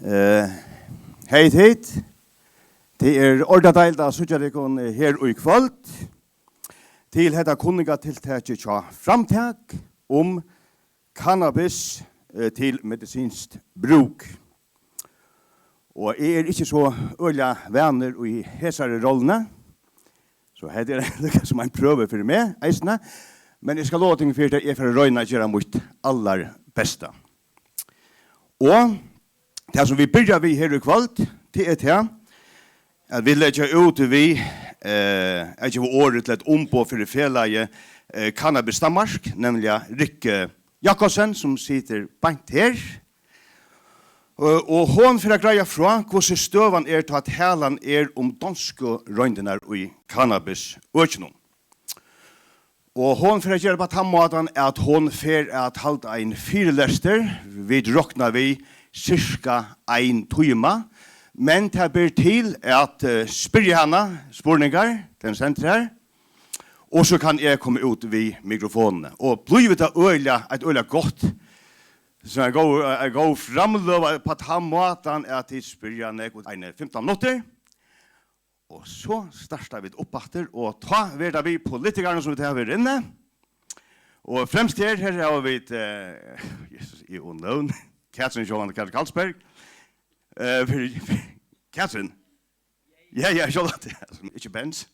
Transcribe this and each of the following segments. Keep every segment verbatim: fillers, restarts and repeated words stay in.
Eh, hey tit. Tað er ordiliga deiligt at síggja tykkum her í kvøld til hetta kunningartiltakið hjá Framtak um cannabis, eh, til medisinskt brúk. Og eg eri ikki so øgiliga vanur í hesari rollini, so hetta er líka sum ein prøvi fyri meg eisini, men eg skal lova tykkum fyri, at eg fari at royna at gera mítt allarbesta. Og tað, sum vit byrja við her í kvøld, tað er tað, at vit leggja út við, eh, at geva orðið til eitt umboð fyri felagið, eh, Cannabis Danmark, nemliga Rikke Jakobsen, sum situr beint her. Og, og hon fer at greiða frá, hvussu støðan er, tá talan er um donsku royndirnar í cannabisøkinum. Og hon fer at gera upp á tann mátan, at hon fer at halda ein fyrilestur. Vit rokna við sirka ein tíma, men tað ber til at, eh, spyrja hana spurningar, tað stendur her, og so kann eg koma út við mikrofonini. Og blívur tað øgiliga, eitt øgiliga gott, so ein góð, ein góð framløga upp á tann mátan, at tit spyrja nakað eini fimtan minuttir. Og so starta vit upp aftur, og tá verður tað við politikararnar, sum vit hava her inni. Og fremst her, her hava vit, eh, Jesus, eg og nøvn. Katrin sjálvandi, Katrin Karlsberg. Eh, fyri, fyri, Katrin. Ja, ja, sjálvandi. Ikki Bens.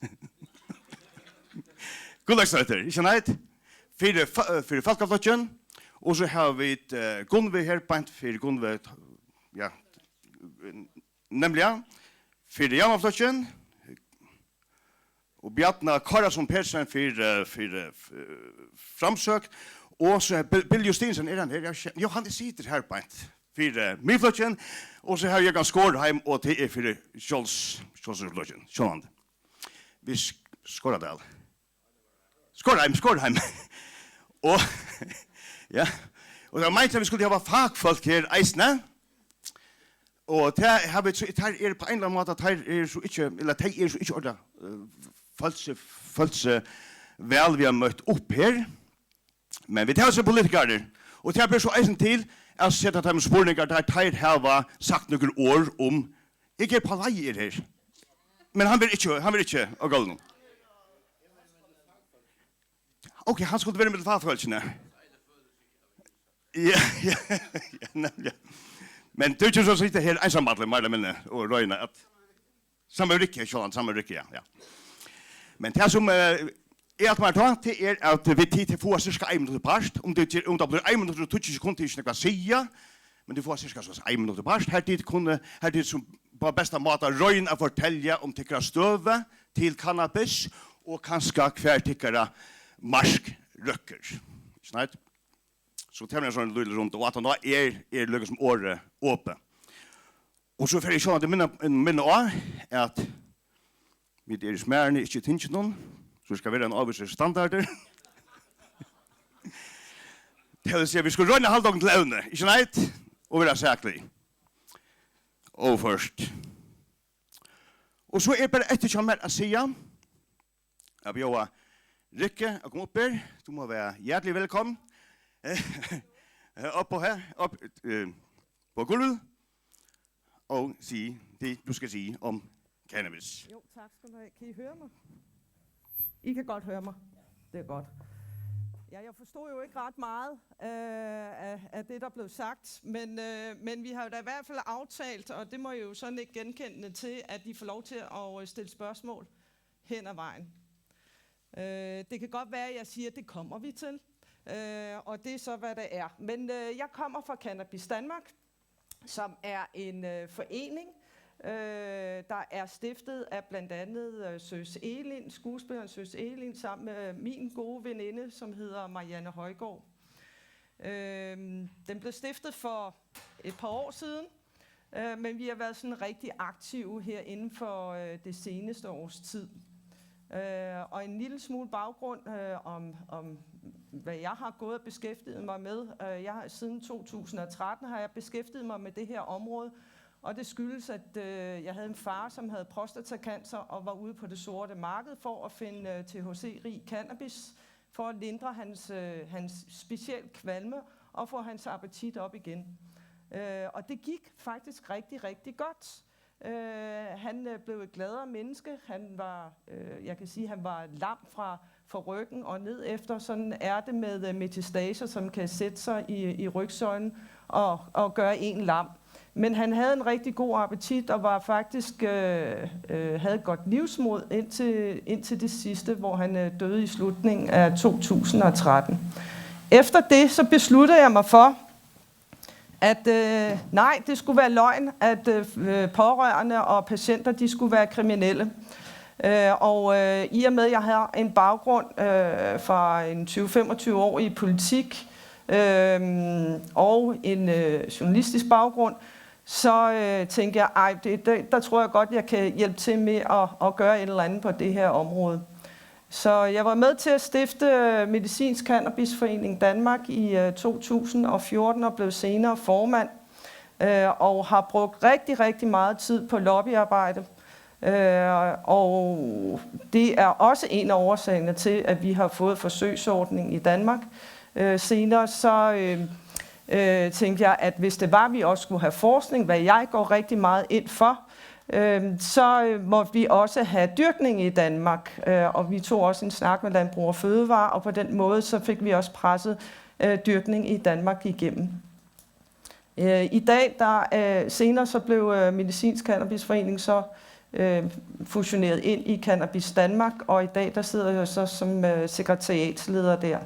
Gullakstøttir, ikki neitt. Fyri, fo- eh, fyri Fólkaflokkin. Og so hava vit, eh, Gunnveg her, beint fyri Gunnveg, ja, nemliga, fyri Javnaðarflokkin, og Bjarna Kárason Petersen fyri, eh, fyri, eh, f-, Framsókn, og so er Bill, Bill Justinussen, er hann her? Ja, sj-, jú, hann situr her beint fyri, eh, Miðflokkin, og so havi eg Jógvan Skorheim, og tað er fyri Sjálvs-, Sjálvstýrisflokkin, sjálvandi. Við Sk-, Skorradal. Skorheim, Skorheim. Og, ja, og tað var meint, at vit skuldu hava fakfólk her eisini. Og tað hava vit so, teir eru á ein ella annan máta, teir eru so ikki, ella tey eru so ikki orðiliga, eh, følt seg, følt seg væl við at møtt upp her. Men vit hava so politikarar, og tað ber so eisini til at seta teimum spurningar, teir, teir hava sagt nøkur orð um. Eg eri á leiðini her. Men hann verður ikki, hann verður ikki á gólvinum. Ok, hann skuldi verið millum fakfólkini. Ja, ja, ja, nemliga. Men tú ert so sittur her einsamallur, meir ella minni, og royna at, saman við Rikke, sjálvandi, saman við Rikke, ja, ja. Men tað sum, eh, er at meira tá, tað er at vit, tit fáa sirka ein minutt í part. Um tað ger, um tað blívur ein minutt og tíggju sekund, tað er ikki nakað at siga, men tit fáa sirka so ein minutt í part. Har tit kunnu, har tit sum á besta máta royna at fortelja um tykkara støðu til cannabis og kanska hvar tykkara mark røkkur. Snart. So tað er ein sånn lítil runda, og aftaná er, er líka sum orðið opið. Og so fer eg sjálvandi minna, minna á, at vit eru í Smæruni, ikki í Tinginum, so skal vera ein ávísur standardur. Tað vil siga, vit skulu royna at halda okkum til evnið, ikki neitt? Og vera saklig. Óført. Og so er bara eftir hjá mær at siga, at bjóða Rikke at koma upp her. Tú má vera hjartelig velkommen. Upp på her, upp, eh, på gulvet. Og sige det, du skal sige om cannabis. Jo, tak skal du have. Kan I høre mig? I kan godt høre mig. Det er godt. Ja, jeg forstod jo ikke ret meget, øh, af, af det, der blev sagt, men, øh, men vi har jo da i hvert fald aftalt, og det må I jo sådan ikke genkende til, at I får lov til at, øh, stille spørgsmål hen ad vejen. Øh, det kan godt være, at jeg siger, at det kommer vi til, øh, og det er så, hvad det er. Men, øh, jeg kommer fra Cannabis Danmark, som er en, øh, forening, øh, der er stiftet af blandt andet, øh, Søs Egelind, skuespilleren Søs Egelind, sammen med min gode veninde, som hedder Marianne Højgaard. Øhm, den blev stiftet for et par år siden, øh, men vi har været sådan rigtig aktive her inden for, øh, det seneste års tid. Øh, og en lille smule baggrund, øh, om, om, hvad jeg har gået og beskæftiget mig med. Øh, jeg har, siden to tusind og tretten har jeg beskæftiget mig med det her område, og det skyldes, at, øh, jeg havde en far, som havde prostatacancer og var ude på det sorte marked for at finde, øh, T H C-rig cannabis for at lindre hans, øh, hans specielt kvalme og få hans appetit op igen. Øh, og det gik faktisk rigtig, rigtig godt. Øh, han øh, blev et gladere menneske. Han var, øh, jeg kan sige, han var lam fra, fra ryggen og ned efter. Sådan er det med øh, metastaser, som kan sætte sig i, i rygsøjlen og, og gøre en lam. Men han havde en rigtig god appetit og var faktisk øh, øh, havde et godt livsmod indtil, indtil det sidste, hvor han øh, døde i slutningen af to tusind og tretten. Efter det så besluttede jeg mig for, at øh, nej, det skulle være løgn, at øh, pårørende og patienter, de skulle være kriminelle. Øh, og øh, i og med, at jeg har en baggrund øh, fra en tyve femogtyve år i politik øh, og en øh, journalistisk baggrund, så øh, tænkte jeg, ej, det, det, der tror jeg godt, jeg kan hjælpe til med at, at gøre et eller andet på det her område. Så jeg var med til at stifte øh, Medicinsk Cannabisforening Danmark i øh, to tusind og fjorten og blev senere formand, øh, og har brugt rigtig, rigtig meget tid på lobbyarbejde. Øh, og det er også en af årsagerne til, at vi har fået forsøgsordning i Danmark. Øh, senere så øh, øh, tænkte jeg, at hvis det var, at vi også skulle have forskning, hvad jeg går rigtig meget ind for, øh, så øh, måtte vi også have dyrkning i Danmark. Øh, og vi tog også en snak med Landbrug og Fødevare, og på den måde så fik vi også presset øh, dyrkning i Danmark igennem. Øh, I dag, der øh, senere så blev øh, Medicinsk Cannabisforening så øh, fusioneret ind i Cannabis Danmark, og i dag der sidder jeg så som øh, sekretariatsleder der.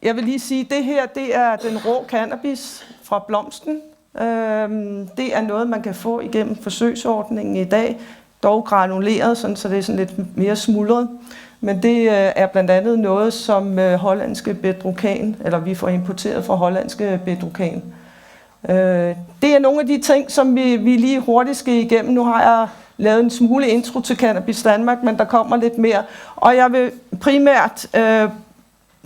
Jeg vil lige sige, at det her, det er den rå cannabis fra blomsten. Øhm, det er noget, man kan få igennem forsøgsordningen i dag, dog granuleret, sådan, så det er sådan lidt mere smuldret. Men det øh, er blandt andet noget, som øh, hollandske Bedrocan, eller vi får importeret fra hollandske Bedrocan. Øh, det er nogle af de ting, som vi, vi lige hurtigt skal igennem. Nu har jeg lavet en smule intro til Cannabis Danmark, men der kommer lidt mere. Og jeg vil primært øh,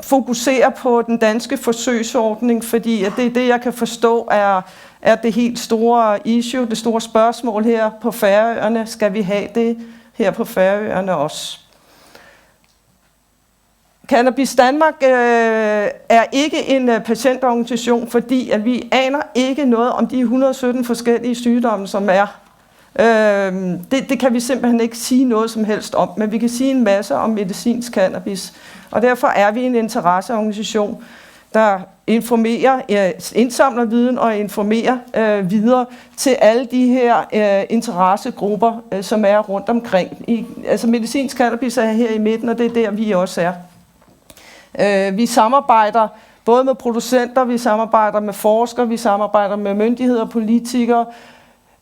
fokusere på den danske forsøgsordning, fordi at det er det, jeg kan forstå er, er det helt store issue, det store spørgsmål her på Færøerne. Skal vi have det her på Færøerne også? Cannabis Danmark øh, er ikke en øh, patientorganisation, fordi at vi aner ikke noget om de hundrede sytten forskellige sygdomme, som er. Øhm, det, det kan vi simpelthen ikke sige noget som helst om, men vi kan sige en masse om medicinsk cannabis. Og derfor er vi en interesseorganisation, der informerer, øh, indsamler viden og informerer øh, videre til alle de her øh, interessegrupper, øh, som er rundt omkring. I, altså medicinsk cannabis er her i midten, og det er der, vi også er. Øh, vi samarbejder både med producenter, vi samarbejder med forskere, vi samarbejder med myndigheder, politikere,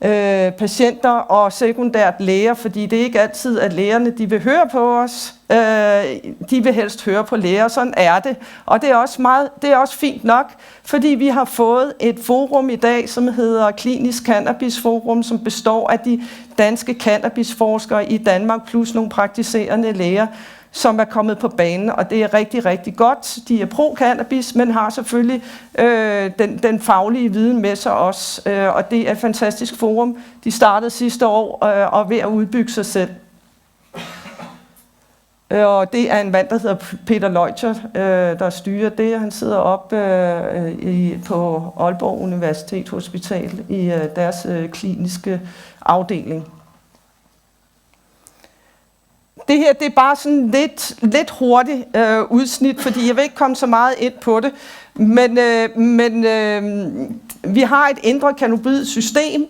øh, patienter og sekundært læger, fordi det er ikke altid, at lægerne de vil høre på os. Øh, de vil helst høre på læger, sådan er det. Og det er også meget, det er også fint nok, fordi vi har fået et forum i dag, som hedder Klinisk Cannabis Forum, som består af de danske cannabisforskere i Danmark plus nogle praktiserende læger, som er kommet på banen, og det er rigtig, rigtig godt. De er pro-cannabis, men har selvfølgelig øh, den, den faglige viden med sig også, øh, og det er et fantastisk forum. De startede sidste år øh, og er ved at udbygge sig selv. Øh, og det er en mand, der hedder Peter Leuchter, øh, der styrer det. Han sidder op øh, i, på Aalborg Universitet Hospital i øh, deres øh, kliniske afdeling. Det her, det er bare sådan lidt, lidt hurtigt øh, udsnit, fordi jeg vil ikke komme så meget ind på det. Men, øh, men øh, vi har et indre cannabinoid system,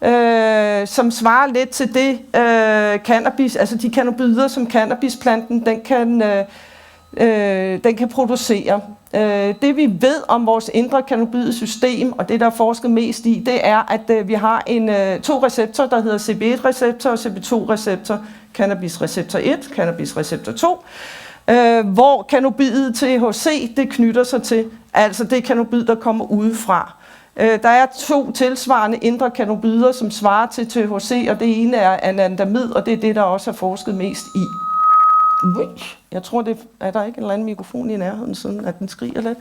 øh, som svarer lidt til det øh, cannabis, altså de cannabinoider, som cannabisplanten den kan, øh, øh, den kan producere. Øh, det vi ved om vores indre cannabinoid system, og det der er forsket mest i, det er, at øh, vi har en, øh, to receptorer, der hedder C B et-receptor og C B to-receptor, cannabis receptor et, cannabis receptor to, øh, hvor cannabinoidet T H C det knytter sig til, altså det cannabinoid, der kommer udefra. Øh, der er to tilsvarende indre cannabinoider, som svarer til T H C, og det ene er anandamid, og det er det, der også er forsket mest i. Ui, jeg tror, det er der ikke en eller anden mikrofon i nærheden, sådan at den skriger lidt.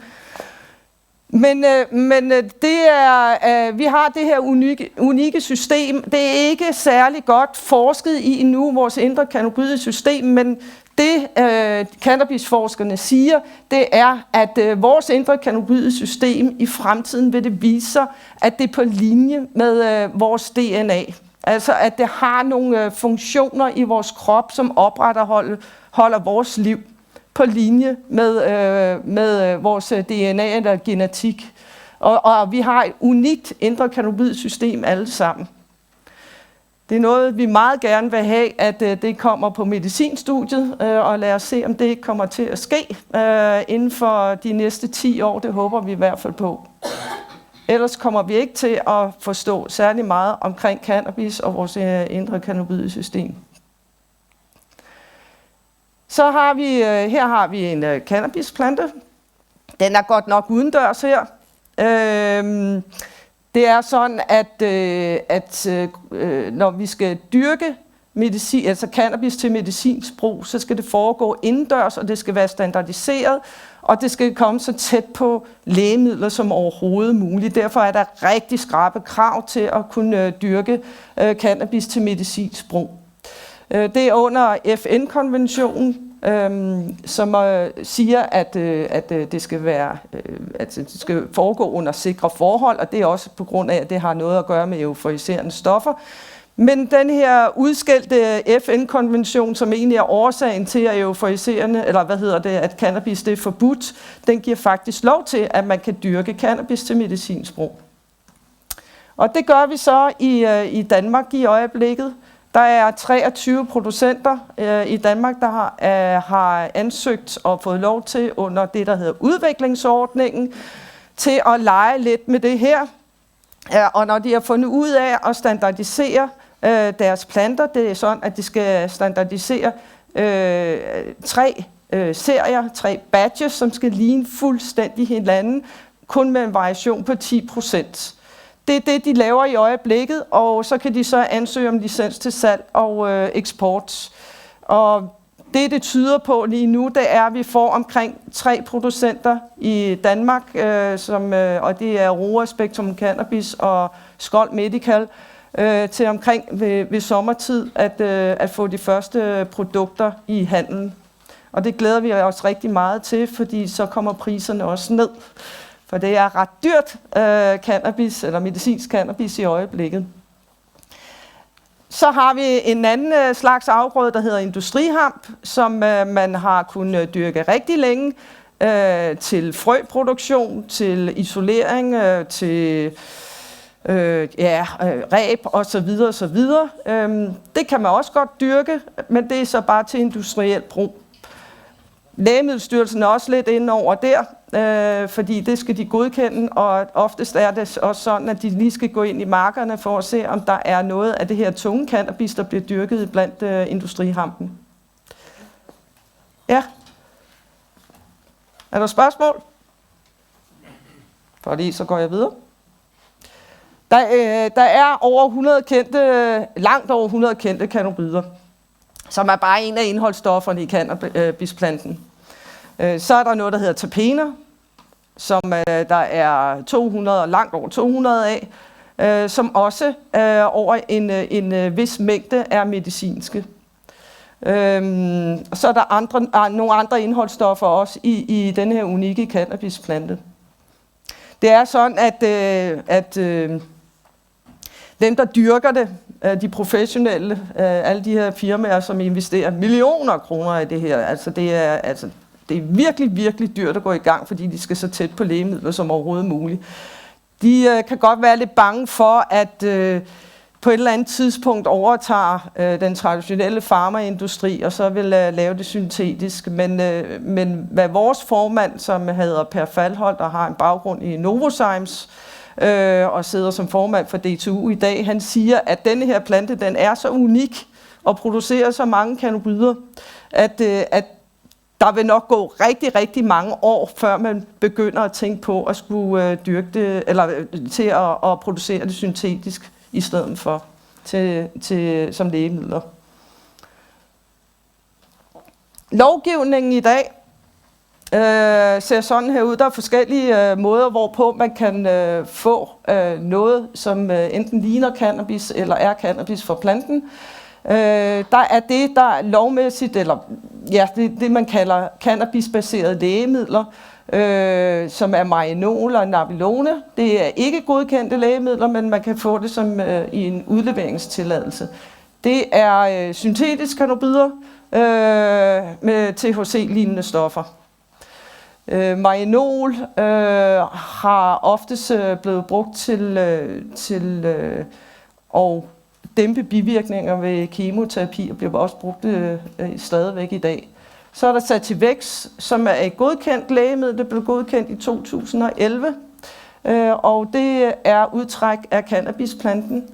Men, øh, men øh, det er, øh, vi har det her unikke, unikke system. Det er ikke særlig godt forsket i endnu, vores indre cannabinoid system, men Det, øh, cannabisforskerne siger, det er, at, øh, vores indre cannabinoide system i fremtiden vil det vise sig, at det er på linje med, øh, vores D N A. Altså, at det har nogle, øh, funktioner i vores krop, som opretholder, holder vores liv på linje med, øh, med, øh, vores, øh, D N A eller genetik. Og, og vi har et unikt indre cannabinoide system alle sammen. Det er noget, vi meget gerne vil have, at, øh, det kommer på medicinstudiet, øh, og lad os se, om det ikke kommer til at ske, øh, inden for de næste ti år. Det håber vi i hvert fald på. Ellers kommer vi ikke til at forstå særlig meget omkring cannabis og vores, øh, indre cannabinoide system. Så har vi, øh, her har vi en, øh, cannabisplante. Den er godt nok udendørs her. Øhm, det er sådan, at, øh, at, øh, øh, når vi skal dyrke medicin, altså cannabis til medicinsk brug, så skal det foregå indendørs, og det skal være standardiseret, og det skal komme så tæt på lægemidler som overhovedet muligt. Derfor er der rigtig skrappe krav til at kunne, øh, dyrke, øh, cannabis til medicinsk brug. Øh, det er under F N-konventionen, øhm, som, øh, siger, at, øh, at, øh, det skal være, øh, at det skal foregå under sikre forhold, og det er også på grund af, at det har noget at gøre med euforiserende stoffer. Men den her udskældte F N-konvention, som egentlig er årsagen til, at euforiserende, eller hvad hedder det, at cannabis det er forbudt, den giver faktisk lov til, at man kan dyrke cannabis til medicinsk brug. Og det gør vi så i, øh, i Danmark i øjeblikket. Der er treogtyve producenter, øh, i Danmark, der har, øh, har ansøgt og fået lov til under det, der hedder udviklingsordningen, til at lege lidt med det her. Øh, og når de har fundet ud af at standardisere, øh, deres planter, det er sådan, at de skal standardisere, øh, tre, øh, serier, tre batches, som skal ligne fuldstændig hinanden, kun med en variation på ti procent. Det er det, de laver i øjeblikket, og så kan de så ansøge om licens til salg og, øh, eksport. Og det, det tyder på lige nu, det er, at vi får omkring tre producenter i Danmark, øh, som, øh, og det er Roa Spektrum Cannabis og Skold Medical, øh, til omkring ved, ved sommertid at, øh, at få de første produkter i handel. Og det glæder vi os rigtig meget til, fordi så kommer priserne også ned. For det er ret dyrt, øh, cannabis, eller medicinsk cannabis i øjeblikket. Så har vi en anden, øh, slags afgrøde, der hedder industrihemp, som, øh, man har kunnet, øh, dyrke rigtig længe, øh, til frøproduktion, til isolering, øh, til, øh, ja, øh, reb og så videre og så videre. Øhm, det kan man også godt dyrke, men det er så bare til industriel brug. Lægemiddelstyrelsen er også lidt inde over der, øh, fordi det skal de godkende, og oftest er det også sådan, at de lige skal gå ind i markerne for at se, om der er noget af det her tunge cannabis, der bliver dyrket blandt, øh, industrihempen. Ja. Er der spørgsmål? Fordi så går jeg videre. Der, øh, der er over hundrede kendte, langt over hundrede kendte cannabinoider, som er bare en af indholdsstofferne i cannabisplanten. Øh, så er der noget, der hedder terpener, som, øh, der er to hundrede, langt over to hundrede af, øh, som også, øh, over en, øh, en, øh, vis mængde er medicinske. Øhm, og så er der andre, ah, nogle andre indholdsstoffer også i, i den her unikke cannabisplante. Det er sådan, at, øh, at, øh, dem, der dyrker det, øh, de professionelle, øh, alle de her firmaer, som investerer millioner af kroner i det her, altså det er, altså, det er virkelig, virkelig dyrt at gå i gang, fordi de skal så tæt på lægemidler som overhovedet muligt. De, øh, kan godt være lidt bange for, at, øh, på et eller andet tidspunkt overtager, øh, den traditionelle farmaindustri, og så vil, øh, lave det syntetisk. Men, øh, men hvad vores formand, som hedder Per Falholt og har en baggrund i Novozymes, øh, og sidder som formand for D T U i dag, han siger, at denne her plante, den er så unik og producerer så mange cannabinoider, at, øh, at der vil nok gå rigtig, rigtig mange år, før man begynder at tænke på at skulle, øh, dyrke det, eller, øh, til at, at producere det syntetisk i stedet for til, til, som lægemidler. Lovgivningen i dag, øh, ser sådan her ud. Der er forskellige, øh, måder, hvorpå man kan, øh, få, øh, noget, som, øh, enten ligner cannabis eller er cannabis fra planten. Øh, der er det, der lovmæssigt, eller ja, det, det man kalder cannabisbaserede lægemidler, øh, som er Marinol og Nabilone. Det er ikke godkendte lægemidler, men man kan få det som øh, i en udleveringstilladelse. Det er øh, syntetiske cannabinoider øh, med T H C-lignende stoffer. Øh, Marinol øh, har oftest øh, blevet brugt til, øh, til øh, at dæmpe bivirkninger ved kemoterapi, og bliver også brugt øh, øh, stadigvæk i dag. Så er der Sativex, som er et godkendt lægemiddel. Det blev godkendt i to tusind og elleve, øh, og det er udtræk af cannabisplanten.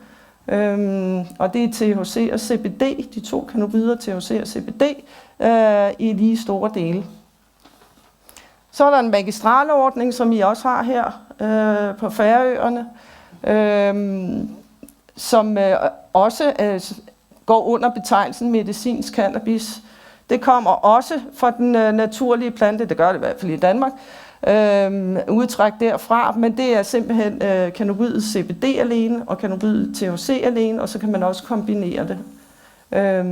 Øhm, og det er T H C og C B D, de to cannabinoider, T H C og C B D, øh, i lige store dele. Så er der en magistralordning, som I også har her øh, på Færøerne, øh, som øh, også øh, går under betegnelsen medicinsk cannabis. Det kommer også fra den øh, naturlige plante, det gør det i hvert fald i Danmark, øh, udtræk derfra, men det er simpelthen øh, cannabinoidet C B D alene og cannabinoidet T H C alene, og så kan man også kombinere det. Øh,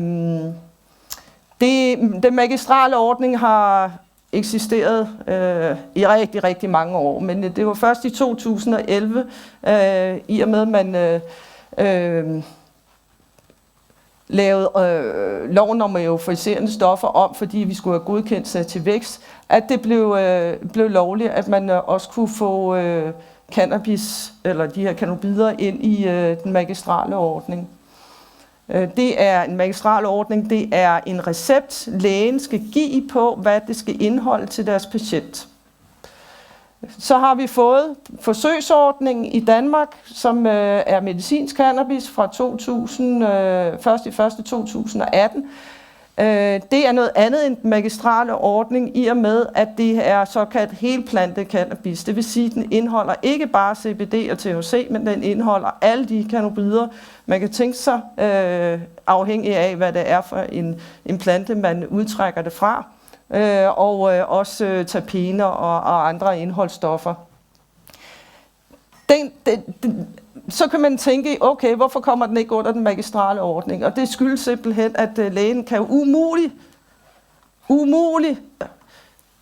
det. Den magistrale ordning har eksisteret øh, i rigtig, rigtig mange år, men det var først i to tusind og elleve, øh, i og med at man øh, øh, lavede øh, loven om euforiserende stoffer om, fordi vi skulle have godkendt Sativex, at det blev, øh, blev lovligt, at man øh, også kunne få øh, cannabis eller de her cannabinoider ind i øh, den magistrale ordning. Øh, det er en magistral ordning, det er en recept, lægen skal give på, hvad det skal indeholde til deres patient. Så har vi fået forsøgsordningen i Danmark, som øh, er medicinsk cannabis fra to tusind, øh, første første to tusind og atten. Øh, det er noget andet end den magistrale ordning, i og med at det er såkaldt helplante cannabis. Det vil sige, at den indeholder ikke bare C B D og T H C, men den indeholder alle de cannabinoider, man kan tænke sig, øh, afhængig af, hvad det er for en, en plante, man udtrækker det fra, øh, og øh, også øh, terpener og, og andre indholdsstoffer. Den, den, den, så kan man tænke, okay, hvorfor kommer den ikke under den magistrale ordning? Og det skyldes simpelthen, at øh, lægen kan umuligt, umuligt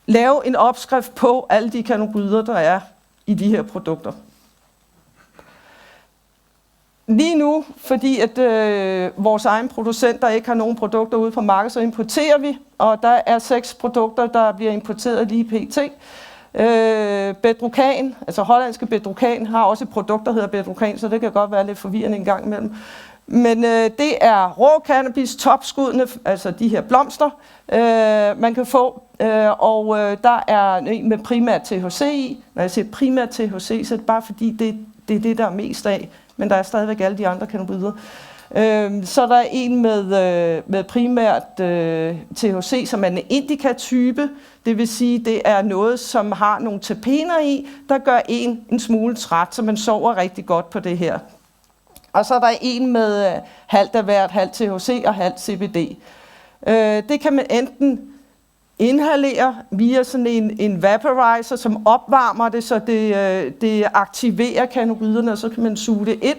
lave en opskrift på alle de cannabinoider, der er i de her produkter. Lige nu, fordi at øh, vores egen producenter ikke har nogen produkter ude på markedet, så importerer vi, og der er seks produkter, der bliver importeret lige pt. Øh, Bedrocan, altså hollandske Bedrocan, har også et produkt, der hedder Bedrocan, så det kan godt være lidt forvirrende en gang imellem. Men øh, det er rå cannabis, topskuddene, altså de her blomster, øh, man kan få, øh, og øh, der er en med primært T H C i. Når jeg siger primært T H C, så er det bare fordi, det, det er det, der er mest af. Men der er stadigvæk alle de andre cannabinoider. Øhm, så er der en med, øh, med primært øh, T H C, som er en indica-type. Det vil sige, det er noget, som har nogle terpener i, der gør en en smule træt, så man sover rigtig godt på det her. Og så er der en med øh, halvt af hvert, halvt T H C og halvt C B D. Øh, det kan man enten inhalere via sådan en, en vaporizer, som opvarmer det, så det, øh, det aktiverer cannabinoiderne, og så kan man suge det ind.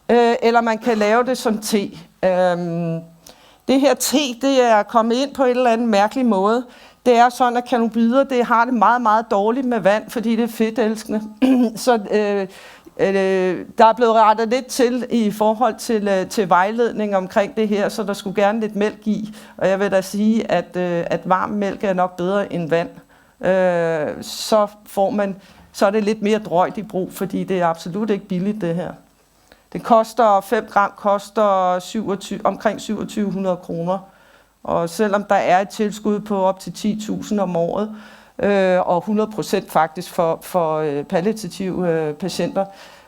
Øh, eller man kan lave det som te. Øhm, det her te, det er kommet ind på en eller anden mærkelig måde. Det er sådan, at cannabinoider, det har det meget, meget dårligt med vand, fordi det er fedtelskende. Så øh, øh, der er blevet rettet lidt til i forhold til, øh, til vejledning omkring det her, så der skulle gerne lidt mælk i. Og jeg vil da sige, at, øh, at varm mælk er nok bedre end vand. Øh, så får man, så er det lidt mere drøjt i brug, fordi det er absolut ikke billigt, det her. Det koster, fem gram koster syvogtyve, omkring syvogtyve hundrede kroner. Og selvom der er et tilskud på op til ti tusind om året, øh, og hundrede procent faktisk for, for øh, palliative øh, patienter,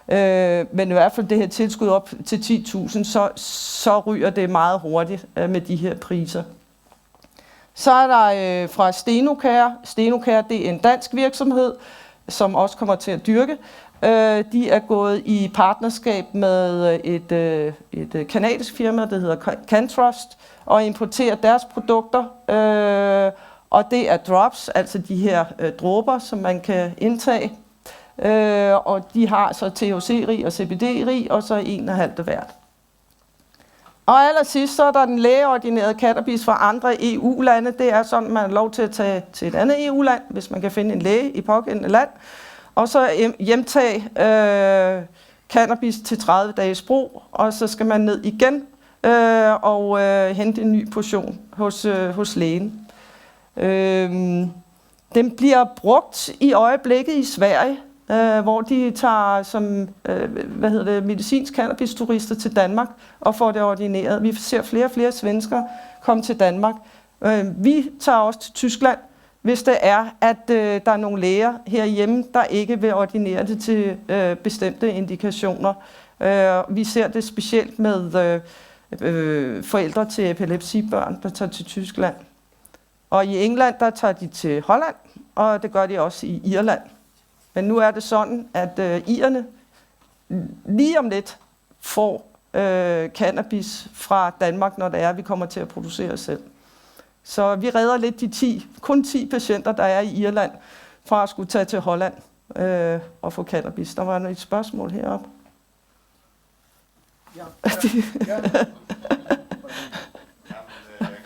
øh, men i hvert fald det her tilskud op til ti tusind, så, så ryger det meget hurtigt øh, med de her priser. Så er der øh, fra Stenocare. Stenocare, det er en dansk virksomhed, som også kommer til at dyrke. Øh, de er gået i partnerskab med øh, et, øh, et øh, canadisk firma, der hedder Ca- Cantrust, og importerer deres produkter. Øh, og det er drops, altså de her øh, dråber, som man kan indtage. Øh, og de har så T H C-rig og C B D-rig, og så en af halvt af hvert. Og allersidst, så er der den lægeordinerede cannabis fra andre E U-lande. Det er sådan, man har lov til at tage til et andet E U-land, hvis man kan finde en læge i pågældende land, og så hjem-, hjemtage, øh, cannabis til tredive dages brug, og så skal man ned igen, øh, og, øh, hente en ny portion hos, øh, hos lægen. Øhm, den bliver brugt i øjeblikket i Sverige, øh, hvor de tager som, øh, hvad hedder det, medicinsk cannabis-turister til Danmark og får det ordineret. Vi ser flere og flere svenskere komme til Danmark. Øh, vi tager også til Tyskland, hvis det er, at, øh, der er nogle læger herhjemme, der ikke vil ordinere det til, øh, bestemte indikationer. Øh, vi ser det specielt med, øh, øh, forældre til epilepsibørn, der tager til Tyskland. Og i England, der tager de til Holland, og det gør de også i Irland. Men nu er det sådan, at, øh, irerne lige om lidt får, øh, cannabis fra Danmark, når det er, at vi kommer til at producere selv. Så vi redder lidt de ti, kun ti patienter, der er i Irland, fra at skulle tage til Holland, øh, og få cannabis. Der var et spørgsmål heroppe. Ja. Ja.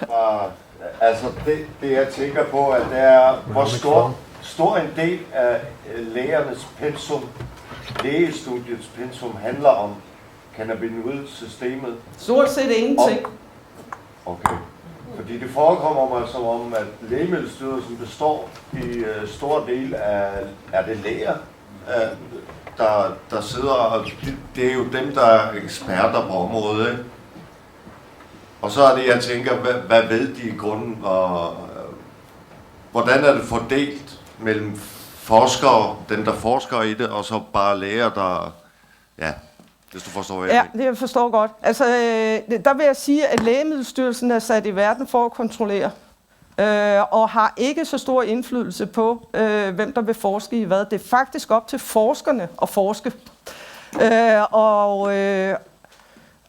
Bare, altså det, det jeg tænker på, at det er, hvor stor, stor en del af, øh, lægernes pensum, lægestudiets pensum handler om cannabinoidsystemet. Stort set ingenting. Okay. Fordi det forekommer mig som om, at Lægemiddelstyrelsen består i, øh, stor del af, er det læger, øh, der, der sidder, og det, det er jo dem, der er eksperter på området, ikke? Og så er det, jeg tænker, hvad, hvad ved de i grunden, og, øh, hvordan er det fordelt mellem forskere, dem der forsker i det, og så bare læger, der, ja, hvis du forstår, hvad jeg Ja, mener. Det jeg forstår godt. Altså, øh, der vil jeg sige, at Lægemiddelstyrelsen er sat i verden for at kontrollere, øh, og har ikke så stor indflydelse på, øh, hvem der vil forske i hvad. Det er faktisk op til forskerne at forske. Øh, og, øh,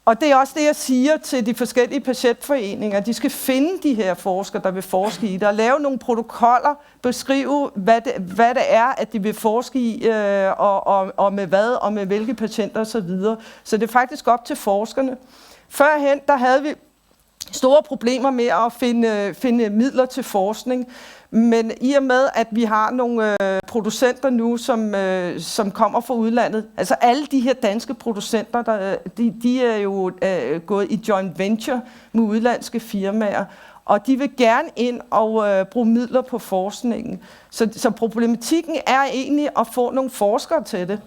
og det er også det, jeg siger til de forskellige patientforeninger. De skal finde de her forskere, der vil forske i det, og lave nogle protokoller, beskrive, hvad det, hvad det er, at de vil forske i, øh, og, og, og med hvad, og med hvilke patienter og så videre. Så det er faktisk op til forskerne. Førhen, der havde vi store problemer med at finde, finde midler til forskning, men i og med, at vi har nogle, øh, producenter nu, som, øh, som kommer fra udlandet, altså alle de her danske producenter, der, de, de er jo, øh, gået i joint venture med udenlandske firmaer, og de vil gerne ind og, øh, bruge midler på forskningen. Så, så problematikken er egentlig at få nogle forskere til det.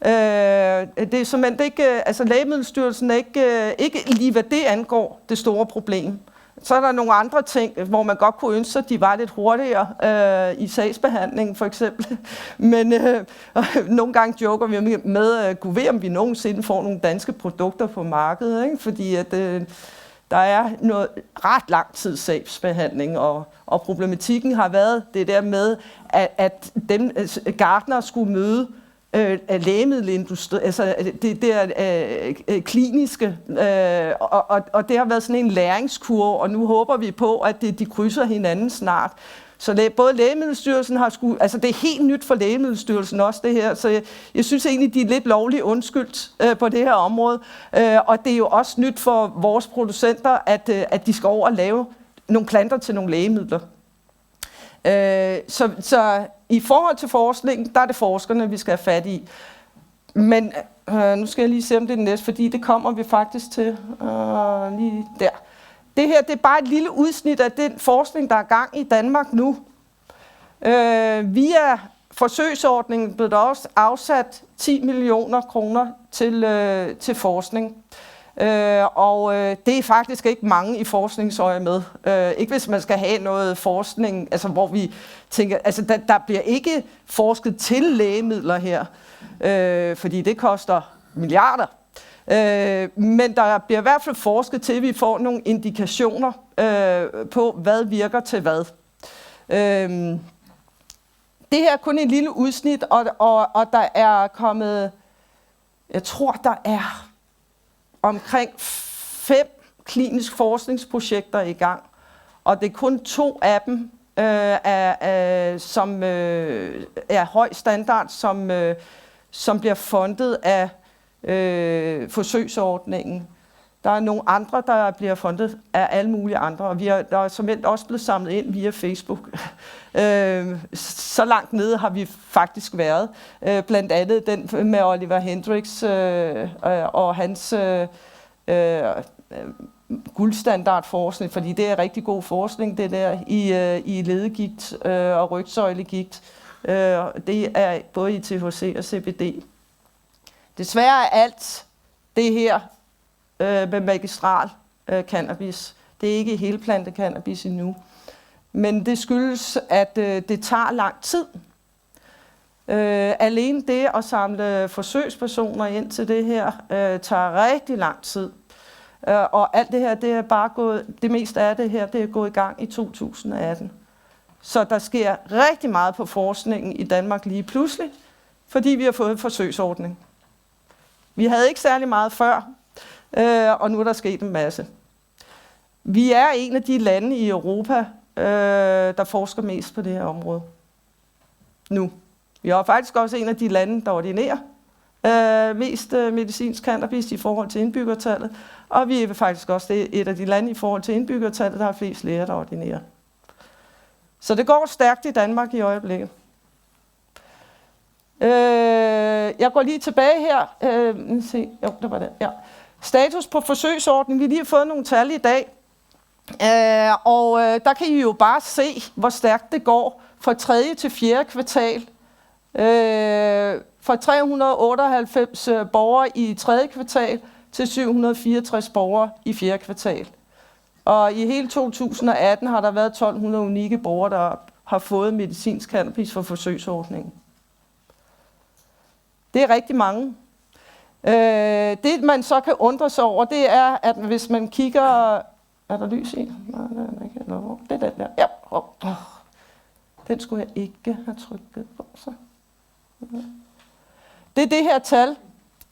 Øh, det er simpelthen ikke, øh, altså Lægemiddelstyrelsen er ikke, øh, ikke lige hvad det angår det store problem. Så er der nogle andre ting, hvor man godt kunne ønske sig, at de var lidt hurtigere, øh, i sagsbehandlingen for eksempel. Men, øh, nogle gange joker vi med, med, øh, gud ved, om vi nogensinde får nogle danske produkter på markedet, ikke? Fordi at, øh, der er noget ret lang tid sagsbehandling, og, og problematikken har været det der med, at, at dem, øh, Gartner skulle møde, øh, af lægemiddelindustri-, altså, øh, det der, øh, øh, kliniske, øh, og, og, og det har været sådan en læringskurve, og nu håber vi på, at det, de krydser hinanden snart. Så læ-, både Lægemiddelstyrelsen har sku-, altså, det er helt nyt for Lægemiddelstyrelsen også, det her, så jeg, jeg synes egentlig, de er lidt lovligt undskyldt, øh, på det her område, øh, og det er jo også nyt for vores producenter, at, øh, at de skal over og lave nogle planter til nogle lægemidler. Øh, så, så i forhold til forskningen, der er det forskerne, vi skal have fat i. Men, øh, nu skal jeg lige se, om det er den næste, fordi det kommer vi faktisk til, øh, lige der. Det her, det er bare et lille udsnit af den forskning, der er i gang i Danmark nu. Øh, via forsøgsordningen blev der også afsat ti millioner kroner til, øh, til forskning. Øh, og, øh, det er faktisk ikke mange i forskningsøjemed. Øh, ikke hvis man skal have noget forskning, altså, hvor vi tænker, altså, der, der bliver ikke forsket til lægemidler her, øh, fordi det koster milliarder. Øh, men der bliver i hvert fald forsket til, at vi får nogle indikationer, øh, på, hvad virker til hvad. Øhm, det her er kun et lille udsnit, og, og, og der er kommet, jeg tror, der er omkring fem kliniske forskningsprojekter i gang, og det er kun to af dem, øh, er, er, som, øh, er høj standard, som, øh, som bliver fundet af, øh, forsøgsordningen. Der er nogle andre, der bliver fundet af alle mulige andre, og vi er, der er såmænd også blevet samlet ind via Facebook. Øh, så langt nede har vi faktisk været. Øh, blandt andet den med Oliver Hendricks øh, øh, og hans øh, øh, guldstandardforskning, fordi det er rigtig god forskning, det der i, øh, i ledegigt øh, og rygsøjlegigt. Øh, det er både i T H C og C B D. Desværre er alt det her øh, med magistral øh, cannabis. Det er ikke helplante cannabis endnu. Men det skyldes, at øh, det tager lang tid. Øh, alene det at samle forsøgspersoner ind til det her øh, tager rigtig lang tid. Øh, og alt det her, det er bare gået, det meste af det her, det er gået i gang i to tusind og atten. Så der sker rigtig meget på forskningen i Danmark lige pludselig, fordi vi har fået en forsøgsordning. Vi havde ikke særlig meget før, øh, og nu er der sket en masse. Vi er en af de lande i Europa, øh, der forsker mest på det her område nu. Vi er faktisk også en af de lande, der ordinerer øh, mest øh, medicinsk cannabis i forhold til indbyggertallet, og vi er faktisk også det- et af de lande i forhold til indbyggertallet, der har flest læger, der ordinerer. Så det går stærkt i Danmark i øjeblikket. Øh, jeg går lige tilbage her. Øh, lad os se. Jo, det var det. Ja. Status på forsøgsordningen. Vi har lige fået nogle tal i dag. Øh, og øh, der kan I jo bare se, hvor stærkt det går fra tredje til fjerde kvartal. Øh, fra tre hundrede og otteoghalvfems øh, borgere i tredje kvartal til syv hundrede og fireogtres borgere i fjerde kvartal. Og i hele to tusind og atten har der været tolv hundrede unikke borgere, der har fået medicinsk cannabis for forsøgsordningen. Det er rigtig mange. Øh, det, man så kan undre sig over, det er, at hvis man kigger... Er der lys i? Nej, det er der ikke. Eller hvor? Det er den der. Ja. Oh, oh. Den skulle jeg ikke have trykket på, så. Det er det her tal.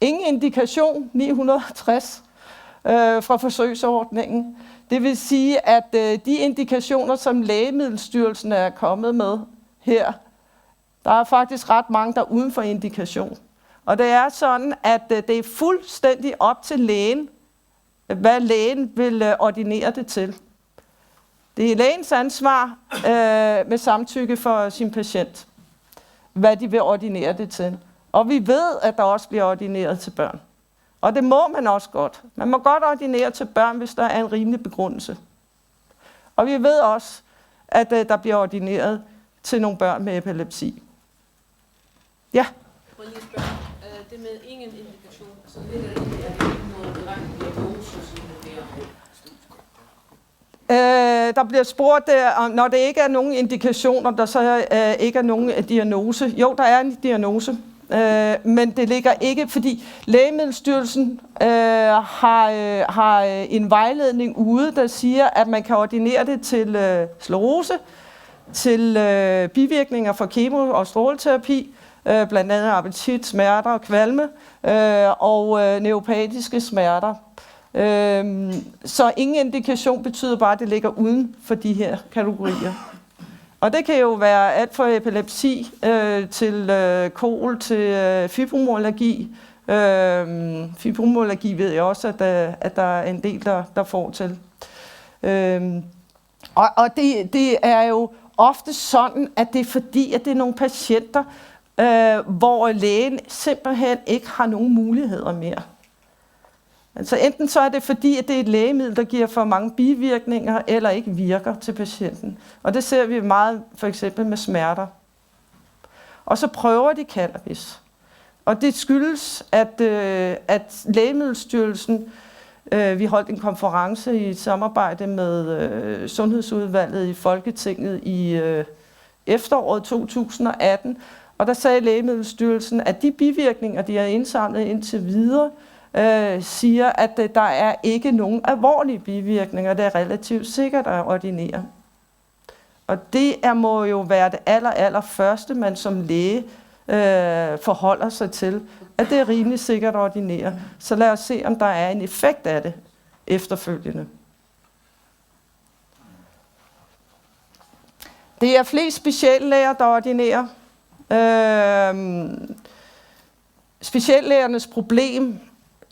Ingen indikation, ni hundrede og tres, øh, fra forsøgsordningen. Det vil sige, at øh, de indikationer, som Lægemiddelstyrelsen er kommet med her, der er faktisk ret mange, der er uden for indikation. Og det er sådan, at øh, det er fuldstændig op til lægen, hvad lægen vil øh, ordinere det til. Det er lægens ansvar øh, med samtykke for sin patient, hvad de vil ordinere det til. Og vi ved, at der også bliver ordineret til børn. Og det må man også godt. Man må godt ordinere til børn, hvis der er en rimelig begrundelse. Og vi ved også, at øh, der bliver ordineret til nogle børn med epilepsi. Ja. Må jeg lige spørge, øh, det med ingen indikation, altså ligger det i, at det ikke er noget direkte diagnose, som det bliver? Øh, der bliver spurgt, øh, om, når det ikke er nogen indikationer, der så øh, ikke er nogen øh, diagnose. Jo, der er en diagnose, øh, men det ligger ikke, fordi Lægemiddelstyrelsen øh, har, øh, har øh, en vejledning ude, der siger, at man kan ordinere det til øh, sklerose, til øh, bivirkninger fra kemo og stråleterapi, øh, blandt andet appetit, smerter og kvalme, øh, og øh, neuropatiske smerter. Øhm, så ingen indikation betyder bare, at det ligger uden for de her kategorier. Og det kan jo være alt fra epilepsi øh, til øh, kol til øh, fibromyalgi. Øhm, fibromyalgi ved jeg også, at der, at der er en del, der, der får til. Øhm, og og det, det er jo ofte sådan, at det er fordi, at det er nogle patienter, øh, hvor lægen simpelthen ikke har nogen muligheder mere. Altså enten så er det fordi, at det er et lægemiddel, der giver for mange bivirkninger eller ikke virker til patienten. Og det ser vi meget for eksempel med smerter. Og så prøver de cannabis. Og det skyldes, at, øh, at Lægemiddelstyrelsen, øh, vi holdt en konference i et samarbejde med øh, Sundhedsudvalget i Folketinget i øh, efteråret to tusind og atten, og der sagde Lægemiddelstyrelsen, at de bivirkninger, de har indsamlet indtil videre, øh, siger, at øh, der er ikke nogen alvorlige bivirkninger. Det er relativt sikkert at ordinere. Og det er, må jo være det aller, aller første, man som læge øh, forholder sig til, at det er rimelig sikkert at ordinere. Så lad os se, om der er en effekt af det efterfølgende. Det er flest speciallæger, der ordinerer. Øhm, speciallægernes problem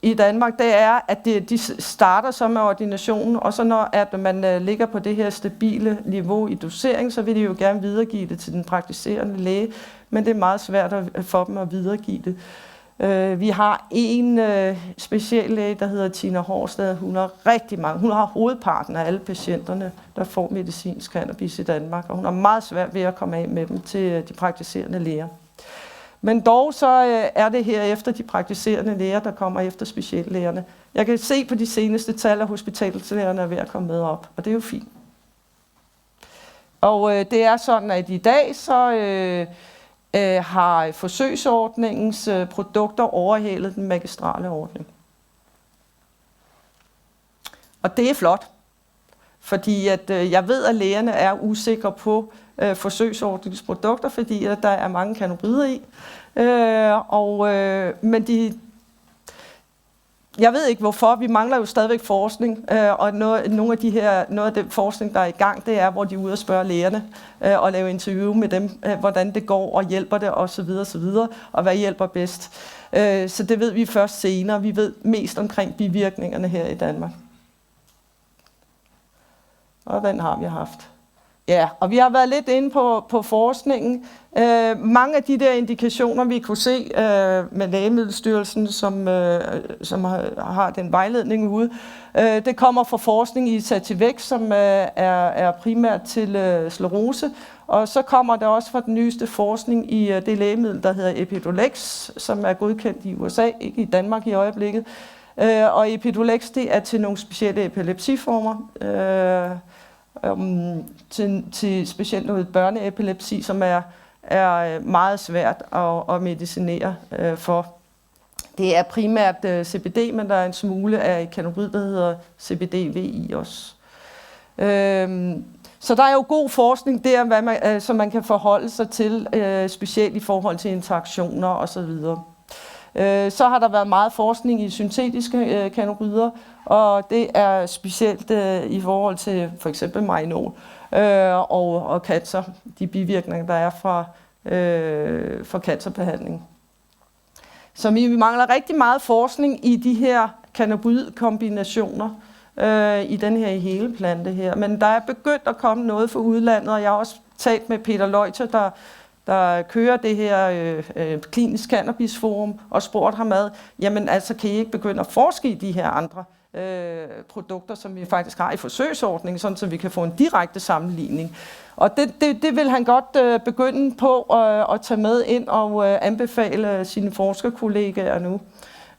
i Danmark, det er, at det, de s- starter så med ordinationen, og så når at man øh, ligger på det her stabile niveau i dosering, så vil de jo gerne videregive det til den praktiserende læge, men det er meget svært at, for dem at videregive det. Øh, vi har en øh, speciallæge, der hedder Tina Horsted. Hun har rigtig mange. Hun har hovedparten af alle patienterne, der får medicinsk cannabis i Danmark, og hun har meget svært ved at komme af med dem til øh, de praktiserende læger. Men dog så øh, er det herefter de praktiserende læger, der kommer efter speciallægerne. Jeg kan se på de seneste tal, at hospitalslægerne er ved at komme med op, og det er jo fint. Og øh, det er sådan, at i dag så øh, øh, har forsøgsordningens øh, produkter overhalet den magistrale ordning. Og det er flot, fordi at øh, jeg ved, at lægerne er usikre på øh, forsøgsordningens produkter, fordi at der er mange cannabinoider i. Øh, og, øh, men de, jeg ved ikke hvorfor, vi mangler jo stadigvæk forskning, øh, og noget, nogle af de her, noget af den forskning, der er i gang, det er, hvor de er ude og spørge lægerne øh, og lave interview med dem, øh, hvordan det går, og hjælper det osv. osv., og hvad hjælper bedst. Øh, så det ved vi først senere. Vi ved mest omkring bivirkningerne her i Danmark. Og den har vi haft. Ja, og vi har været lidt inde på, på forskningen. Øh, mange af de der indikationer, vi kunne se øh, med Lægemiddelstyrelsen, som, øh, som har, har den vejledning ude, øh, det kommer fra forskning i Sativex, som øh, er, er primært til øh, sklerose. Og så kommer der også fra den nyeste forskning i øh, det lægemiddel, der hedder Epidolex, som er godkendt i U S A, ikke i Danmark i øjeblikket. Øh, og Epidolex, det er til nogle specielle epilepsiformer. Øh, øhm, til, til specielt noget børneepilepsi, som er, er meget svært at, at medicinere øh, for. Det er primært øh, C B D, men der er en smule af et cannabinoid, der hedder C B D V I også. Øhm, så der er jo god forskning der, hvad man, øh, som man kan forholde sig til, øh, specielt i forhold til interaktioner og så videre. Øh, så har der været meget forskning i syntetiske øh, cannabinoider, og det er specielt øh, i forhold til for eksempel marinol øh, og, og cancer, de bivirkninger, der er fra, øh, fra cancerbehandling. Så vi mangler rigtig meget forskning i de her cannabinoidkombinationer øh, i den her hele plante her. Men der er begyndt at komme noget fra udlandet, og jeg har også talt med Peter Leuchter, der, der kører det her øh, øh, klinisk cannabisforum, og spurgt ham ad, jamen altså, kan I ikke begynde at forske i de her andre øh, produkter, som vi faktisk har i forsøgsordningen, sådan så vi kan få en direkte sammenligning. Og det, det, det vil han godt øh, begynde på øh, at tage med ind og øh, anbefale sine forskerkollegaer nu.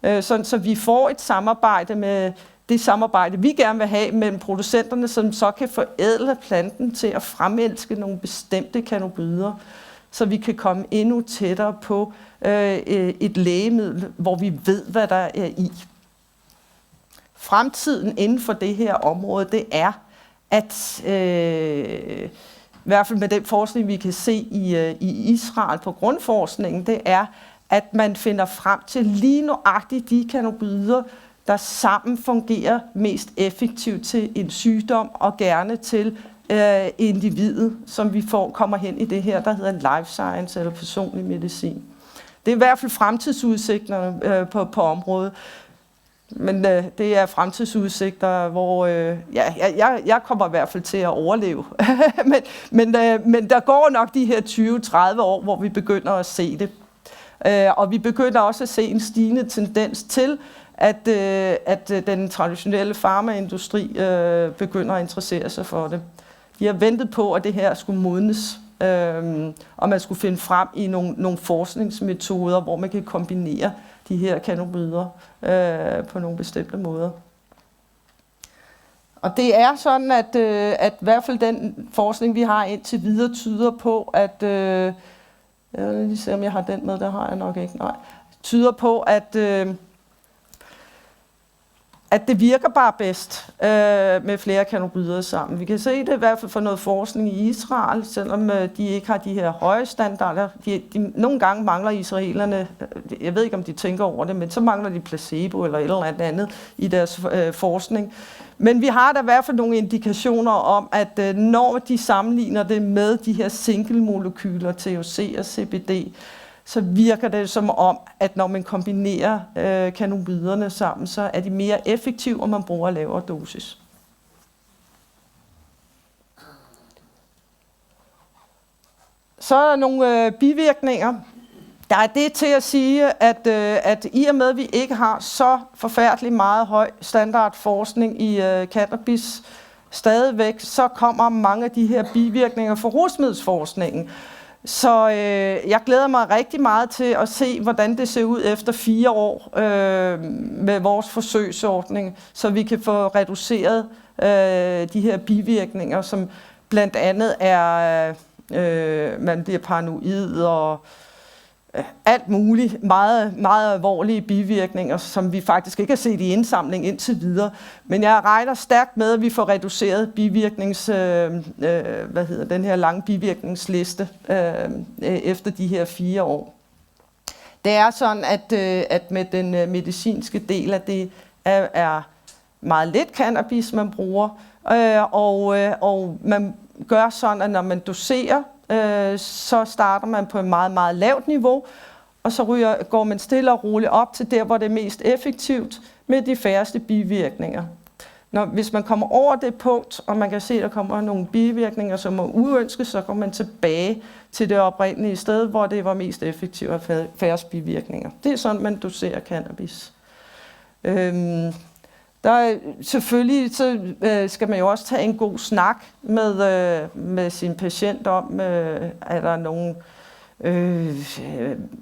Øh, sådan så vi får et samarbejde med det samarbejde, vi gerne vil have mellem producenterne, som så kan forædle planten til at fremelske nogle bestemte cannabinoider, så vi kan komme endnu tættere på øh, øh, et lægemiddel, hvor vi ved, hvad der er i. Fremtiden inden for det her område, det er, at øh, i hvert fald med den forskning, vi kan se i, øh, i Israel på grundforskningen, det er, at man finder frem til lige nøjagtigt de cannabinoider, der sammen fungerer mest effektivt til en sygdom og gerne til øh, individet, som vi får, kommer hen i det her, der hedder life science eller personlig medicin. Det er i hvert fald fremtidsudsigterne øh, på, på området. Men øh, det er fremtidsudsigter, hvor øh, ja, jeg, jeg, jeg kommer i hvert fald til at overleve. men, men, øh, men der går nok de her tyve tredive år, hvor vi begynder at se det. Øh, og vi begynder også at se en stigende tendens til, at, øh, at øh, den traditionelle farmaindustri øh, begynder at interessere sig for det. Vi har ventet på, at det her skulle modnes, øh, og man skulle finde frem i nogle, nogle forskningsmetoder, hvor man kan kombinere de her cannabinoider øh, på nogle bestemte måder. Og det er sådan, at, øh, at i hvert fald den forskning, vi har indtil videre, tyder på, at øh, jeg vil lige se, om jeg har den med. Der har jeg nok ikke. Nej. Tyder på, at, øh, at det virker bare bedst øh, med flere cannabinoider sammen. Vi kan se det i hvert fald for noget forskning i Israel, selvom øh, de ikke har de her høje standarder. De, de, nogle gange mangler israelerne, øh, jeg ved ikke, om de tænker over det, men så mangler de placebo eller et eller andet i deres øh, forskning. Men vi har da i hvert fald nogle indikationer om, at øh, når de sammenligner det med de her single-molekyler, T H C og C B D, så virker det som om, at når man kombinerer øh, cannabinoiderne sammen, så er de mere effektive, og man bruger lavere dosis. Så er der nogle øh, bivirkninger. Der er det til at sige, at, øh, at i og med, at vi ikke har så forfærdelig meget høj standardforskning i øh, cannabis stadigvæk, så kommer mange af de her bivirkninger fra rusmiddelsforskningen. Så øh, jeg glæder mig rigtig meget til at se, hvordan det ser ud efter fire år øh, med vores forsøgsordning, så vi kan få reduceret øh, de her bivirkninger, som blandt andet er, øh, man bliver paranoid og øh, alt muligt, meget, meget alvorlige bivirkninger, som vi faktisk ikke har set i indsamling indtil videre. Men jeg regner stærkt med, at vi får reduceret bivirknings, øh, øh, hvad hedder den her lange bivirkningsliste øh, øh, efter de her fire år. Det er sådan, at, øh, at med den øh, medicinske del af det er, er meget lidt cannabis, man bruger, øh, og, øh, og man gør sådan, at når man doserer, øh, så starter man på et meget, meget lavt niveau, og så ryger, går man stille og roligt op til der, hvor det er mest effektivt med de færreste bivirkninger. Når, hvis man kommer over det punkt, og man kan se, at der kommer nogle bivirkninger, som er uønskede, så går man tilbage til det oprindelige sted, hvor det var mest effektivt og fær- færrest bivirkninger. Det er sådan, man doserer cannabis. Øhm, der er, selvfølgelig så, øh, skal man jo også tage en god snak med, øh, med sin patient om, øh, er der nogen øh,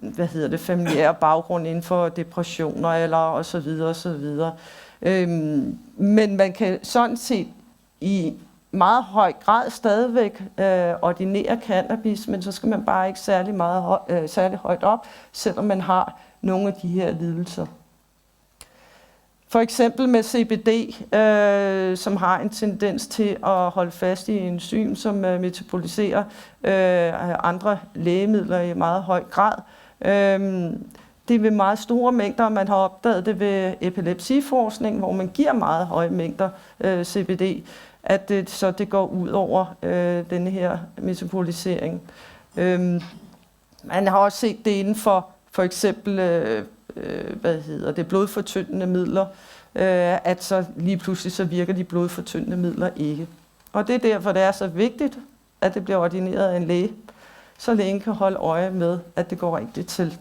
hvad hedder det, familiære baggrund inden for depressioner eller og så videre og så videre. Øhm, men man kan sådan set i meget høj grad stadigvæk øh, ordinere cannabis, men så skal man bare ikke særlig, meget høj, øh, særlig højt op, selvom man har nogle af de her lidelser. For eksempel med C B D, øh, som har en tendens til at holde fast i en enzym, som øh, metaboliserer øh, andre lægemidler i meget høj grad. Øhm, det er ved meget store mængder, og man har opdaget det ved epilepsiforskning, hvor man giver meget høje mængder øh, C B D, at det, så det går ud over øh, denne her metabolisering. Øhm, man har også set det inden for for eksempel øh, øh, hvad hedder det, blodfortyndende midler, øh, at så lige pludselig så virker de blodfortyndende midler ikke. Og det er derfor, det er så vigtigt, at det bliver ordineret af en læge, så lægen kan holde øje med, at det går rigtigt til.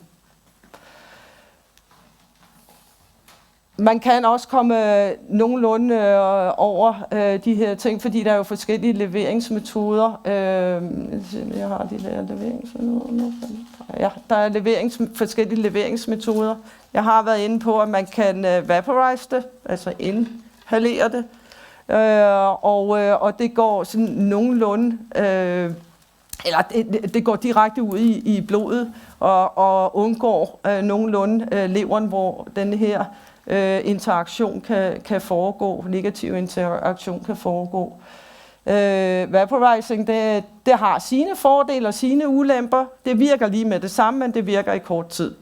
Man kan også komme øh, nogenlunde øh, over øh, de her ting, fordi der er jo forskellige leveringsmetoder. Øh, jeg har de der leveringsmetoder. Ja, der er leverings, forskellige leveringsmetoder. Jeg har været inde på, at man kan øh, vaporize det, altså inhalere det. Øh, og, øh, og det går sådan nogenlunde øh, eller det, det går direkte ud i, i blodet og, og undgår øh, nogenlunde øh, leveren, hvor den her øh, interaktion kan, kan foregå, negativ interaktion kan foregå. Øh, vaporizing, det, det har sine fordele og sine ulemper. Det virker lige med det samme, men det virker i kort tid.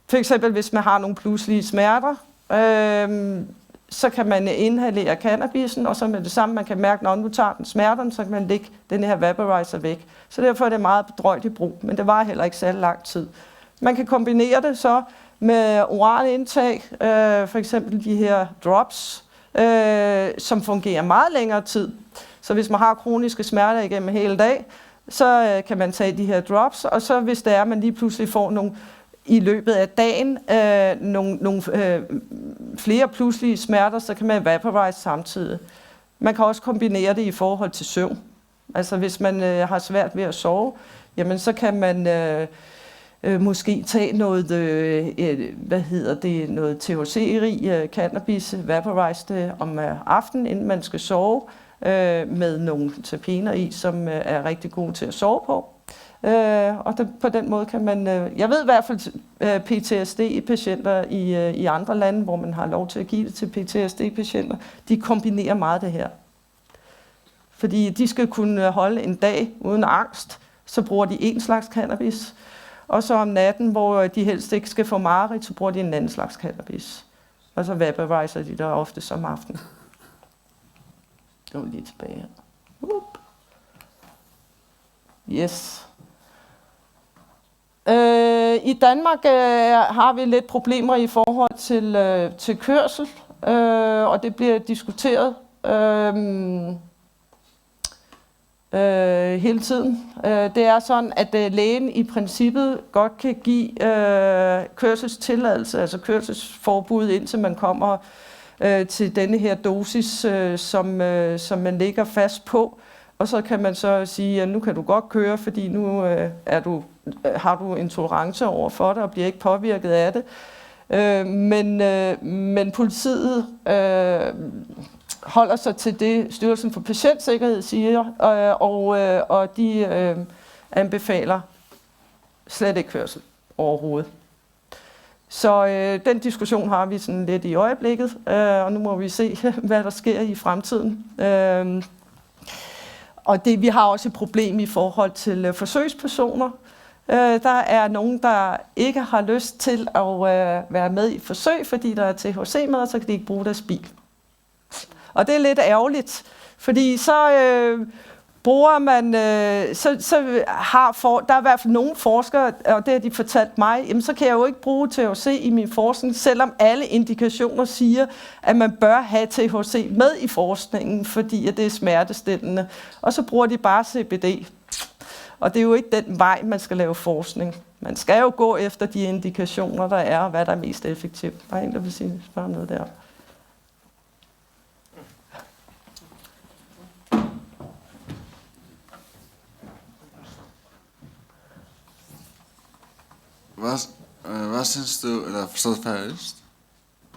For eksempel hvis man har nogle pludselige smerter, øhm, så kan man inhalere cannabisen, og så med det samme, man kan mærke, når nu tager den smerterne, så kan man lægge den her vaporizer væk. Så derfor er det meget drøjt i brug, men det varer heller ikke særlig lang tid. Man kan kombinere det så med oral indtag, øh, for eksempel de her drops, øh, som fungerer meget længere tid. Så hvis man har kroniske smerter igennem en hel dag, så øh, kan man tage de her drops, og så hvis det er, at man lige pludselig får nogle i løbet af dagen øh, nogle, nogle øh, flere pludselige smerter, så kan man vaporize samtidig. Man kan også kombinere det i forhold til søvn. Altså hvis man øh, har svært ved at sove, jamen så kan man øh, øh, måske tage noget, øh, øh, hvad hedder det, noget T H C-rig øh, cannabis, vaporize det om øh, aftenen, inden man skal sove, øh, med nogle terpener i, som øh, er rigtig gode til at sove på. Øh, og det, på den måde kan man, øh, jeg ved i hvert fald, øh, P T S D-patienter i, øh, i andre lande, hvor man har lov til at give det til P T S D-patienter, de kombinerer meget det her. Fordi de skal kunne holde en dag uden angst, så bruger de en slags cannabis. Og så om natten, hvor de helst ikke skal få mareridt, så bruger de en anden slags cannabis. Og så vaporizer de der ofte om aftenen. Gå lige tilbage her. Whoop. Yes. Øh, I Danmark øh, har vi lidt problemer i forhold til, øh, til kørsel, øh, og det bliver diskuteret øh, øh, hele tiden. Øh, det er sådan, at øh, lægen i princippet godt kan give øh, kørselstilladelse, altså kørselsforbud, indtil man kommer øh, til denne her dosis, øh, som, øh, som man ligger fast på. Og så kan man så sige, at nu kan du godt køre, fordi nu øh, er du, øh, har du en tolerance over for det og bliver ikke påvirket af det. Øh, men, øh, men politiet øh, holder sig til det, Styrelsen for Patientsikkerhed siger, øh, og, øh, og de øh, anbefaler slet ikke kørsel overhovedet. Så øh, den diskussion har vi sådan lidt i øjeblikket, øh, og nu må vi se, hvad der sker i fremtiden. Øh, og det, vi har også et problem i forhold til øh, forsøgspersoner. Øh, der er nogen, der ikke har lyst til at øh, være med i forsøg, fordi der er T H C med, og så kan de ikke bruge deres bil. Og det er lidt ærgerligt, fordi så øh, bruger man, øh, så, så har for, der er i hvert fald nogle forskere, og det har de fortalt mig, jamen så kan jeg jo ikke bruge T H C i min forskning, selvom alle indikationer siger, at man bør have T H C med i forskningen, fordi at det er smertestillende. Og så bruger de bare C B D. Og det er jo ikke den vej, man skal lave forskning. Man skal jo gå efter de indikationer, der er, og hvad der er mest effektivt. Der er en, der vil sige, spørge noget der. Hvad, øh, hvad synes du, eller forstået færøsk?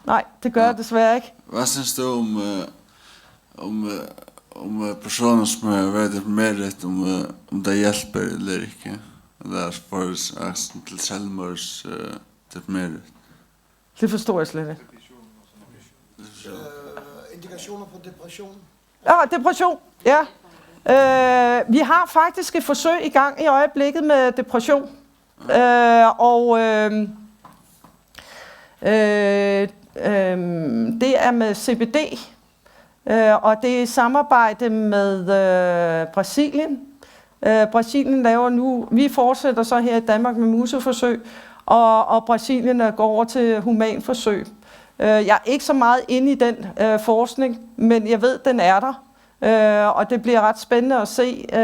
Nej, det gør jeg desværre ikke. Hvad synes du om, øh, om, øh, om øh, personer, som har været deprimeret, om, øh, om det hjælper eller ikke? Eller for eksempel selvmords øh, deprimeret. Det forstår jeg slet ikke. Øh, indikationer på depression. Ja, depression, ja. Øh, vi har faktisk et forsøg i gang i øjeblikket med depression. Øh, og øh, øh, øh, det er med C B D, øh, og det er i samarbejde med øh, Brasilien. Øh, Brasilien laver nu, vi fortsætter så her i Danmark med museforsøg, og, og Brasilien øh, går over til humanforsøg. Øh, jeg er ikke så meget inde i den øh, forskning, men jeg ved, den er der. Øh, og det bliver ret spændende at se øh,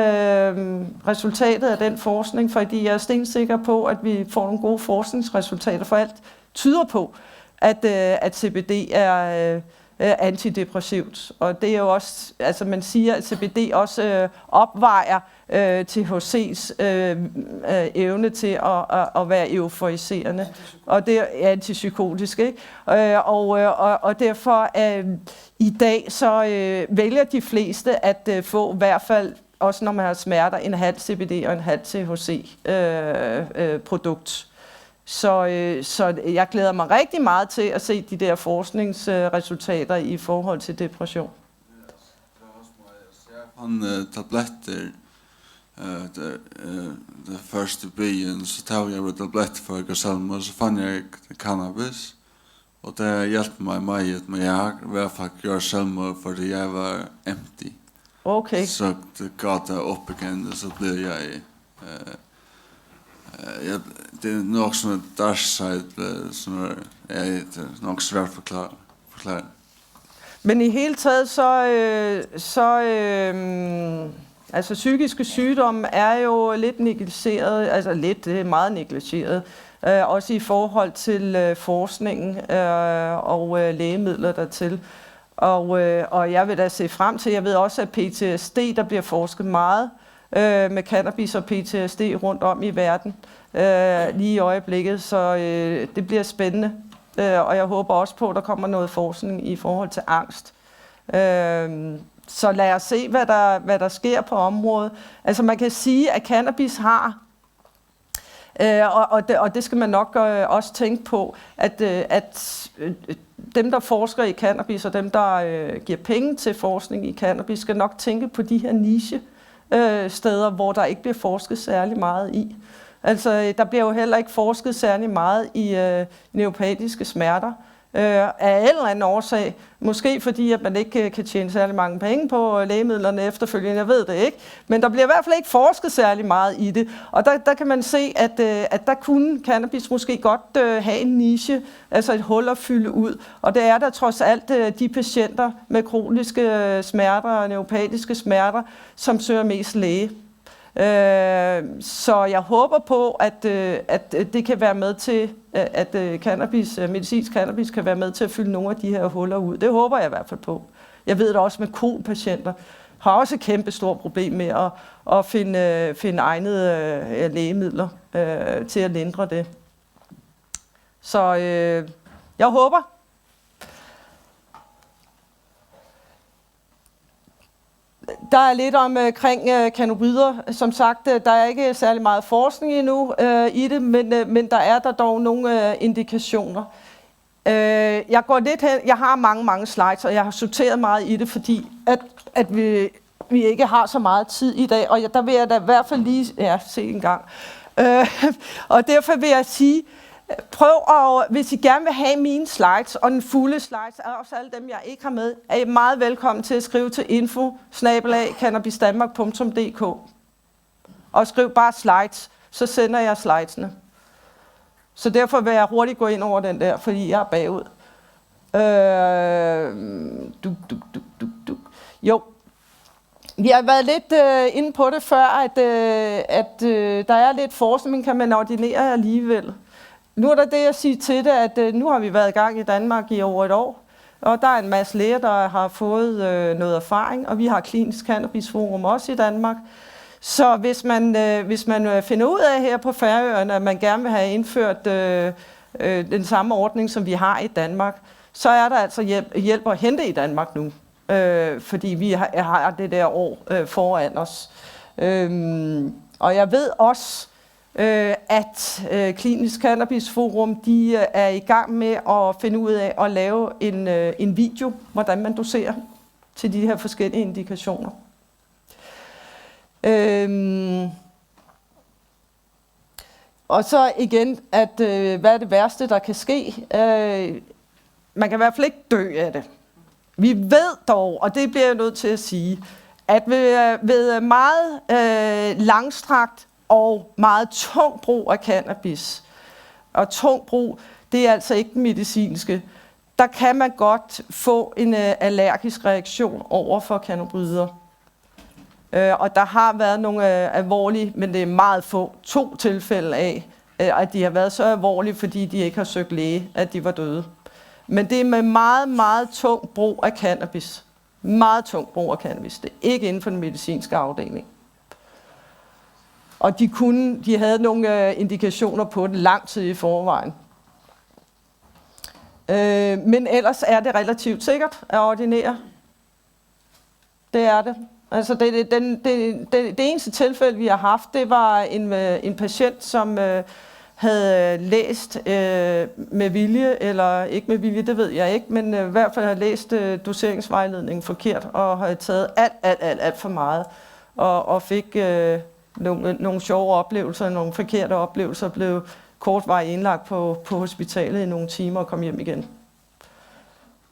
resultatet af den forskning, fordi jeg er stensikker på, at vi får nogle gode forskningsresultater, for alt tyder på, at, øh, at C B D er øh, øh, antidepressivt. Og det er jo også, altså man siger, at C B D også øh, opvejer øh, T H C's øh, øh, evne til at, at, at være euforiserende. Og det er antipsykotisk, ikke? Øh, og, øh, og, og derfor øh, i dag så øh, vælger de fleste at øh, få i hvert fald, også når man har smerter, en halv C B D og en halv T H C øh, øh, produkt. Så, øh, så jeg glæder mig rigtig meget til at se de der forskningsresultater i forhold til depression. Hann øh, tablettir øh, det, øh, det første byen, så tog jeg tabletter for at gå selvmord, så fann jeg cannabis. Og det hjalp mig meget, men jeg har i hvert fald gjort selvmord, fordi jeg var empty. Okay. Så det gav det op igen, og så blev jeg øh, øh, jeg, det er nok sådan et dark side, øh, sådan noget, ja, det er nok svært at forklare. forklare. Men i hele taget så, øh, så øh, altså psykiske sygdomme er jo lidt negligeret, altså lidt, det er meget negligeret, øh, også i forhold til øh, forskningen øh, og øh, lægemidler dertil. Og, øh, og jeg vil da se frem til, jeg ved også, at P T S D, der bliver forsket meget øh, med cannabis og P T S D rundt om i verden øh, lige i øjeblikket, så øh, det bliver spændende. Øh, og jeg håber også på, at der kommer noget forskning i forhold til angst. Øh, så lad os se, hvad der, hvad der sker på området. Altså man kan sige, at cannabis har Øh, og, og, det, og det skal man nok øh, også tænke på, at, øh, at øh, dem, der forsker i cannabis, og dem, der øh, giver penge til forskning i cannabis, skal nok tænke på de her niche øh, steder, hvor der ikke bliver forsket særlig meget i. Altså, øh, der bliver jo heller ikke forsket særlig meget i øh, neuropatiske smerter. øh, af en eller anden årsag. Måske fordi, at man ikke øh, kan tjene særlig mange penge på øh, lægemidlerne efterfølgende, jeg ved det ikke. Men der bliver i hvert fald ikke forsket særlig meget i det. Og der, der kan man se, at, øh, at der kunne cannabis måske godt øh, have en niche, altså et hul at fylde ud. Og det er der trods alt øh, de patienter med kroniske øh, smerter og neuropatiske smerter, som søger mest læge. Øh, så jeg håber på, at, øh, at øh, det kan være med til, øh, at øh, cannabis, øh, medicinsk cannabis kan være med til at fylde nogle af de her huller ud. Det håber jeg i hvert fald på. Jeg ved det også med kol-patienter har også et kæmpe stort problem med at, at finde, øh, finde egnede øh, lægemidler øh, til at lindre det. Så øh, jeg håber, der er lidt omkring øh, cannabinoider. Som sagt, øh, der er ikke særlig meget forskning endnu øh, i det, men, øh, men der er der dog nogle øh, indikationer. Øh, jeg går lidt hen, jeg har mange, mange slides, og jeg har sorteret meget i det, fordi at, at vi, vi ikke har så meget tid i dag, og jeg, der vil jeg da i hvert fald lige, ja, se en gang. Øh, og derfor vil jeg sige, prøv at, hvis I gerne vil have mine slides, og den fulde slides, og også alle dem, jeg ikke har med, er I meget velkommen til at skrive til info snabel-a cannabisdanmark punktum d k. Og skriv bare slides, så sender jeg slidesene. Så derfor vil jeg hurtigt gå ind over den der, fordi jeg er bagud. Øh, duk, duk, duk, duk, duk. Jo, vi har været lidt øh, inde på det før, at, øh, at øh, der er lidt forskning, men kan man ordinere alligevel? Nu er der det at sige til det, at øh, nu har vi været i gang i Danmark i over et år, og der er en masse læger, der har fået øh, noget erfaring, og vi har Klinisk Cannabis Forum også i Danmark. Så hvis man, øh, hvis man øh, finder ud af her på Færøerne, at man gerne vil have indført øh, øh, den samme ordning, som vi har i Danmark, så er der altså hjælp, hjælp at hente i Danmark nu, øh, fordi vi har, har det der år øh, foran os. Øhm, og jeg ved også, øh, at øh, Klinisk Cannabis Forum, de øh, er i gang med at finde ud af at lave en, øh, en video, hvordan man doserer til de her forskellige indikationer. Øhm, og så igen, at øh, hvad er det værste, der kan ske? Øh, man kan i hvert fald ikke dø af det. Vi ved dog, og det bliver jeg nødt til at sige, at ved, ved meget øh, langstrakt og meget tung brug af cannabis, og tung brug, det er altså ikke den medicinske, der kan man godt få en øh, allergisk reaktion over for cannabinoider. Øh, og der har været nogle øh, alvorlige, men det er meget få, to tilfælde af, øh, at de har været så alvorlige, fordi de ikke har søgt læge, at de var døde. Men det er med meget, meget tung brug af cannabis. Meget tung brug af cannabis. Det er ikke inden for den medicinske afdeling. Og de kunne, de havde nogle øh, indikationer på det lang tid i forvejen. Øh, men ellers er det relativt sikkert at ordinere. Det er det. Altså det, det, den, det, det, det eneste tilfælde, vi har haft, det var en, øh, en patient, som øh, havde læst øh, med vilje, eller ikke med vilje, det ved jeg ikke, men øh, i hvert fald havde læst øh, doseringsvejledningen forkert, og havde taget alt, alt, alt, alt for meget, og, og fik øh, nogle, nogle sjove oplevelser, nogle forkerte oplevelser, og blev kortvarigt indlagt på, på hospitalet i nogle timer og kom hjem igen.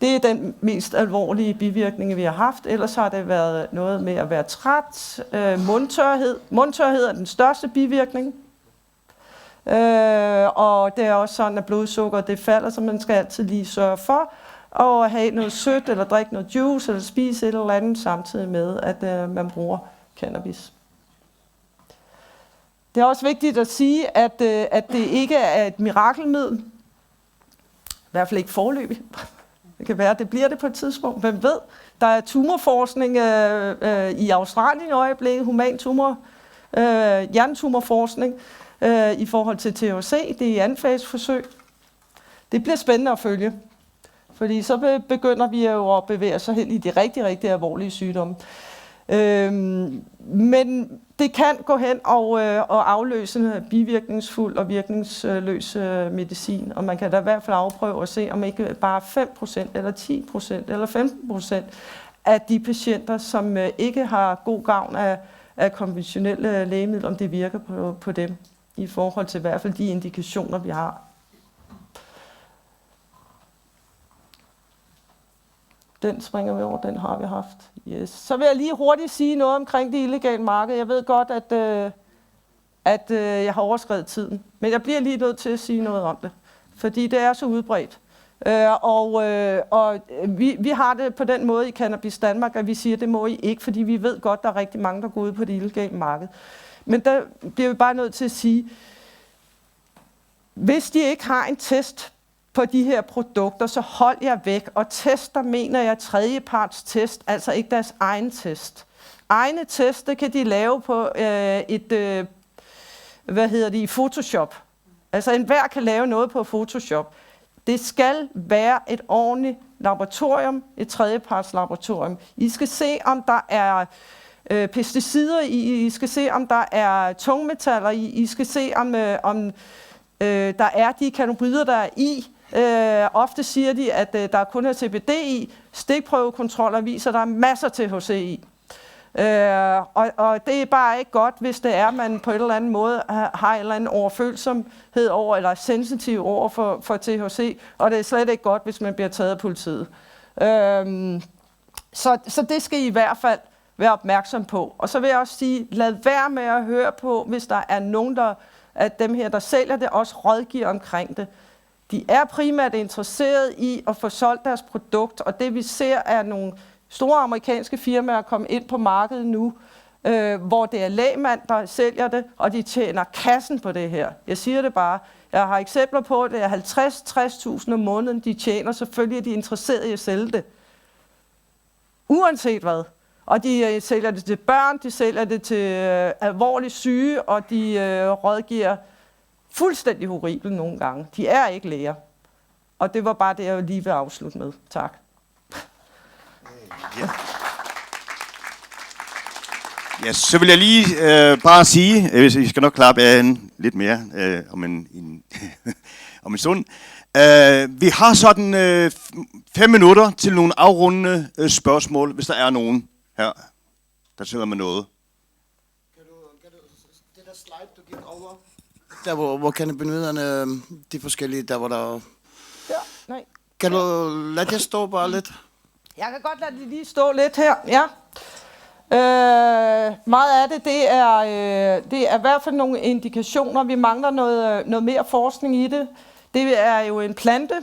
Det er den mest alvorlige bivirkning, vi har haft. Ellers har det været noget med at være træt, øh, mundtørhed. Mundtørhed er den største bivirkning. Øh, og det er også sådan, at blodsukker det falder, så man skal altid lige sørge for at have noget sødt, eller drikke noget juice, eller spise et eller andet, samtidig med, at øh, man bruger cannabis. Det er også vigtigt at sige, at, øh, at det ikke er et mirakelmiddel. I hvert fald ikke foreløbig. Det kan være, at det bliver det på et tidspunkt. Hvem ved? Der er tumorforskning øh, øh, i Australien i øjeblikket, human tumor, øh, hjernetumorforskning øh, i forhold til T H C. Det er i anden fase forsøg. Det bliver spændende at følge, fordi så be- begynder vi jo at bevæge os hen i de rigtig, rigtig alvorlige sygdomme. Øhm, men det kan gå hen og, øh, og afløse bivirkningsfuld og virkningsløs øh, medicin, og man kan da i hvert fald afprøve at se, om ikke bare fem procent eller ti procent eller femten procent af de patienter, som øh, ikke har god gavn af, af konventionelle lægemidler, om det virker på, på dem, i forhold til i hvert fald de indikationer, vi har. Den springer vi over, den har vi haft. Yes. Så vil jeg lige hurtigt sige noget omkring det illegale marked. Jeg ved godt, at, øh, at øh, jeg har overskredet tiden, men jeg bliver lige nødt til at sige noget om det, fordi det er så udbredt. Øh, og øh, og vi, vi har det på den måde i Cannabis Danmark, at vi siger, det må I ikke, fordi vi ved godt, der er rigtig mange, der går ud på det illegale marked. Men der bliver vi bare nødt til at sige, hvis de ikke har en test på de her produkter, så hold jer væk. Og tester mener jeg tredjeparts test, altså ikke deres egen test. Egne test, det kan de lave på øh, et, øh, hvad hedder det, i Photoshop. Altså enhver kan lave noget på Photoshop. Det skal være et ordentligt laboratorium, et tredjeparts laboratorium. I skal se, om der er øh, pesticider i, I skal se, om der er tungmetaller i, I skal se, om, øh, om øh, der er de cannabinoider, der er i. Øh, ofte siger de, at øh, der kun er C B D i. Stikprøvekontroller viser, at der er masser T H C i. Øh, og, og det er bare ikke godt, hvis det er, at man på en eller anden måde har, har en eller anden overfølsomhed over, eller er sensitiv over for, for T H C, og det er slet ikke godt, hvis man bliver taget af politiet. Øhm, så, så det skal I i hvert fald være opmærksom på. Og så vil jeg også sige, lad være med at høre på, hvis der er nogen, der, at dem her, der sælger det, også rådgiver omkring det. De er primært interesseret i at få solgt deres produkt, og det vi ser er nogle store amerikanske firmaer komme ind på markedet nu, øh, hvor det er lægmand, der sælger det, og de tjener kassen på det her. Jeg siger det bare. Jeg har eksempler på, at det er halvtreds, tres tusind om måneden, de tjener. Selvfølgelig er de interesseret i at sælge det. Uanset hvad. Og de øh, sælger det til børn, de sælger det til øh, alvorligt syge, og de øh, rådgiver fuldstændig horribelt nogle gange. De er ikke læger. Og det var bare det, jeg lige vil afslutte med. Tak. Ja. Ja, så vil jeg lige øh, bare sige, øh, hvis I skal nok klappe af en, lidt mere øh, om en, en, om en stund. Øh, vi har sådan øh, f- fem minutter til nogle afrundende øh, spørgsmål, hvis der er nogen her, der sidder med noget. Kan du, kan du, det der slide, du gik over, der hvor, hvor cannabinoiderne, øhm, de forskellige, der hvor der... Ja, nej. Kan du lade det stå bare lidt? Jeg kan godt lade det lige stå lidt her, ja. Øh, meget af det, det er, øh, det er i hvert fald nogle indikationer. Vi mangler noget, noget mere forskning i det. Det er jo en plante,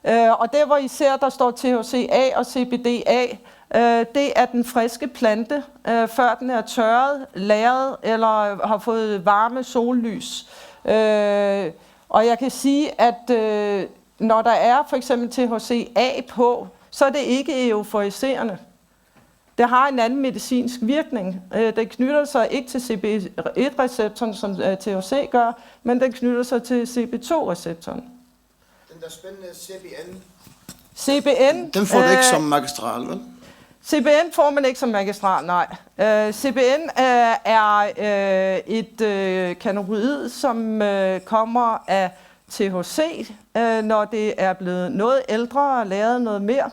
øh, og der hvor I ser, der står T H C A og C B D A, øh, det er den friske plante, øh, før den er tørret, lagret eller har fået varme sollys. Øh, og jeg kan sige, at øh, når der er for eksempel T H C A på, så er det ikke euforiserende. Det har en anden medicinsk virkning. Øh, den knytter sig ikke til C B et-receptoren, som øh, T H C gør, men den knytter sig til C B to-receptoren. Den der spændende C B N, C B N, den får du ikke øh, som magistral, vel? C B N får man ikke som magistral, nej. Øh, C B N øh, er øh, et øh, cannabinoid, som øh, kommer af T H C, øh, når det er blevet noget ældre og lavet noget mere.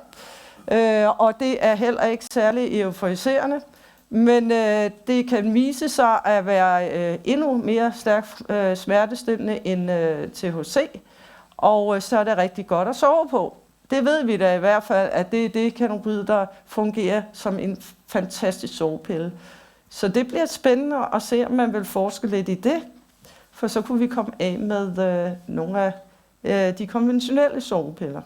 Øh, og det er heller ikke særlig euforiserende, men øh, det kan vise sig at være øh, endnu mere stærkt øh, smertestillende end øh, T H C, og øh, så er det rigtig godt at sove på. Det ved vi da i hvert fald, at det er det cannabinoid, der fungerer som en fantastisk sovepille. Så det bliver spændende at se, om man vil forske lidt i det, for så kunne vi komme af med øh, nogle af øh, de konventionelle sovepiller.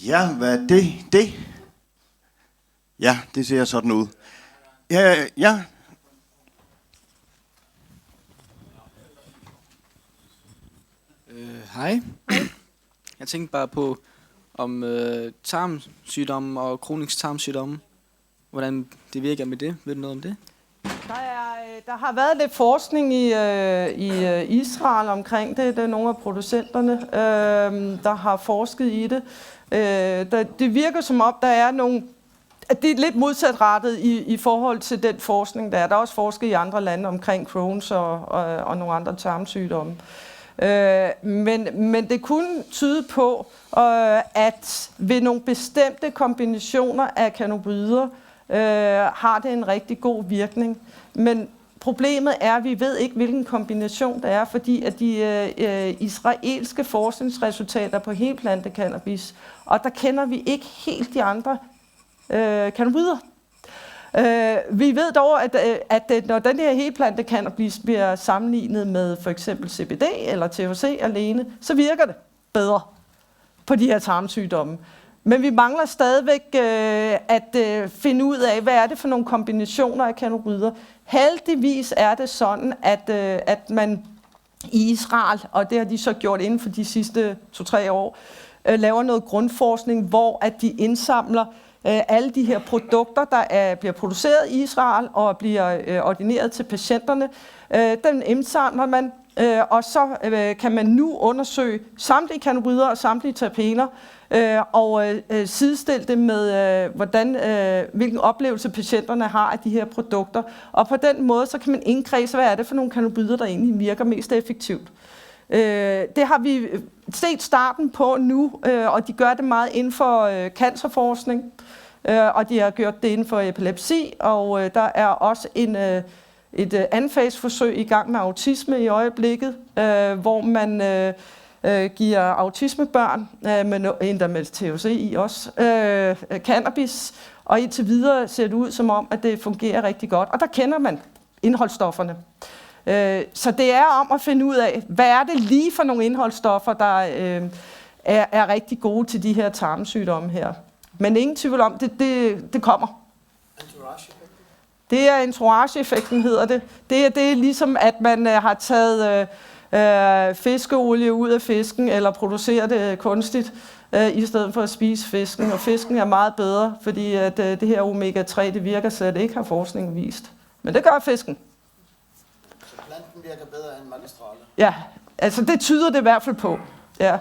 Ja, hvad er det? Det? Ja, det ser sådan ud. Ja, ja. Øh, hej. Jeg tænkte bare på, om øh, tarmsygdomme og kronisk tarmsygdomme, hvordan det virker med det. Ved du noget om det? Der, er, øh, der har været lidt forskning i, øh, i øh, Israel omkring det. Det er nogle af producenterne, øh, der har forsket i det. Øh, der, det virker som om, der er nogle... At det er lidt modsatrettet i, i forhold til den forskning, der er. Der er også forsket i andre lande omkring Crohn's og, og, og nogle andre tarmsygdomme. Øh, men, men det kunne tyde på, øh, at ved nogle bestemte kombinationer af cannabinoider, øh, har det en rigtig god virkning. Men Problemet er, at vi ved ikke, hvilken kombination det er, fordi at de øh, øh, israelske forskningsresultater på helplantecannabis, og der kender vi ikke helt de andre øh, cannabinoider. Øh, vi ved dog, at, øh, at øh, når den her helplantecannabis bliver sammenlignet med for eksempel C B D eller T H C alene, så virker det bedre på de her tarmsygdomme. Men vi mangler stadigvæk øh, at øh, finde ud af, hvad er det for nogle kombinationer af cannabinoider. Heldigvis er det sådan, at, øh, at man i Israel, og det har de så gjort inden for de sidste to-tre år, øh, laver noget grundforskning, hvor at de indsamler øh, alle de her produkter, der er, bliver produceret i Israel og bliver øh, ordineret til patienterne. Øh, dem indsamler man, øh, og så øh, kan man nu undersøge samtlige cannabinoider og samtlige terpener, øh, og øh, øh, sidestille det med, øh, hvordan, øh, hvilken oplevelse patienterne har af de her produkter. Og på den måde, så kan man indkredse, hvad er det for nogle cannabinoider, der egentlig virker mest effektivt. Øh, det har vi set starten på nu, øh, og de gør det meget inden for øh, cancerforskning, øh, og de har gjort det inden for epilepsi, og øh, der er også en, øh, et øh, anfagsforsøg i gang med autisme i øjeblikket, øh, hvor man øh, øh, giver autismebørn, øh, med no- endda med T H C i også, øh, øh, cannabis, og indtil videre ser det ud som om, at det fungerer rigtig godt. Og der kender man indholdsstofferne. Øh, så det er om at finde ud af, hvad er det lige for nogle indholdsstoffer, der øh, er, er rigtig gode til de her tarmsygdomme her. Men ingen tvivl om, det, det, det kommer. Det er entourage-effekten, hedder det. Det er, det er ligesom, at man øh, har taget øh, øh, fiskeolie ud af fisken, eller producerer det kunstigt, øh, i stedet for at spise fisken. Og fisken er meget bedre, fordi at, øh, det her omega tre, det virker slet ikke, har forskningen vist. Men det gør fisken. Så planten virker bedre end Magistrale? Ja, altså det tyder det i hvert fald på. Ja.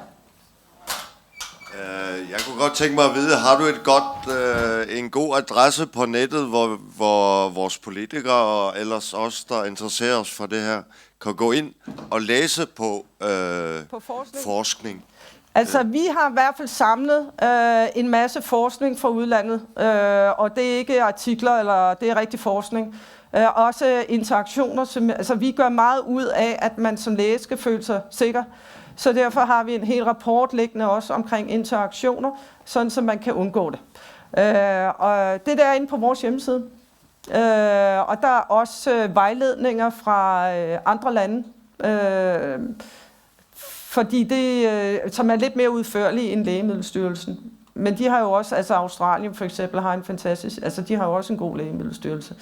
Øh, jeg kunne godt tænke mig at vide, har du et godt, øh, en god adresse på nettet, hvor, hvor vores politikere og ellers os, der interesserer os for det her, kan gå ind og læse på, øh, På forskning. Forskning? Altså, vi har i hvert fald samlet øh, en masse forskning fra udlandet, øh, og det er ikke artikler, eller det er rigtig forskning. Øh, også interaktioner, som, altså vi gør meget ud af, at man som læge skal føle sig sikker. Så derfor har vi en hel rapport liggende også omkring interaktioner, sådan så man kan undgå det. Øh, og det der er inde på vores hjemmeside. Øh, og der er også øh, vejledninger fra øh, andre lande. Øh, fordi det, øh, som er lidt mere udførlige end Lægemiddelstyrelsen. Men de har jo også, altså Australien for eksempel har en fantastisk, altså de har jo også en god lægemiddelstyrelse.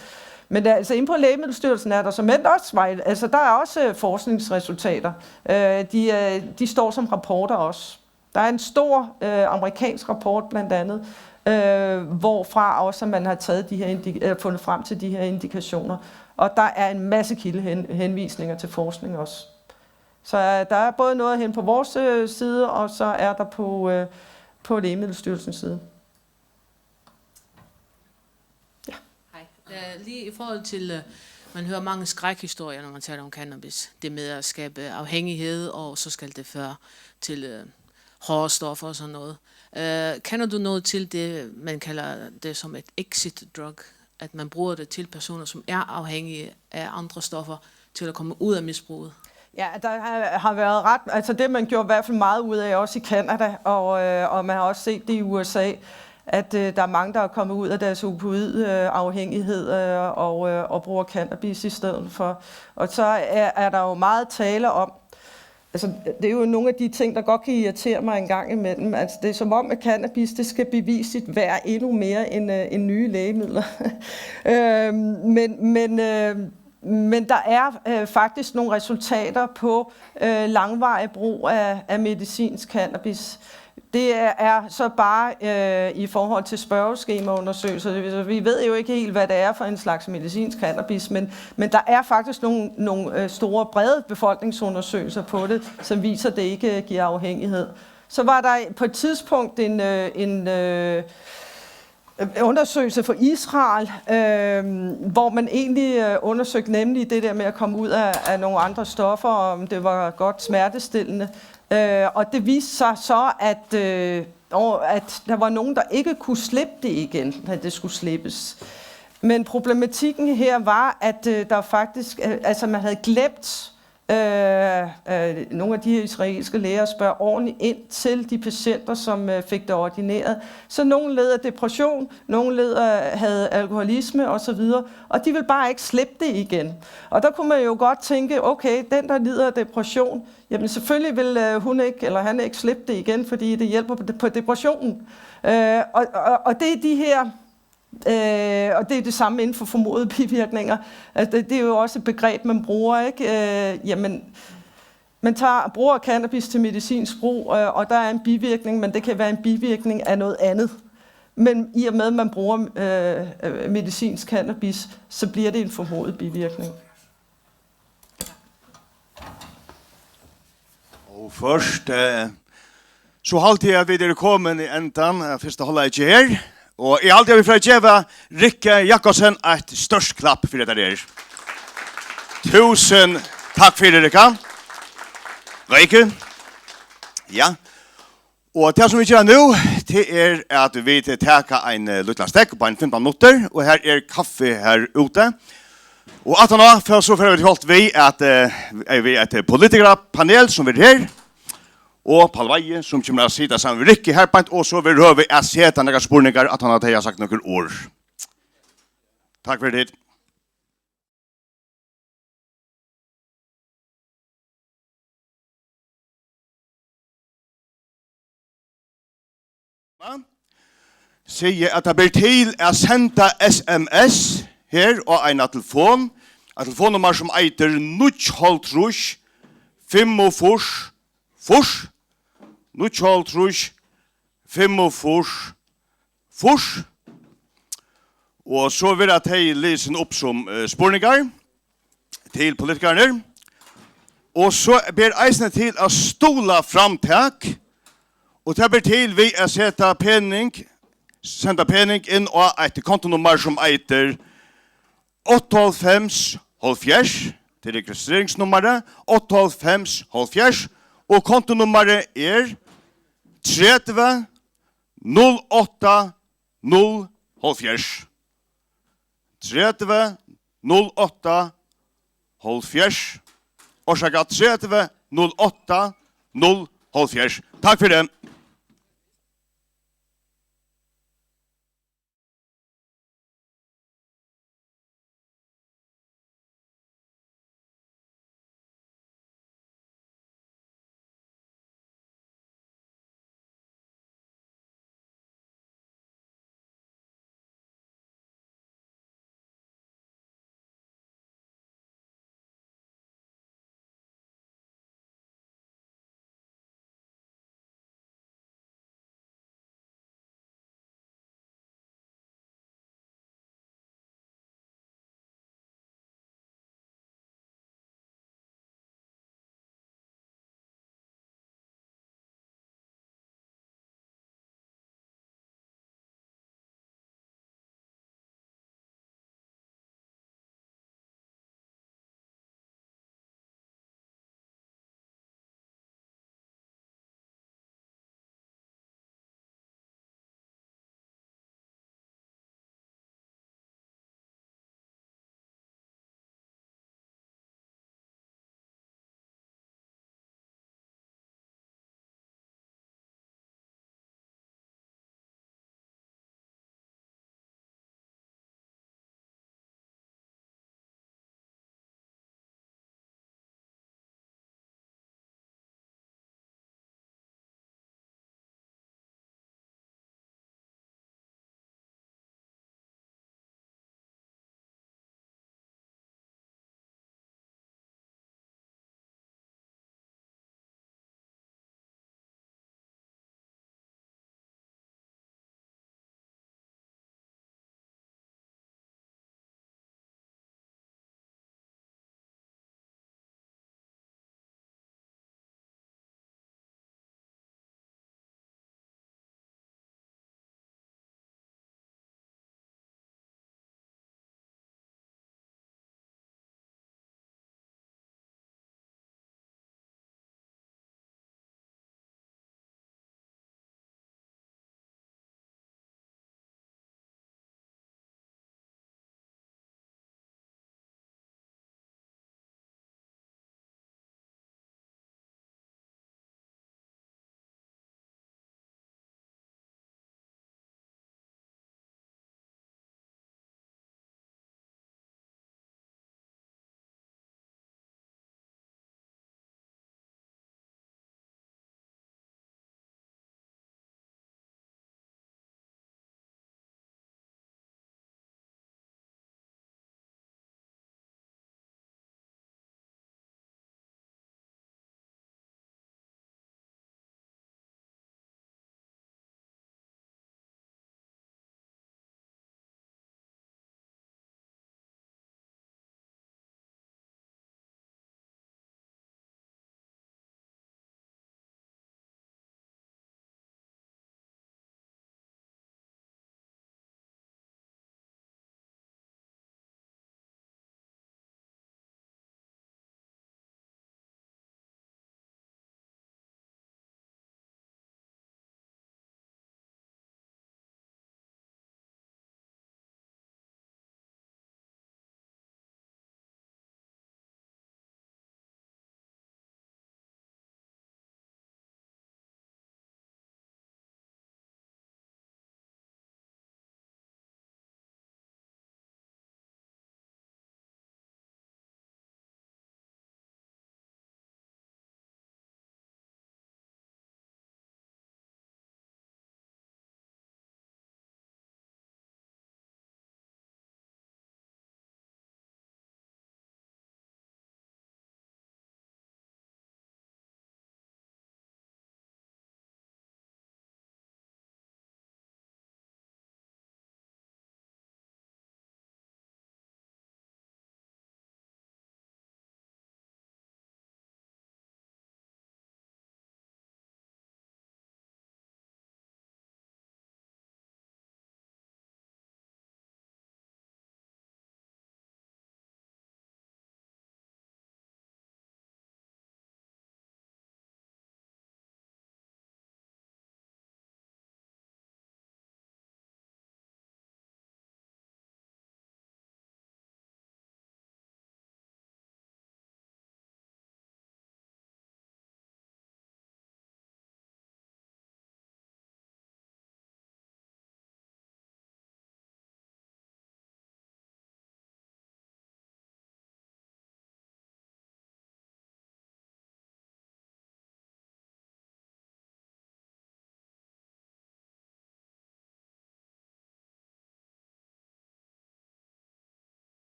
Men der, altså inde på Lægemiddelstyrelsen er der som end også, vej- altså der er også øh, forskningsresultater. Øh, de, øh, de står som rapporter også. Der er en stor øh, amerikansk rapport blandt andet, øh, hvorfra også at man har taget de her indi- øh, fundet frem til de her indikationer. Og der er en masse kildehenvisninger til forskning også. Så øh, der er både noget hen på vores øh, side, og så er der på, øh, på Lægemiddelstyrelsens side. Hej. Øh, Lige i forhold til, øh, man hører mange skrækhistorier, når man taler om cannabis. Det med at skabe afhængighed, og så skal det føre til øh, hårde stoffer og sådan noget. Øh, kender du noget til det, man kalder det som et exit drug? At man bruger det til personer, som er afhængige af andre stoffer, til at komme ud af misbruget? Ja, der har, har været ret, altså det man gjorde i hvert fald meget ud af, også i Canada, og, øh, og man har også set det i U S A, at øh, der er mange, der er kommet ud af deres opioid-afhængighed øh, og, øh, og bruger cannabis i stedet for. Og så er, er der jo meget tale om, altså det er jo nogle af de ting, der godt kan irritere mig en gang imellem. Altså det er som om, at cannabis, det skal bevise sit værd endnu mere end, øh, end nye lægemidler. øhm, men, men, øh, men der er øh, faktisk nogle resultater på øh, langvarig brug af, af medicinsk cannabis. Det er, er så bare øh, i forhold til spørgeskemaundersøgelser. Det vil sige, vi ved jo ikke helt, hvad det er for en slags medicinsk cannabis, men, men der er faktisk nogle, nogle øh, store, brede befolkningsundersøgelser på det, som viser, at det ikke øh, giver afhængighed. Så var der på et tidspunkt en, øh, en øh, undersøgelse for Israel, øh, hvor man egentlig øh, undersøgte nemlig det der med at komme ud af, af nogle andre stoffer, og om det var godt smertestillende. Øh, og det viste sig så, at, øh, og at der var nogen, der ikke kunne slippe det igen, at det skulle slippes. Men problematikken her var, at øh, der faktisk, øh, altså man havde glemt øh, øh, nogle af de her israelske læger at spørge ordentligt ind til de patienter, som øh, fik det ordineret. Så nogen led af depression, nogen led af, havde alkoholisme osv., og de vil bare ikke slippe det igen. Og der kunne man jo godt tænke, okay, den der lider af depression, jamen selvfølgelig vil øh, hun ikke, eller han ikke slippe det igen, fordi det hjælper på, på depressionen. Øh, og, og, og det er de her Øh, og det er det samme inden for formodede bivirkninger. Altså, det, det er jo også et begreb, man bruger, ikke? Øh, jamen, man tager, bruger cannabis til medicinsk brug, øh, og der er en bivirkning, men det kan være en bivirkning af noget andet. Men i og med, at man bruger øh, øh, medicinsk cannabis, så bliver det en formodet bivirkning. Og først, eh, so haldi eg at vit eru komin í endan av fyrsta hálvleiki her. Og eg haldi at vit fara at geva Rikka Jakobsen eitt stórt klapp fyri hetta her. Túsund takk fyri, Rikka. Veike. Ja. Og tað sum vit gera nú, tað er at vit taka ein eh, lítlan steðg upp á ein fimtan minuttir, og her er kaffi her úti. Og aftaná, fyri so fara vit í holt við at eh, er við eitt politikarapanel sum verður her. Og Pál Weihe, sum kemur at sita saman við Rikki her beint, og so verður høvi at seta nakrar spurningar, aftaná at tey hava sagt nøkur orð. Takk fyri tit. Sigi at tað ber til at senda S M S her á eina telefon, eitt telefonnummar sum eitur níggju hálvtrýss fimmogfýrs fýrs, níggju hálvtrýss fimmogfýrs fýrs. Og so verða tey lisin upp sum eh, spurningar til politikararnar. Og so ber eisini til at stuðla framtak, og tað ber til við at seta pening, senda pening inn á eitt kontonummar sum eitur áttaoghálvfems hálvfjerðs, tað er registreringsnummarið, áttaoghálvfems hálvfjerðs, og kontonummarið er tretivu null átta null hálvfjerðs. Tretivu null átta hálvfjerðs. Orsaka, tretivu null átta null hálvfjerðs. Takk fyri.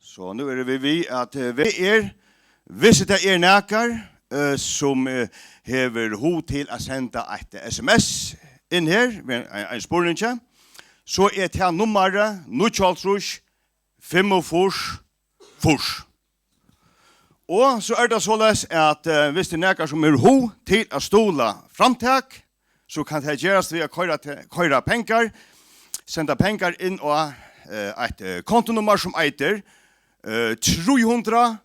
So, nú eru vit við at, eh, vit er, viss tað er nakar, eh, sum, eh, hevur hug til at senda eitt S M S inn her, við ein, ein spurningi, so er tað nummarið níggjuoghálvtrýss, fimmogfýrs, fýrs. Og so er tað soleiðis, at, eh, viss tað er nakar, sum hevur hug til at stuðla Framtak, so kann tað gerast við at koyra te-, koyra pengar, senda pengar inn á, eh, eitt, eh, kontonummar, sum eitur, eh, trý hundrað,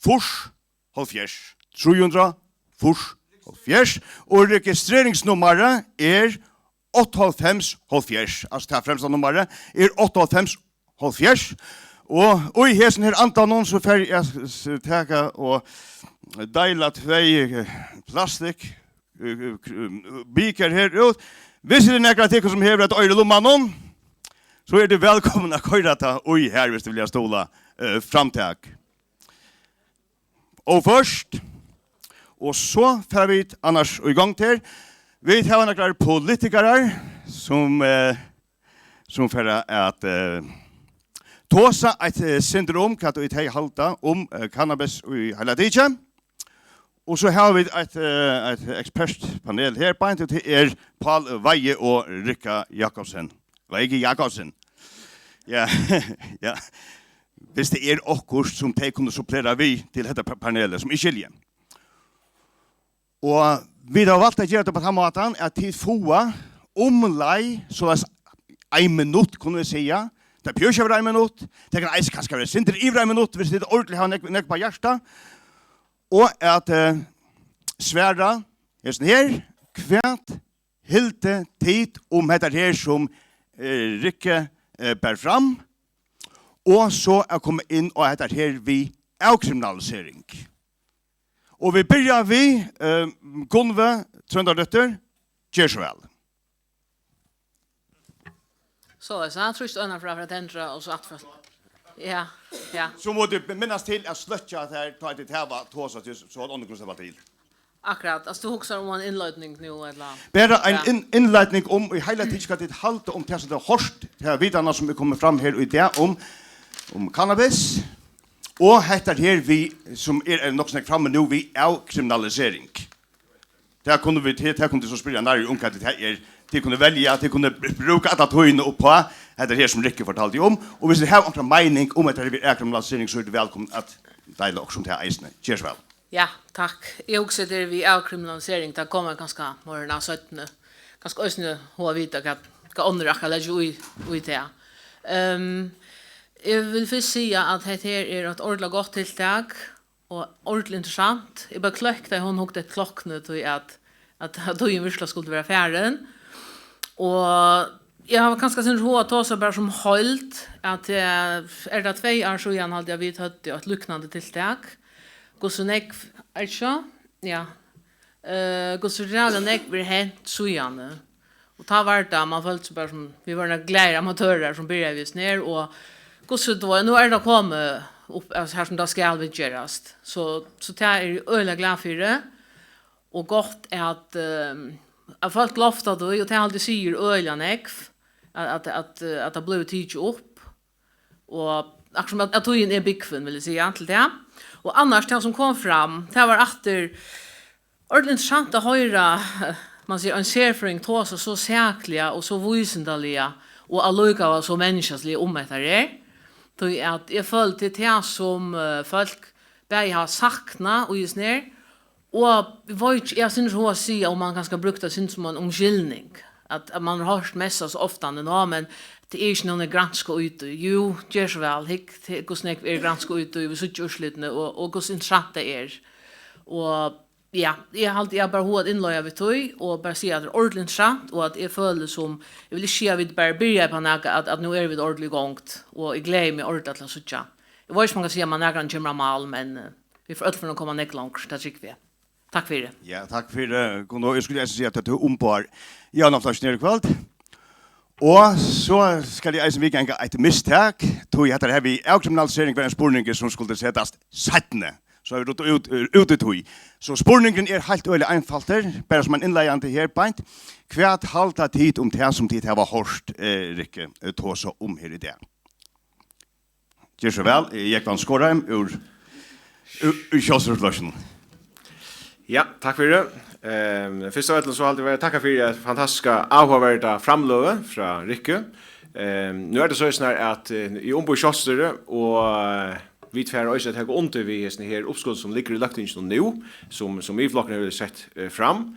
fýrs, hálvfjerðs. Trý hundrað, fýrs, hálvfjerðs. Og registreringsnummarið er áttaoghálvfems, hálvfjerðs. Altso, tað fremsta nummarið er áttaoghálvfems, hálvfjerðs. Og, og í hesum her andanum, so fari eg at s-, s-, taka og deila tvey, eh, plastikk, eh, eh, bikar her út. Viss tað er nakar av tykkum, sum hevur eitt oyra í lummanum, so eru tit vælkomin at koyra tað í her, viss tit vilja stuðla, eh, Framtak. Og fyrst, og so fara vit annars í gongd her. Vit hava nakrar politikarar, sum, eh, sum fara at, eh, tosa eitt, eh, sindur um, hvat ið tey halda um, eh, cannabis í heila tikið. Og so hava vit eitt, eh, eitt ekspertpanel her beint, og tað er Pál Weihe og Rikka Jakobsen. Weihe Jakobsen. Ja, ja. Viss tað er okkurt, sum tey kunnu supplera við til hetta pa-, panelið, sum eg skilji. Og vit hava valt at gera tað á tann mátan, at tit fáa umleið, soleiðis ein minutt, kunnu vit siga. Tað behøvir ikki at vera ein minutt. Tað kann eisini kanska vera eitt sindur yvir ein minutt, viss tit ordiliga hava nógv, nógv á hjarta. Og at, eh, svara hesum her, hvat hildu tit um hetta her, sum, eh, Rikki, eh, ber fram, og so at koma inn á hetta her við avkriminalisering. Og vit byrja við, eh, Gunnvø Tróndardóttir. Ger so væl. Soleiðis, ja, trýst eina frá, frá tendra, og so aftur frá. Ja, ja. So mugu tit minnast til at sløkkja tær, tá tit hava tosað, til, so at onnur kunnu sleppa til. Akkurát, altso, tú hugsar um ein innleiðing nú, ella? Bara ein Ja. inn-, innleiðing um, í heila tikið, hvat tit halda um tað, sum tit hava hoyrt, tað vitanina, sum er komin fram her í dag um, um cannabis, og hetta her við, sum er, er nokk so nógv frammi nú, við avkriminalisering. Tað kunnu vit, tað, tað kunnu tit so spyrja nærri um, hvat tað er. Tit kunnu velja, tit kunnu br-, brúka alla tíðina upp á hetta her, sum Rikki fortaldi um. Og viss tit hava onkra meining um hetta her við avkriminalisering, so eru tit vælkomin at deila okkurt um tað eisini. Ger so væl. Ja, takk. Eg hugsi, at tað er við avkriminalisering, tað kemur kanska meira inn á seinni. Kanska eisini hava vita hvat, hvat onnur akkurát leggja í, í tað. Ehm, eg vil fyrst siga, at hetta her er eitt ordiliga gott tiltak, og ordiliga interessant. Eg bleiv kløkk, tá hon hugdi eftir klokkuni, tí at, at, at tíðin virkuliga skuldi vera farin. Og eg havi kanska sindur hug at tosa bara sum heild, at, eh, er tað tvey ár síðan, haldi eg, at vit høvdu eitt líknandi tiltak. Hvussu nógv, er ikki so? Ja. Eh, hvussu ræðuliga nógv er hent síðani. Og tá var tað, man følti seg bara sum, vit vóru nakrir glaðir amatørar, sum byrjaðu við hesum her, og hvussu, tú veit, nú er tað komið upp, altso, har sum tað skal viðgerast. So, so tað eri eg øgiliga glað fyri. Og gott at, ehm, at fólk lofta tí, og tað haldi eg sigur øgiliga nógv, at, at, at, at tað blívur tikið upp. Og akkurát sum at, at tíðin er búgvin, vil eg siga, til tað. Og annars, tað sum kom fram, tað var aftur ordiliga interessant at hoyra, man sigur, ein serfrøðing tosa so sakliga og so vísindaliga og allíkavæl so menniskjaliga um hetta her. Tí at eg følti tað, sum, eh, fólk bæði hava saknað í hesum her, og eg veit ikki, eg havi sindur hug at siga, um man kanska brúkti tað sindur sum ein umskyldning, at, at man hevur hoyrt mest so ofta, men, ja, men tað er ikki nógv granskað í tí. Jú, ger so væl, hygg, tað, hvussu nógv er granskað í tí, vit síggja úrslitini, og, og hvussu interessant tað er. Og ja, eg haldi, eg havi bara hug at innleiða við tí, og bara siga, at tað er ordiliga interessant, og at eg føli sum, eg vil ikki siga, at vit bara byrja upp á nakað, at, at nú eru vit ordiliga í gongd, og eg gleði meg ordiliga til at síggja. Eg veit ikki, um man kann siga, at man nakrantíð kemur á mál, men, eh, vit fara øll fyri at koma nógv longur, tað trúgvi eg. Takk fyri. Ja, takk fyri, eh, Gunnar. Eg skuldi eisini siga, at tú umboðar javnaðarflokkin her í kvøld. Og so skal eg eisini viðganga eitt mistak, tí hetta her við avkriminalisering var ein spurningur, sum skuldi setast seinni. So er út, út, út í tí. So spurningurin er heilt øgiliga einfaldur, bara sum ein innleiðandi her beint. Hvat halda tit um tað, sum tit hava hoyrt, eh, Rikki, eh, tosa um her í dag? Ger so væl, eh, Jógvan Skorheim úr, úr, úr Sjálvstýrisflokkinum. Ja, takk fyri. Ehm, fyrst av øllum so haldi eg vil takka fyri eitt fantastiskt áhugavert framløgu frá Rikku. Ehm, nú er tað soleiðis her at, eh, eg umboði sjálvstýri, og, eh, vit fara eisini at taka undir við hesum her uppskoti sum liggur í løgtinginum nú, sum, sum Miðflokkurin hevur sett, eh, fram.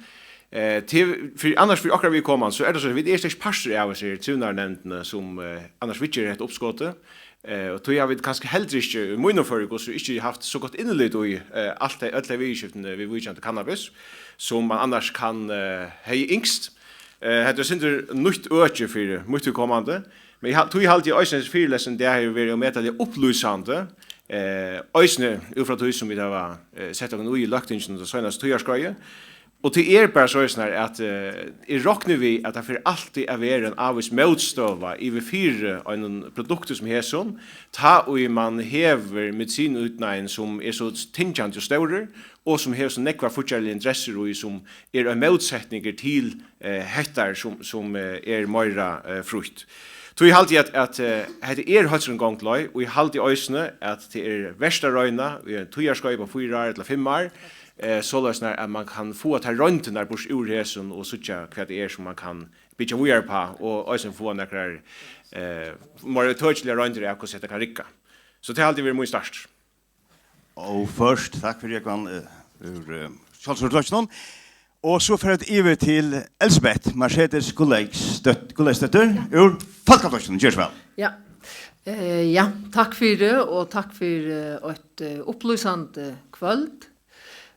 Eh, til, fyri, annars fyri okkara viðkomandi, so er tað so, at vit eru ikki partur av hesi her trivnaðarnevndini, sum, eh, annars viðger hetta uppskotið. Eh, og tí hava vit kanska heldur ikki, í mínum føri, hvussu ikki havt so gott innlit í, eh, alt tey, øll tey viðurskiftini viðvíkjandi kannabis, sum man annars kann, eh, hevði ynskt. Eh, hetta er eitt sindur nýtt øki fyri mítt viðkomandi, men eg hal-, tí haldi eg eisini, at fyrilesturin í dag hevur verið ómetaliga upplýsandi, eh, eisini út frá tí, sum vit hava, eh, sett okkum í í løgtinginum tað seinastu tíðarskeiðið. Og tað er bara soleiðis her, at, eh, eg rokni við, at tað fer altíð at vera ein ávís mótstøða yvir fyri einum produkti sum hesum, tá ið man hevur medisinútnáðin, sum er so tyngjandi og stórur, og sum hevur so nógvar fíggjarligar interessir í, sum er ein mótsetningur til, eh, hettar, sum, sum, eh, er meira, eh, frítt. Tí haldi eg, at, at, eh, hetta er heilt sikkurt ein gongd leið, og eg haldi eisini, at tað er vert at royna í ein tíðarskeið á fýra ár ella fimm ár, eh, soleiðis nær at man kann fáa tær royndirnar burtur úr hesum og síggja, hvat tað er, sum man kann byggja víðari uppá, og eisini fáa nakrar, eh, meira ítøkiligar royndir av, hvussu hetta kann rigga. So tað haldi eg verður mín start. Og først, takk fyri, Jógvan, eh, úr, eh, Sjálvstýrisflokkinum. Og so fer vit yvir til Elsebeth Mercedes Gulleyksdótt-, Gulleyksdóttir úr Fólkaflokkinum. Ger so væl. Ja. Eh, ja, takk fyri, og takk fyri, eh, eitt, eh, upplýsandi kvøld.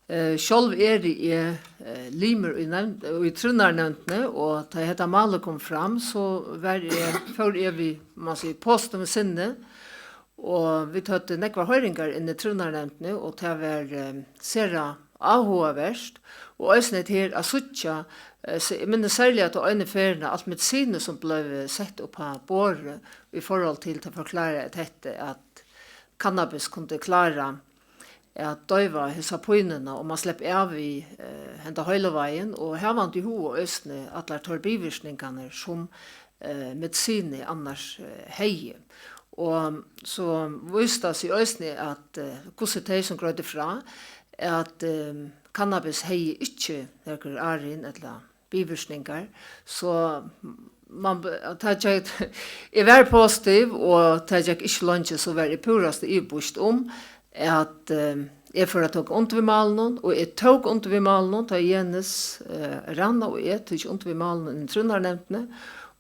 Eh, sjálv eri eg, eh, limur í nevnd-, í trivnaðarnevndini, og tá hetta málið kom fram, so var eg, fór eg við, man sigur, positivum sinni, og vit høvdu nógvar hoyringar inni í trivnaðarnevndini, og tað var, eh, sera áhugavert, og eisini hetta her at síggja, eh, so eg minnist serliga, at á einu ferðini alt medisinið, sum bleiv, eh, sett upp á borðið í forhold til, tað forkláraði, at hetta, at kannabis kundi klára at doyva hesa pínuna, og man slapp av við, eh, henda heilivágin, og havandi í huga eisini allar tær bivirkningarnar, sum, eh, medisinið annars, eh, hevði. Og so vísti tað seg eisini, at, eh, hvussu tey, sum greiddu frá, at, eh, kannabis hevði ikki nøkur árin ella bivirkningar, so man, tað gekk, eg var positiv, og tað gekk ikki leingi, so var eg púrasta yvirtýdd um, at, eh, eg fór at tóka undir við málinum, og eg tók undir við málinum, tá Jenis, eh, Ranna og eg tóku undir við málinum í trivnaðarnevndini,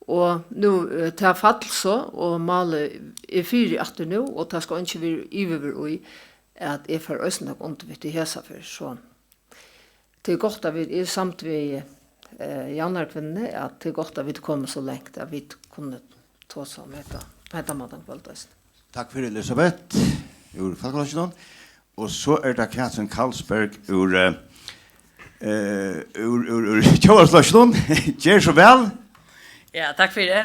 og nú, eh, tað fall so, og málið er fyri aftur nú, og tað skal einki vera ivi í, at eg fari eisini at tóka undir við tí hesa ferð, so. Tað er gott, at vit eru samd við, eh, javnaðarkvinnuni, at tað er gott, at vit eru komin so langt, at vit kunnu tosa um hetta, hetta mátan kvøld eisini. Takk fyri, Elisabeth, úr Fólkaflokkinum. Og so er tað Katrin Karlsberg úr, eh, eh, úr, úr, úr Tjóðarflokkinum. Ger so væl. Ja, takk fyri.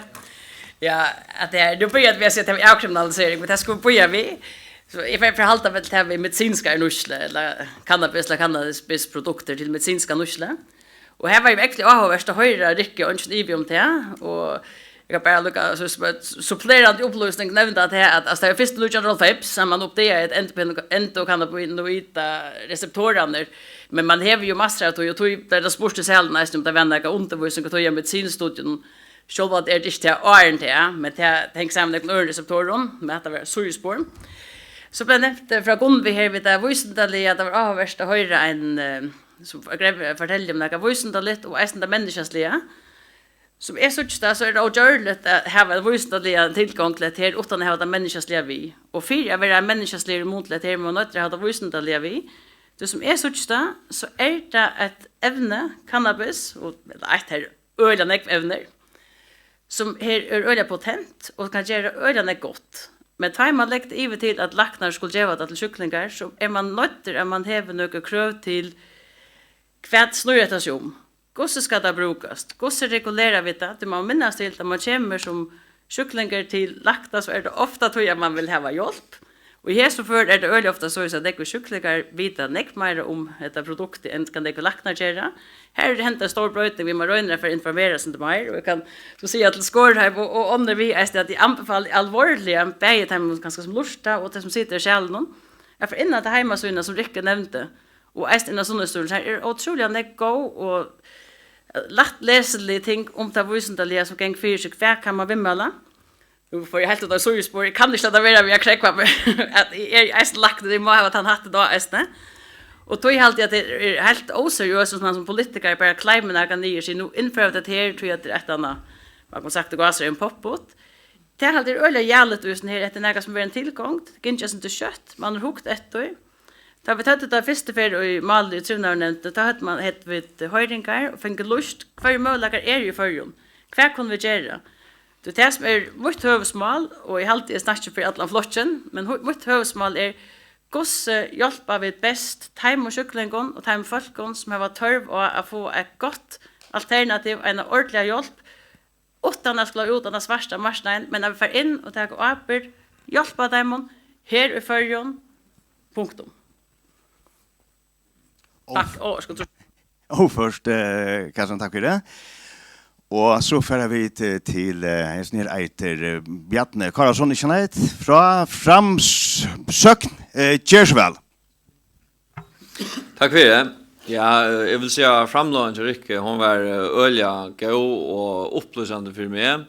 Ja, at tað er, nú byrjaðu vit at siga, at tað var avkriminalisering, men tað skulu vit bíða við. So eg fari, fari at halda meg til tað við medisinska nýtslu, ella kannabis, ella cannabisproduktir til medisinska nýtslu. Og her var jo ekta áhugavert at hoyra Rikku, og eingin ivi um tað, og eg kann bara líka, so, so, supplerandi upplýsing nevna at her, at, altso, tað var fyrst nítjan hundrað og hálvfems, at man uppdagaði at endopen-, endokannabinoida reseptorarnir, men man hevur jo massir av tí, og tí bleiv tað spurt í salinum eisini, um tað var nakað undirvísing, og tí er medisinstudium, sjálvandi er tað ikki tað áðrenn tað, men tað, tað hevur saman við nøkrum øðrum reseptorum, men hetta var síðuspor. So bleiv nevnt, eh, frá Gunnvá her við tað vísindaliga, at tað var áhugavert at hoyra ein, eh, sum fortelja um nakað vísindaligt og eisini tað menniskjaliga, sum eg síggi tað, so er tað ógjørligt at hava ein vísindaligan tilgang til hetta her, uttan at hava tað menniskjaliga við. Og fyri at vera menniskjaligur í mun til hetta her, má man noyðast at hava tað vísindaliga við. Tí sum eg síggi tað, so er tað eitt evni, kannabis, og, ella eitt, her øgiliga nógv evnir, sum her er øgiliga potent og kann gera øgiliga nógv gott. Men tá ið man leggur tað yvir til, at læknar skulu geva tað til sjúklingar, so er man noyddur, at man hevur nøkur krøv til, hvat snýr hetta seg um? Hvussu skal tað brúkast? Hvussu regulera vit tað? Tí man minnast til, tá man kemur sum sjúklingur til lækna, so er tað ofta tí, at man vil hava hjálp. Og í hesum føri er tað øgiliga ofta soleiðis, at nógvir sjúklingar vita nógv meira um hetta produktið, enn kann nógvir læknar gera. Her er hent ein stór broyting, við man roynir at fara at informera eitt sindur meir, og eg kann so siga til Skorheim og, og onnur við eisini, at eg anbefali alvorliga, bæði teimum kanska sum lurta og tey sum sita í salinum, at fara inn á ta heimasíðuna, sum Rikki nevndi, og eisini inn á Sundhedsstyrelsen. Her er ótrúliga nógv góð og, eh, lætt lesilig ting um tað vísindaliga, sum gongur fyri seg. Hvat kann man viðmæla? Nú fór eg heilt út á síðuspor. Eg kann ikki lata vera við at krógva meg. At eg eri eisini lækni, eg má hava tann hattin á eisini. Og tí haldi eg, at tað er heilt óseriøst, um man sum politikari bara kleymir nakað niður, sigur, "Nú innføra vit hetta her, tí at tað er eitt annað." Man kundi sagt, at gásir er ein pop-up. Tað haldi eg er øgiliga jaligt í hesum her. Hetta er nakað, sum verður ein tilgongd. Gingið eitt sindur skjótt. Man hevur hugt eftir. Tá vit høvdu ta fyrstu ferð í máli í trivnaðarnevnd, tá høvdu man, høvdu vit hoyringar og fingu lýst, hvørjir møguleikar eru í Føroyum. Hvat kunnu vit gera? Tí tað, sum er mítt høvuðsmál, og eg haldi, eg snakki fyri allan flokkin, men hú-, mítt høvuðsmál er, hvussu hjálpa vit best teimum sjúklingum og teimum fólkum, sum hava tørv á at fáa eitt gott alternativ, eina ordiliga hjálp, uttan at skula út á tann svarta marknaðin, men at vit fara inn og taka ábyrgd, hjálpa teimum her í Føroyum. Punktum. Takk. Ó, eg skal trýsta. Óført, eh, Katrin, takk fyri tað. Og so fara vit til, til, eh, hesin her eitur, eh, Bjarni Kárason, ikki neitt, frá Framsókn, eh, ger so væl. Takk fyri. Ja, eh, eg vil siga, at framløgan hjá Rikki, hon var, eh, øgiliga góð og upplýsandi fyri meg.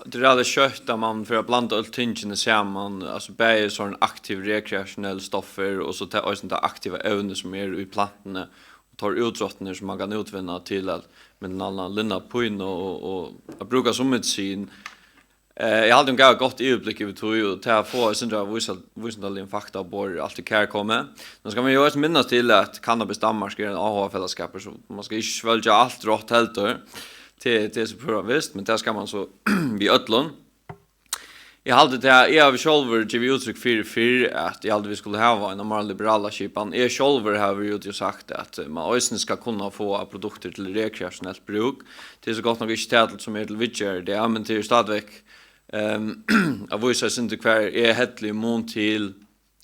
Tað er ræðuliga skjótt, at man fer at blanda øll tingini saman, altso bæði sovorðin aktiv rekreationell stoffir og so ta, eisini tað aktiva evnið, sum er í plantuni, og teir útdráttirnir, sum man kann útvinna til at millum annað linna pínu og, og at brúka sum medisin. Eh, eg haldi, hon gav eitt gott yvirblikk yvir tí, og til at fáa eitt sindur av vísa-, vísindaligum fakta á borð er altíð kærkomið. Nú skal man jú eisini minnast til, at Cannabis Danmark er ein áhugafelagsskapur, so man skal ikki svølgja alt rátt heldur. Tað, tað er so púra vist, men tað skal man so við øllum. Eg haldi tað, eg havi sjálvur givið úttrykk fyri fyrr, at eg haldi, vit skulu hava eina meira liberala skipan. Eg sjálvur havi verið úti og sagt, at, eh, man eisini skal kunna fáa produktir til rekreationelt brúk. Tað er so gott nokk ikki tað, sum er til viðgerð í dag, men tað er stadigvekk, ehm, at vísa eitt sindur, hvar eg helli í mun til,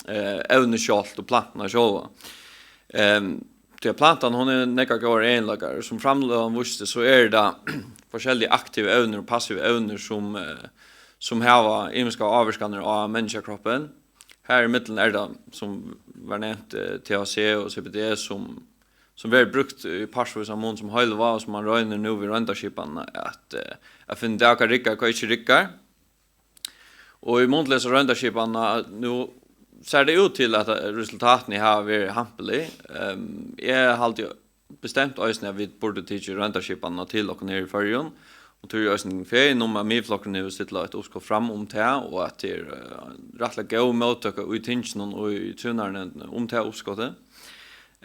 eh, evnið sjálvt og plantuna sjálva. Ehm, tí at plantan, hon hevur nógvar góðar eginleikar. Sum framløgan vísti, so eru tað forskellig aktiv evnir og passiv evnir, sum, eh, sum hava ymiskar ávirkanir á menniskjakroppin. Har í millum er tað, sum var nevnt, eh, T H C og C B D, sum, sum verður brúkt í partsvísan mun sum heilivág, og sum man roynir nú við royndarskipanina at, eh, at finna út av, hvat riggar, hvat ikki riggar. Og í mun til hesa royndarskipanina, nú sær tað út til, at resultatini hava verið hampilig. Ehm, eg haldi bestemt eisini, at vit burdu tikið royndarskipanina til okkum her í Føroyum. Og tí er eisini fegin um, at Miðflokkurin hevur stillað eitt uppskot fram um tað, og at tað er, eh, rættiliga góð móttøka í tinginum og í trivnaðarnevndini um tað uppskotið.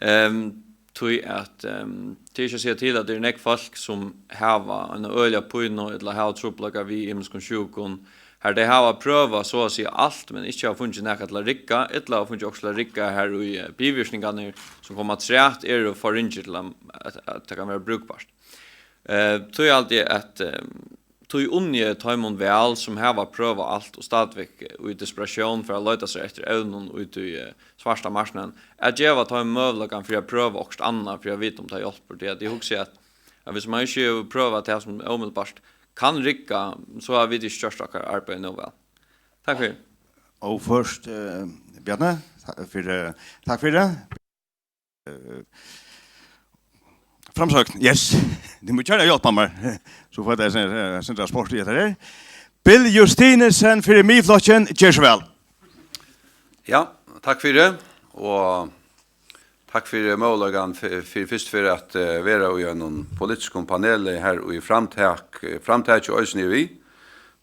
Ehm, tí at, ehm, tað er ikki at siga til, at tað eru nógv fólk, sum hava eina øgiliga pínu ella hava trupulleikar við ymiskum sjúkum, har tey hava prøvað so at siga alt, men ikki hava fingið nakað til at rigga, ella hava fingið okkurt til at rigga, har í, eh, bivirkningarnir, sum koma afturat, eru for ringir til at, at, at tað kann vera brúkbart. Eh, tí haldi eg, at, eh, tí unni eg teimum væl, sum hava prøvað alt og stadigvekk í desperatión fara at leita sær eftir evnum í tí, eh, svarta marknaðin, at geva teimum møguleikan fyri at prøva okkurt annað, fyri at vita, um tað hjálpir. Tí at eg hugsi, at, at viss man ikki hevur prøvað tað, sum umiddelbart kann rigga, so hava vit ikki gjørt okkara arbeiði nóg væl. Takk fyri. Óført, eh, Bjarni, ta-, fyri, takk fyri. Eh, Framsókn, yes. Tú mást gjarna hjálpa mær. So fái eg eitt sindur, eh, sindur av sport í hetta her. Bill Justinussen fyri Miðflokkin, ger so væl. Ja, takk fyri, og takk fyri møguleikan fyri, fyri fyrst fyri at, eh, vera í einum politiskum paneli har í Framtak, eh, Framtak eisini er við.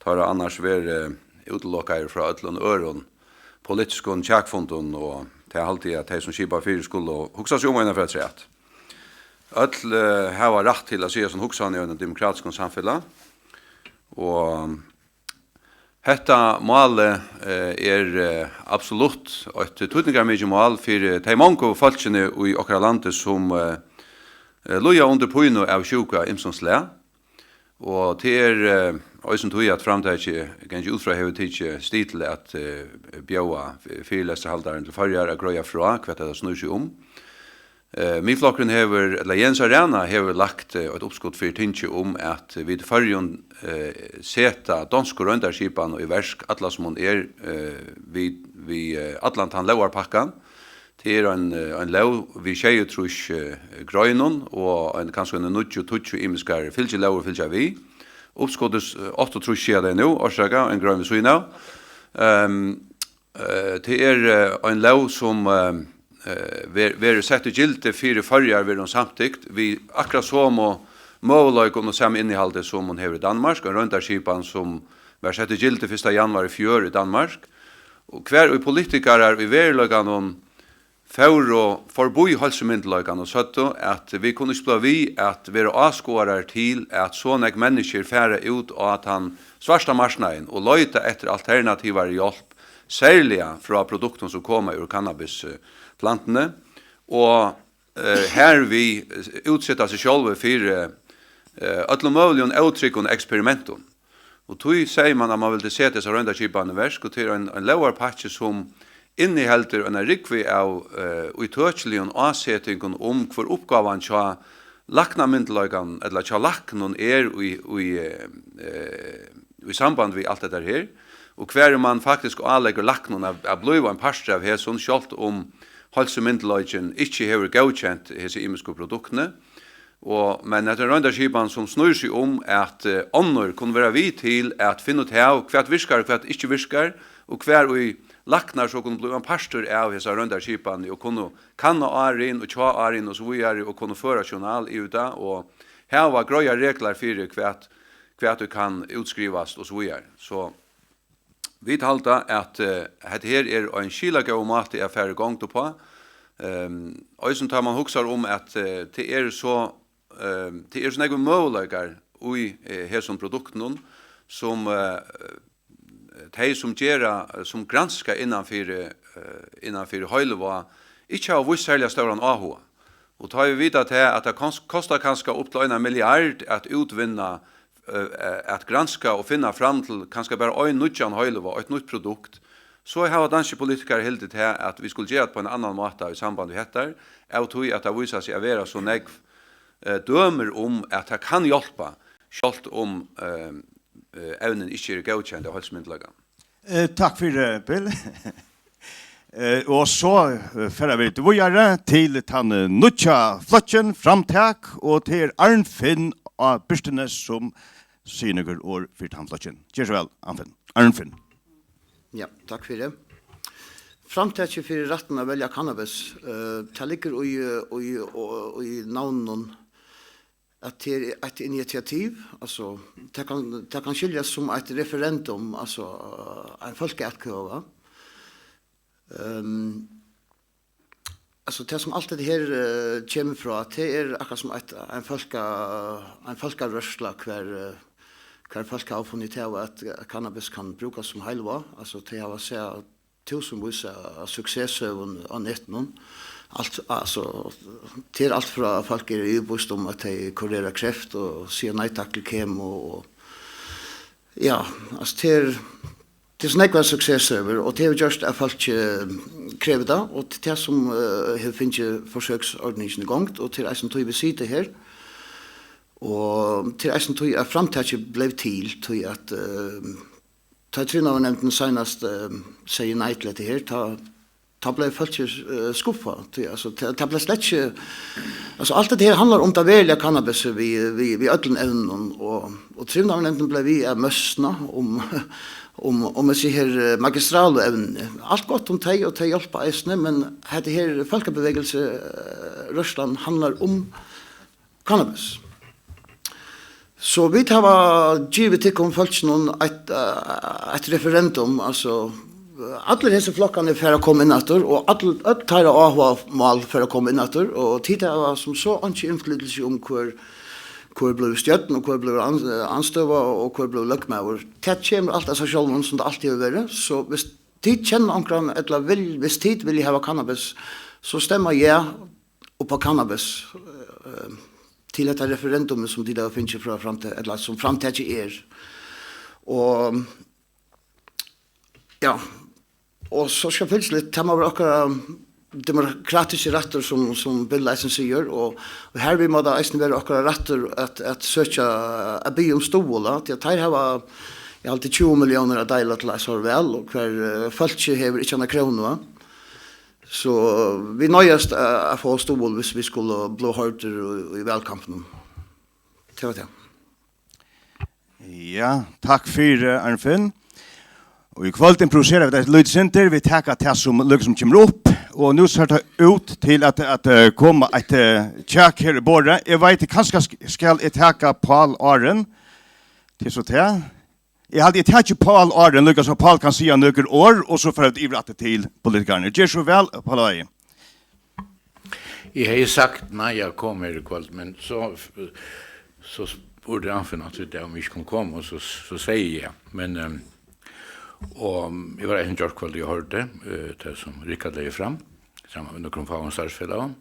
Teir hava annars verið, eh, útilokaðir frá øllum øðrum politiskum kjakfundum, og tað haldi eg, at tey, sum skipa fyri, skulu hugsa seg um eina ferð afturat. Øll, eh, hava rætt til at siga sína hugsan í einum demokratiskum samfelag, og hetta málið, eh, er, eh, absolutt eitt týdningarmikið mál fyri tey mongu fólkini í okkara landi, sum, eh, eh, líða undir pínu av sjúku av ymsum slag. Og tað er, eh, eisini tí, at Framtakið, gangi út frá, hevur tikið stig til at, eh, bjóða fyrilestrarhaldaran til Føroyar at greiða frá, hvat hetta snýr seg um. Eh, Miðflokkurin hevur, ella Jens Arena hevur lagt, eh, eitt uppskot fyri tingið um, at vit í Føroyum, eh, seta donsku royndarskipan í verk, alla sum hon er, eh, við, við, eh, allan tann lógarpakkan. Tað er ein, eh, ein lóg við sjeyogtrýss, eh, greinum og ein, kanska ein níggju, tíggju ymiskar fylgilógir fylgja við. Uppskotið, eh, áttaogtrýss siga tey nú, orsaka, ein grein við síðuna av. Ehm, eh, tað er, eh, ein lóg sum, eh, eh, ver-, verður sett í gildi fyri Føroyar verður hon samtykt, við akkurát somu møguleikum og sama innihaldi, sum hon hevur í Danmark, ein royndarskipan sum var sett í gildi fyrsta januar í fjør í Danmark, og hvar ið politikarar í veruleikanum fóru forbí heilsumyndugleikan og søgdu, at vit kunnu ikki blíva við at vera áskoðarar til, at so nógv menniskjur fara út á tann svarta marknaðin og leita eftir alternativari hjálp, serliga frá produktum, sum koma úr kannabis, eh, plantuni, og, eh, hervið, eh, útseta seg sjálvi fyri, eh, øllum møguligum ótryggum eksperimentum. Og tí segði man, at man vildi seta hesa royndarskipan í verk, og tað er ein, ein lógarpakki, sum inniheldur eina rúgvu av, eh, ítøkiligum ásetingum um, hvør uppgávan hjá læknamyndugleikanum, ella hjá læknum, er í, í, eh, eh, í samband við alt hetta her, og hvar man faktisk áleggur læknum at, at blíva ein partur av hesum, sjálvt um heilsumyndugleikin ikki hevur góðkent hesi ymisku produktini. Og, men hetta er ein royndarskipan, sum snýr seg um, at, eh, onnur kunnu vera við til at finna út av, hvat virkar og hvat ikki virkar, og hvar ið læknar so kunnu blíva ein partur av hesa royndarskipanini og kunnu kanna árin og hjá árin og so víðari og kunnu føra journal yvir tað og hava greiðar reglar fyri, hvat, hvat ið kann útskrivast og so víðari. So vit halda, at, eh, hetta her er ein skilagóður máti at fara í gongd uppá. Ehm, eisini tá man hugsar um, at, eh, tað eru so, ehm, tað eru so nógvir møguleikar í, eh, hesum produktunum, sum, eh, tey, sum gera, sum granska innan fyri, eh, innan fyri heilivág, ikki hava víst serliga stóran áhuga. Og tá vit vita tað, at tað kons-, kostar kanska upp til eina milliard at útvinna, eh, at granska og finna fram til kanska bara ein nýggjan heilivág, eitt nýtt produkt, so hava danskir politikarar hildið tað, at vit skulu gera tað á ein annan máta í samband við hetta, av tí at tað vísir seg at vera so nógv, eh, dømir um, at tað kann hjálpa, sjálvt um, eh, eh, evnini ikki eru góðkend av heilsumyndugleikanum. Eh, takk fyri, Bill. Eh, og so, eh, fara vit víðari til tann, eh, nýggja flokkin, Framtak, og tað er Arnfinn á Birtines, sum sigur nøkur orð fyri tann flokkin. Ger so væl, Arnfinn. Arnfinn. Ja, takk fyri. Framtakið fyri rættin at velja kannabis, eh, tað liggur í, eh, í, í, í navninum, at tað er eitt initiativ, altso, tað kann, tað kann skiljast sum eitt referendum, altso, eh, ein fólkaatkvøða. Ehm, altso, tað sum alt hetta her, eh, kemur frá, tað er akkurát sum eitt, ein fólka-, ein fólkarørsla, hvar, eh, hvar fólk hava funnið út av, at, at kannabis kann brúkast sum heilivág. Altso, tey hava sæð túsundvís av, av suksesssøgum á netinum. Alt, altso, tað er alt frá, at fólk eru yvirbevíst um, at tey kurera kreft og siga nei takk til kemo og, ja, altso, tað er, tað er so nógvar suksesssøgur, og tað hevur gjørt, at fólk, eh, krevur tað, og tað er tað sum, eh, hevur fingið forsøksordningina í gongd, og tað er eisini tí, vit sita her. Og tað er eisini tí, at Framtakið bleiv til, tí at, eh, tá Trivnaðarnevndin seinast, eh, segði nei til hetta her, tá, tá bleiv fólk, eh, skuffað. Tí, altso, tað, tað bleiv slett ikki, altso, alt hetta her handlar um tað veruliga kannabis við, við, við øllum evnunum, og, og Trivnaðarnevndin bleiv við at møsna um, um, um eg sigi her, eh, magistralu evnini. Alt gott um tey, og tey hjálpa eisini, men hetta her fólkabevægilsi, eh, rørslan handlar um kannabis. So vit hava givið tykkum fólkinum eitt, eh, eitt referendum, altso, allir hesir flokkarnir fara at koma inn aftur, og all, øll teirra áhugamál fara at koma inn aftur, og tit hava sum so einki innflytilsi um, hvør, hvør blívur stjórn, og hvør blívur an-, andstøða, og hvør blívur løgmaður. Tað kemur alt av sær sjálvum, sum tað altíð hevur verið. So viss tit kenna onkran, ella vil, viss tit vilja hava kannabis, so stemma ja upp á kannabis, eh, til hetta referendumið, sum tit hava fingið frá Framta-, ella sum Framtakið er. Og, ja, og so skal fylgja litt, tað má vera okkara demokratiski rættur, sum, sum Bill eisini sigur, og, og her við má tað eisini vera okkara rættur at, at søkja, at biðja um stuðul, ja, tí at teir hava, eg haldi, tjúgu milliónir at deila til eitt so væl, og hvar, eh, fólkið hevur ikki eina krónu, ja. So vit noyðast at, at fáa stuðul, hvis vit skulu blíva hoyrdir í, í valkampinum. Tað var tað. Ja, takk fyri, Arnfinn. Og í kvøld improvisera vit eitt lítið sindur. Vit taka tað sum líkasum kemur upp. Og nú sær tað út til at, at, eh, koma eitt, eh, kjak her í borðið. Eg veit, kanska sk-, skal eg taka Pál áðrenn. Tað er so tað. Eg haldi, eg taki Pál áðrenn, líka so Pál kann siga nøkur orð, og so fara vit yvir aftur til politikararnar. Ger so væl, Pál Áki. Eg hevði sagt nei at koma her í kvøld, men so, so spurdi Arnfinn aftur í dag, um eg ikki kundi koma, og so, so segði eg ja. Men, ehm, og eg var eisini gjárkvøldið og hoyrdi, eh, tað sum Rikard legði fram, saman við nøkrum fáum starvsfelagum.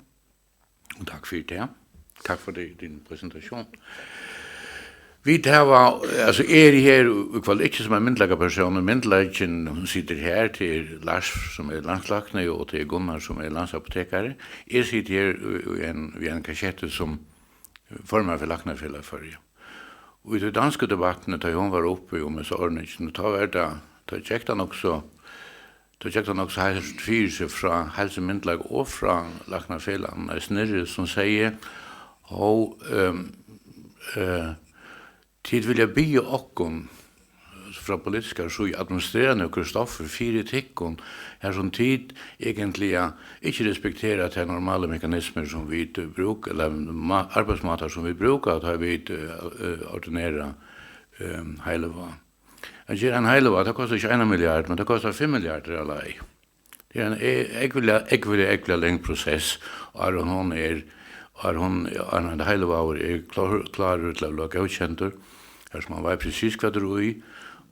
Og takk fyri tað. Takk fyri di-, tín presentasjón. Vit hava, altso, eg eri her í kvøld ikki sum ein myndugleikapersón, og myndugleikin, hon situr her, tað er Lars, sum er landslækni, og tað er Gunnar, sum er landsapotekari. Eg siti her í, í ein, við ein kassettu sum formaður fyri Læknafelag Føroya. Og í tí dansku debattini, tá hon var uppi um hesa orðnýtsluna, tá var tað, tá gekk tað nokk so, tá gekk tað nokk so heilt fyri seg frá Heilsumyndugleika og frá Læknafelagnum, eisini niðri, sum segði, hov, ehm, eh, tit vilja biðja okkum frá politiskari síðu administrera nøkur stoffir fyri tykkum, har sum tit eigentliga ikki respektera tær normalu mekanismur, sum vit brúka, ella ma-, arbeiðsmátar, sum vit brúka, tá vit, eh, eh, ordinera, ehm, heilivág. At gera ein heilivág, tað kostar ikki eina milliard, men tað kostar fimm milliardir av leið. Tað er ein e-, ógvuliga, ógvuliga, ógvuliga long prosess, áðrenn hon er, áðrenn hon, áðrenn ein heilivágur er klár, klárur til at blíva góðkendur, har sum man veit presis, hvat er í,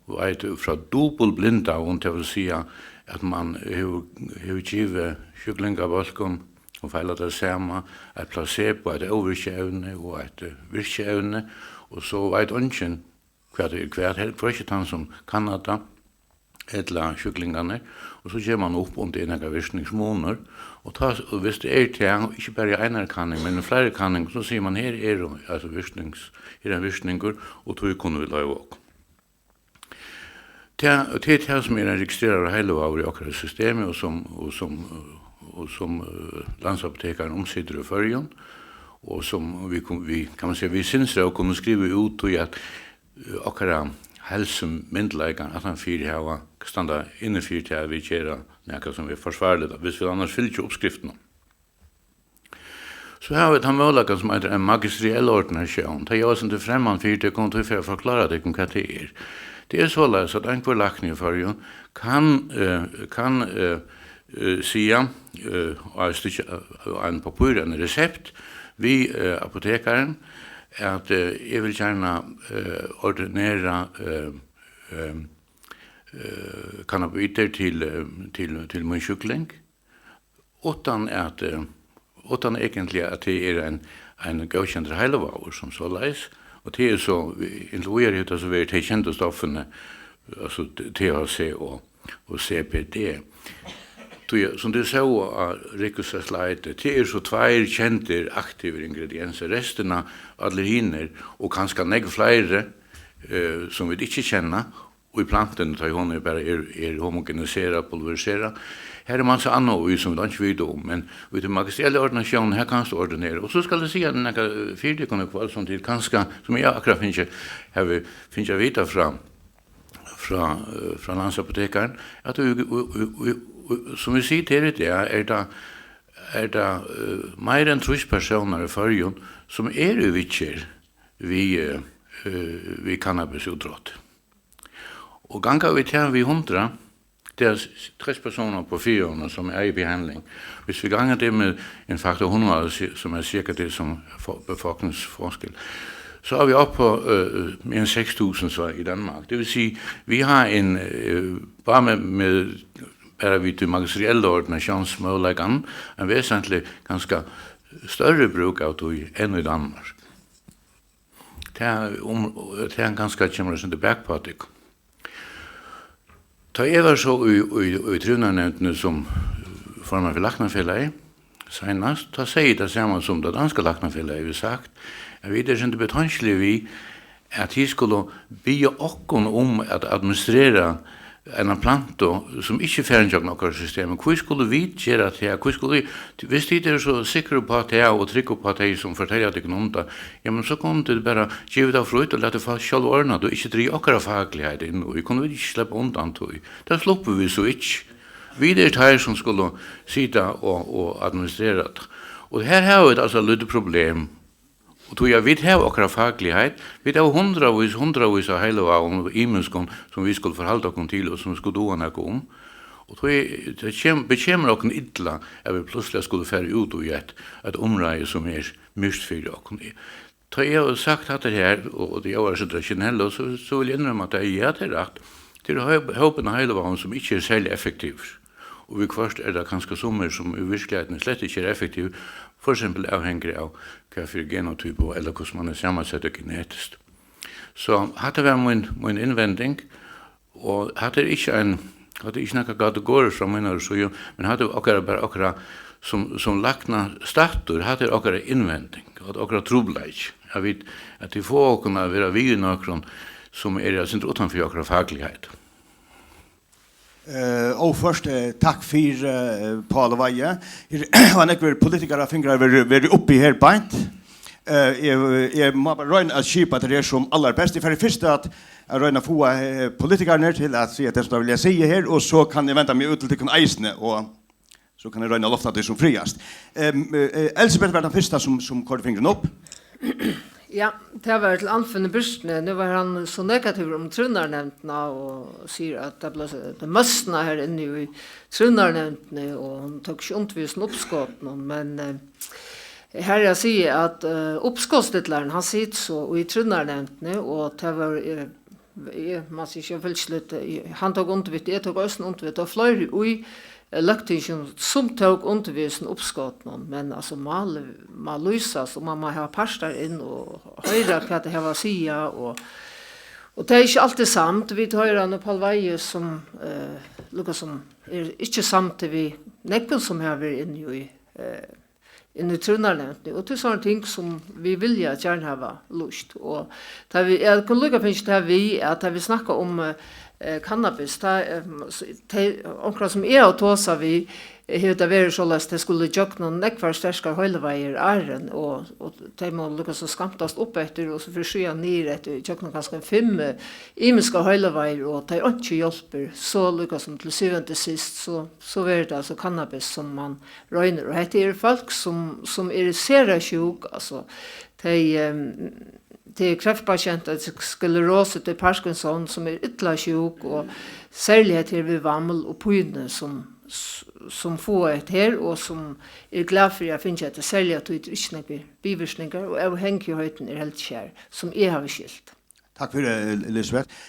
og veit frá dupultblindaðum, tað vil siga, at man hevur, hevur givið sjúklingabólkum, og feila tað sama, eitt placebo, eitt óvirkievni og eitt, eh, virkievni, og so veit eingin, hvat er hvat, heldur hvørki tann, sum kannar tað, ella sjúklingarnir, og so ger man upp, um tað er nakar virkningsmunur, og tá, og hvis tað er tað, ikki bara í einari kanning, men í fleiri kanningum, so sigur man, her er, altso, virknings-, her er ein virkningur, og tí kunnu vit loyva okkum. Tað, og tað er tað, sum er ein registreraður heilivágur í okkara systemi, og sum, og sum, og sum, eh, landsapotekarin umsitur í Føroyum, og sum vit kun-, vit, kann man siga, við sinnsró kunnu skriva út, tí at, eh, okkara heilsumyndugleikar, at hann fyri hava, standa inni fyri tað, at vit gera nakað, sum er forsvarligt, hvis vit annars fylgja uppskriftunum. So hava vit tann møguleikan, sum eitur ein magisteriell ordinatión. Tað er jú eitt sindur fremmant fyri tykkum, tí fari eg at forklára tykkum, hvat tað er. Tað er soleiðis, at ein hvør lækni í Føroyum kann, eh, kann, eh, eh, siga, eh, á eitt stykki, eh, á ein pappír, ein resept, við, eh, apotekaran, at, eh, eg vil gjarna, eh, ordinera, eh, eh, eh, cannabinoidir til, eh, til, til mín sjúkling. Uttan at, eh, uttan eigentliga at tað er ein, ein góðkendur heilivágur sum soleiðis, og tað er so, inntil víðari hevur tað so verið tey kendu stoffini, altso T H C og, og C B D. Tí, sum tit sóu á Ricus Slide, tað eru so tveir kendir aktivir ingrediensir, restina, allir hinir, og kanska nógv fleiri, eh, sum vit ikki kenna, í plantuni, tá ið hon er bara er, er homogeniserað, pulveriserað. Har er mangt annað í, sum vit einki vita um, men við tí magisteriellu ordinatiónini, har kanst tú ordinera. Og so skal eg siga nakað, eh, fyri tykkum í kvøld, sum tit kanska, sum eg akkurát fingið, havi fingið at vita frá, frá, eh, frá landsapotekaran, at í, í, í, í, í, sum vit sita her í dag, er tað, er tað, eh, meira enn trýss persónar í Føroyum, sum eru í viðgerð við, eh, eh, við cannabisútbrot. Og ganga vit tað við hundrað, tað er s-, trýss persónar på fire hundrede, som er i behandling. Hvis vi ganger det med en faktor hundrede, si-, som er cirka det, som for-, befolkningsforskel, så er vi oppe på, øh, mere end seks tusind så i Danmark. Det vil sige, vi har en, øh, bare med, med, bare ved det magisterielle ordinationsmøguleikan, en væsentligt ganske større bruk av tøy enn i Danmark. Tað, um, tað kanska kemur eitt sindur bak á tykkum. Tá eg var so í, í, í trivnaðarnevndini sum formaður fyri Læknafelagið seinast, tá segði eg tað sama sum tað danska Læknafelagið hevur sagt, at vit eru sindur beteinkilig við, at tit skulu biðja okkum um at administrera eina plantu, sum ikki er farin gjøgnum okkara system. Hví skulu vit gera tað? Hví skulu vit, viss tit eru so sikrir upp á tað og trygg upp á tey, sum fortelja tykkum um tað, jamen, so kunnu tit bara givið tað frítt og latið fólk sjálv ordna tað og ikki dragið okkara fakligheit inn í. Kunnu vit ikki sleppa undan tí? Tað sluppu vit so ikki. Vit eru teir, sum skulu sita og, og administrera tað. Og her hava vit altso eitt lítið problem. Og tí at vit hava okkara fakligheit, vit hava hundraðvís, hundraðvís av heilivágum og ymiskum, sum vit skulu forhalda okkum til og sum skulu duga nakað um. Og tí tað kem-, bekemur okkum illa, at vit plutsliga skulu fara út í eitt, eitt umræði, sum er myrkt fyri okkum. Tá eg havi sagt hatta her, og, og tað ljóðar so generelt, so, so vil eg innrømma, at tað, ja, tað er rætt. Tað er hóp-, hópin av heilivágum, sum ikki er serliga effektivur. Og viðhvørt er tað kanska summir, sum í virkiligheitini slett ikki er effektiv, for eksempel avhangir av, hvat fyri genotypu, ella hvussu mann er samansettur genetiskt. So hatta var mín, mín innvending, og hatta er ikki ein, hatta er ikki nakar kategoriskt frá mínari síðu, men hatta er okkara, bara okkara sum, sum læknastattur, hatta er okkara innvending, og okkara trupulleiki, at vit, at vit fáa okkum at vera við í nøkrum, sum eru eitt sindur uttan fyri okkara fakligheit. Eh, og først, eh, takk fyri, eh, Pál Weihe. Her hava nógvir politikarar fingrar verið, verið uppi her beint. Eh, eg, eg má bara royna at skipa tað her sum allarbest. Eg fari fyrst at, at royna at fáa, eh, politikararnar til at siga tað sum teir vilja siga her, og so kann eg venda meg út til tykkum eisini, og so kann eg royna at lofta tað sum frægast. Em, eh, Elsebeth var tann fyrsta sum, sum koyrdi fingurin upp. Ja, tað var til Anfinn í Birtuni. Nú var hann so negativur um trivnaðarnevndina og sigur, at tað bleiv so, tað møsnaði her inni í trivnaðarnevndini, og hon tók ikki undir við hesum uppskotinum, men, eh, her er at siga, at, eh, uppskotstillarin, hann situr so í trivnaðarnevndini, og tað var, eh, eg má siga, eg fylgdi ikki, eg, hann tók undir við, eg tók eisini undir við, tað var fleiri í, eh, løgtinginum, sum tók undir við hesum uppskotinum, men, altso, málið má lýsast, og mann má hava partar inn og hoyra, hvat tey hava at siga, og, og tað er ikki altíð samt. Vit hoyra nú Pál Weihe, sum, eh, líka sum er ikki samdur við nógvum, sum hava verið inni í, eh, inn í trivnaðarnevndini, og til sovorðin ting, sum vit vilja gjarna hava lýst. Og tá vit, eg kundi líka fingið tað við, at tá vit snakka um, eh, cannabis, tá, eh, s-, tey, onkra sum eg havi tosað við, eh, hevur tað verið soleiðis, tey skulu gjøgnum nógvar sterkar heilivágar áðrenn, og, og tey mugu líka so skamtast upp eftir, og so fer síðan niður eftir, gjøgnum kanska fimm, eh, ymiskar heilivágar, og tey einki hjálpir, so líka sum til syvende og síðst, so, so verður tað altso cannabis, sum mann roynir. Og hetta eru fólk, sum, sum eru sera sjúk, altso, tey, ehm, tey eru kreftpatientar, tey sklerosi, tey Parkinson, sum eru illa sjúk, og serliga hetta her við vaml og pínu, sum, sum fáa hetta her, og sum eru glað fyri at fingið hetta, serliga tí tað er ikki nakrir bivirkningar, og avhangigheiturin er heldur ikki har, sum eg havi skilt. Takk fyri, Elisabeth.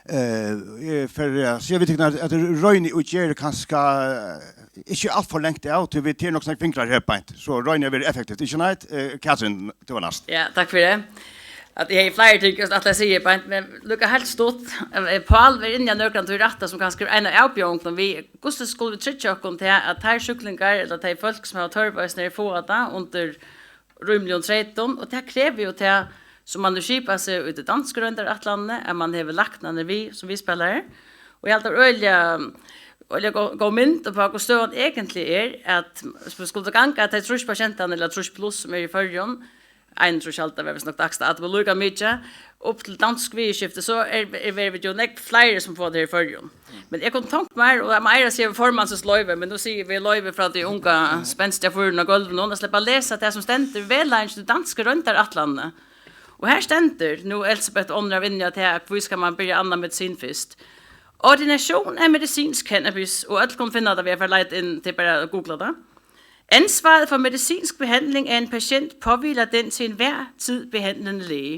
Eh, eg fari at siga við tykkum, at, at royni og geri kanska, eh, ikki alt for langt av, tí vit eru nokk so nógv fingrar her beint. So royni eg at vera effektivt. Ikki neitt? Eh, Katrin, tú var næst. Ja, takk fyri. At eg hevði fleiri ting at siga beint, men líka heilt stutt. Eh, Pál var inni á nøkur av tí rætta, sum kanska er ein av avbjóðingunum við, hvussu skulu vit tryggja okkum til, at teir sjúklingar, ella tey fólk, sum hava tørv á hesum her, fáa tað undir rímiligum treytum, og tað krevur jo tað, sum mann hevur skipað seg í tí dansku royndarætlanini, at mann hevur læknarnar við sum viðspælarar. Og eg haldi, tað er øgiliga, øgiliga gó-, góð mynd upp á, hvussu støðan eigentliga er, at skuldi ganga, at tey trýss prosent ella trýss pluss, sum eru í Føroyum, einogtrýss, haldi eg, var vist nokk dagsdagligt, at tað var líka mikið, upp til dansk viðurskifti, so er, er, verða vit jo nógv fleiri, sum fáa tað her í Føroyum. Men eg kundi tonkt mær, og eg má eiga at siga við formansins loyvi, men nú sigi eg við loyvi frá tí unga, spenstiga fýrinum á gólvinum, at sleppa at lesa tað, sum stendur í vegleiðingini til dansku royndarætlanini. Og her stendur, nú Elsebeth og onnur hava inni á tað, at hví skal man byrja annan medisin fyrst? Ordination af medicinsk cannabis, og øll kunnu finna tað við at fara at leita inn, tað er bara at googla tað. Ansvaret for medicinsk behandling af en patient påhviler den til enhver tid behandlende læge.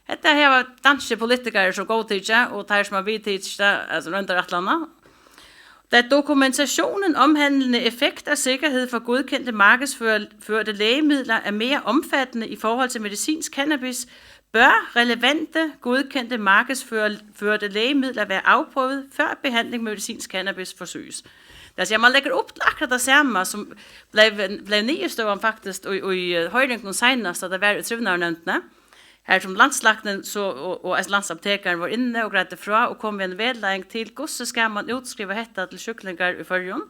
Hetta hava danskir politikarar so góðtikið, og teir, sum hava viðtikið tað, altso royndarætlanina. Da dokumentationen omhandlende effekt og sikkerhed for godkendte markedsførte lægemidler er mere omfattende i forhold til medicinsk cannabis, Bør relevante, godkendte markedsførte lægemidler være afprøvet, før behandling med medicinsk cannabis forsøges? Det vil sige, man lægger op til akkurat det samme, som blev, blev niðurstøðan faktisk i, i øh, høringen senest, da det var i trivnavnevndene, her som landslæknin så, og, og altså landsaptekeren var inne og greide fra og kom med en vedlægning til, hvordan skal man udskrive dette til kyllinger i Føroyum?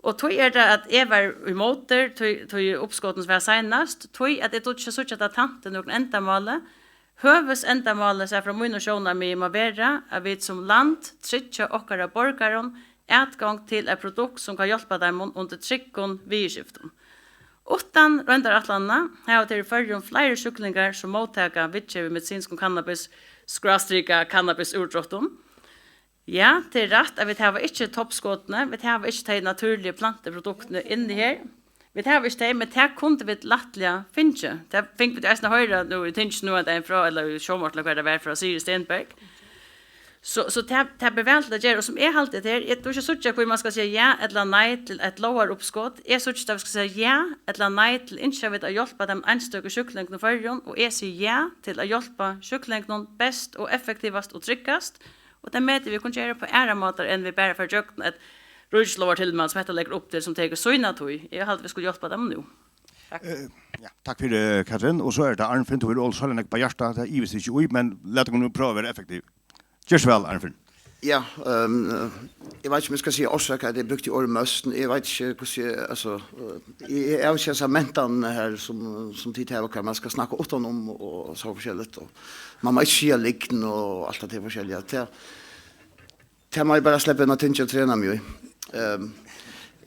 Og tog er det, at jeg var imod det, tog, tog oppskotene som var senest, tog at jeg tog ikke så at tante noen endamålet. Høvuðsendamálið sett frá mínum sjónarmiði má vera, at vit sum land tryggja okkara borgarum atgongd til eitt produkt, sum kann hjálpa teimum undir tryggum viðurskiftum. Uttan royndarætlanina hava tey í Føroyum fleiri sjúklingar, sum móttaka viðgevið medisinskum kannabis, skrástrika cannabisúrdráttum. Ja, tað er rætt, at vit hava ikki toppskotini, vit hava ikki tey natúrligu plantuproduktini inni her. Vit hava ikki tey, men tað kundu vit lættliga fingið. Tað fingu vit eisini at hoyra nú í tinginum nú ein dagin frá, ella í sjónvarpinum, hvar tað var, frá Siri Stenberg. So, so tað, tað ber væl til at gera, og sum eg haldi tað her, eg, tú ikki síggja, hví man skal siga ja ella nei til eitt lógaruppskot. Eg síggi, at vit skal siga ja ella nei til, ynskja vit at hjálpa teimum einstøku sjúklingunum í Føroyum, og eg sigi ja til at hjálpa sjúklingunum best og effektivast og tryggast, og tað meti vit kunnu gera upp á aðrar mátar enn við bara at fara gjøgnum eitt ríkislógartilmæli, sum hetta leggur upp til, sum tekur sína tíð. Eg haldi, vit skulu hjálpa teimum nú. Takk. Eh, ja, takk fyri, Katrin. Og so er tað Arnfinn, tú hevur so langt á hjarta, tað ivist eg ikki í, men lat okkum nú prøva at vera effektiv. Ger so væl, Arnfinn. Ja, ehm, eg veit ikki, um eg skal siga orsaka, at eg brúkti orðið møsn. Eg veit ikki, hvussu eg, altso, eh, eg, eg eri ikki hesa mentan her, sum, sum tit hava, hvar man skal snakka uttan um og so forskelligt, og man má ikki siga lygn og alt tað forskelliga. Tað, tað má eg bara sleppa inn á tingið og trena meg í. Ehm,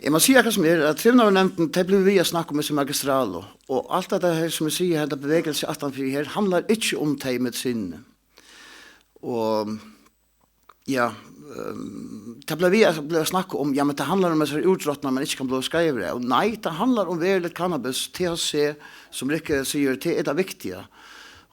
eg má siga hvat sum er, at trivnaðarnevndin, tey blivu við at snakka um hesi magistralu, og alt tað her, sum eg sigi, henda bevegelsi aftan fyri her, handlar ikki um tey medisinini. Og, ja, ehm, tað bleiv við at, bleiv at snakka um, ja, men tað handlar um hesar úrdráttirnar, man ikki kann blíva skeivur av. Og nei, tað handlar um veruligt cannabis, T H C, sum Rikki sigur, tað er tað viktiga.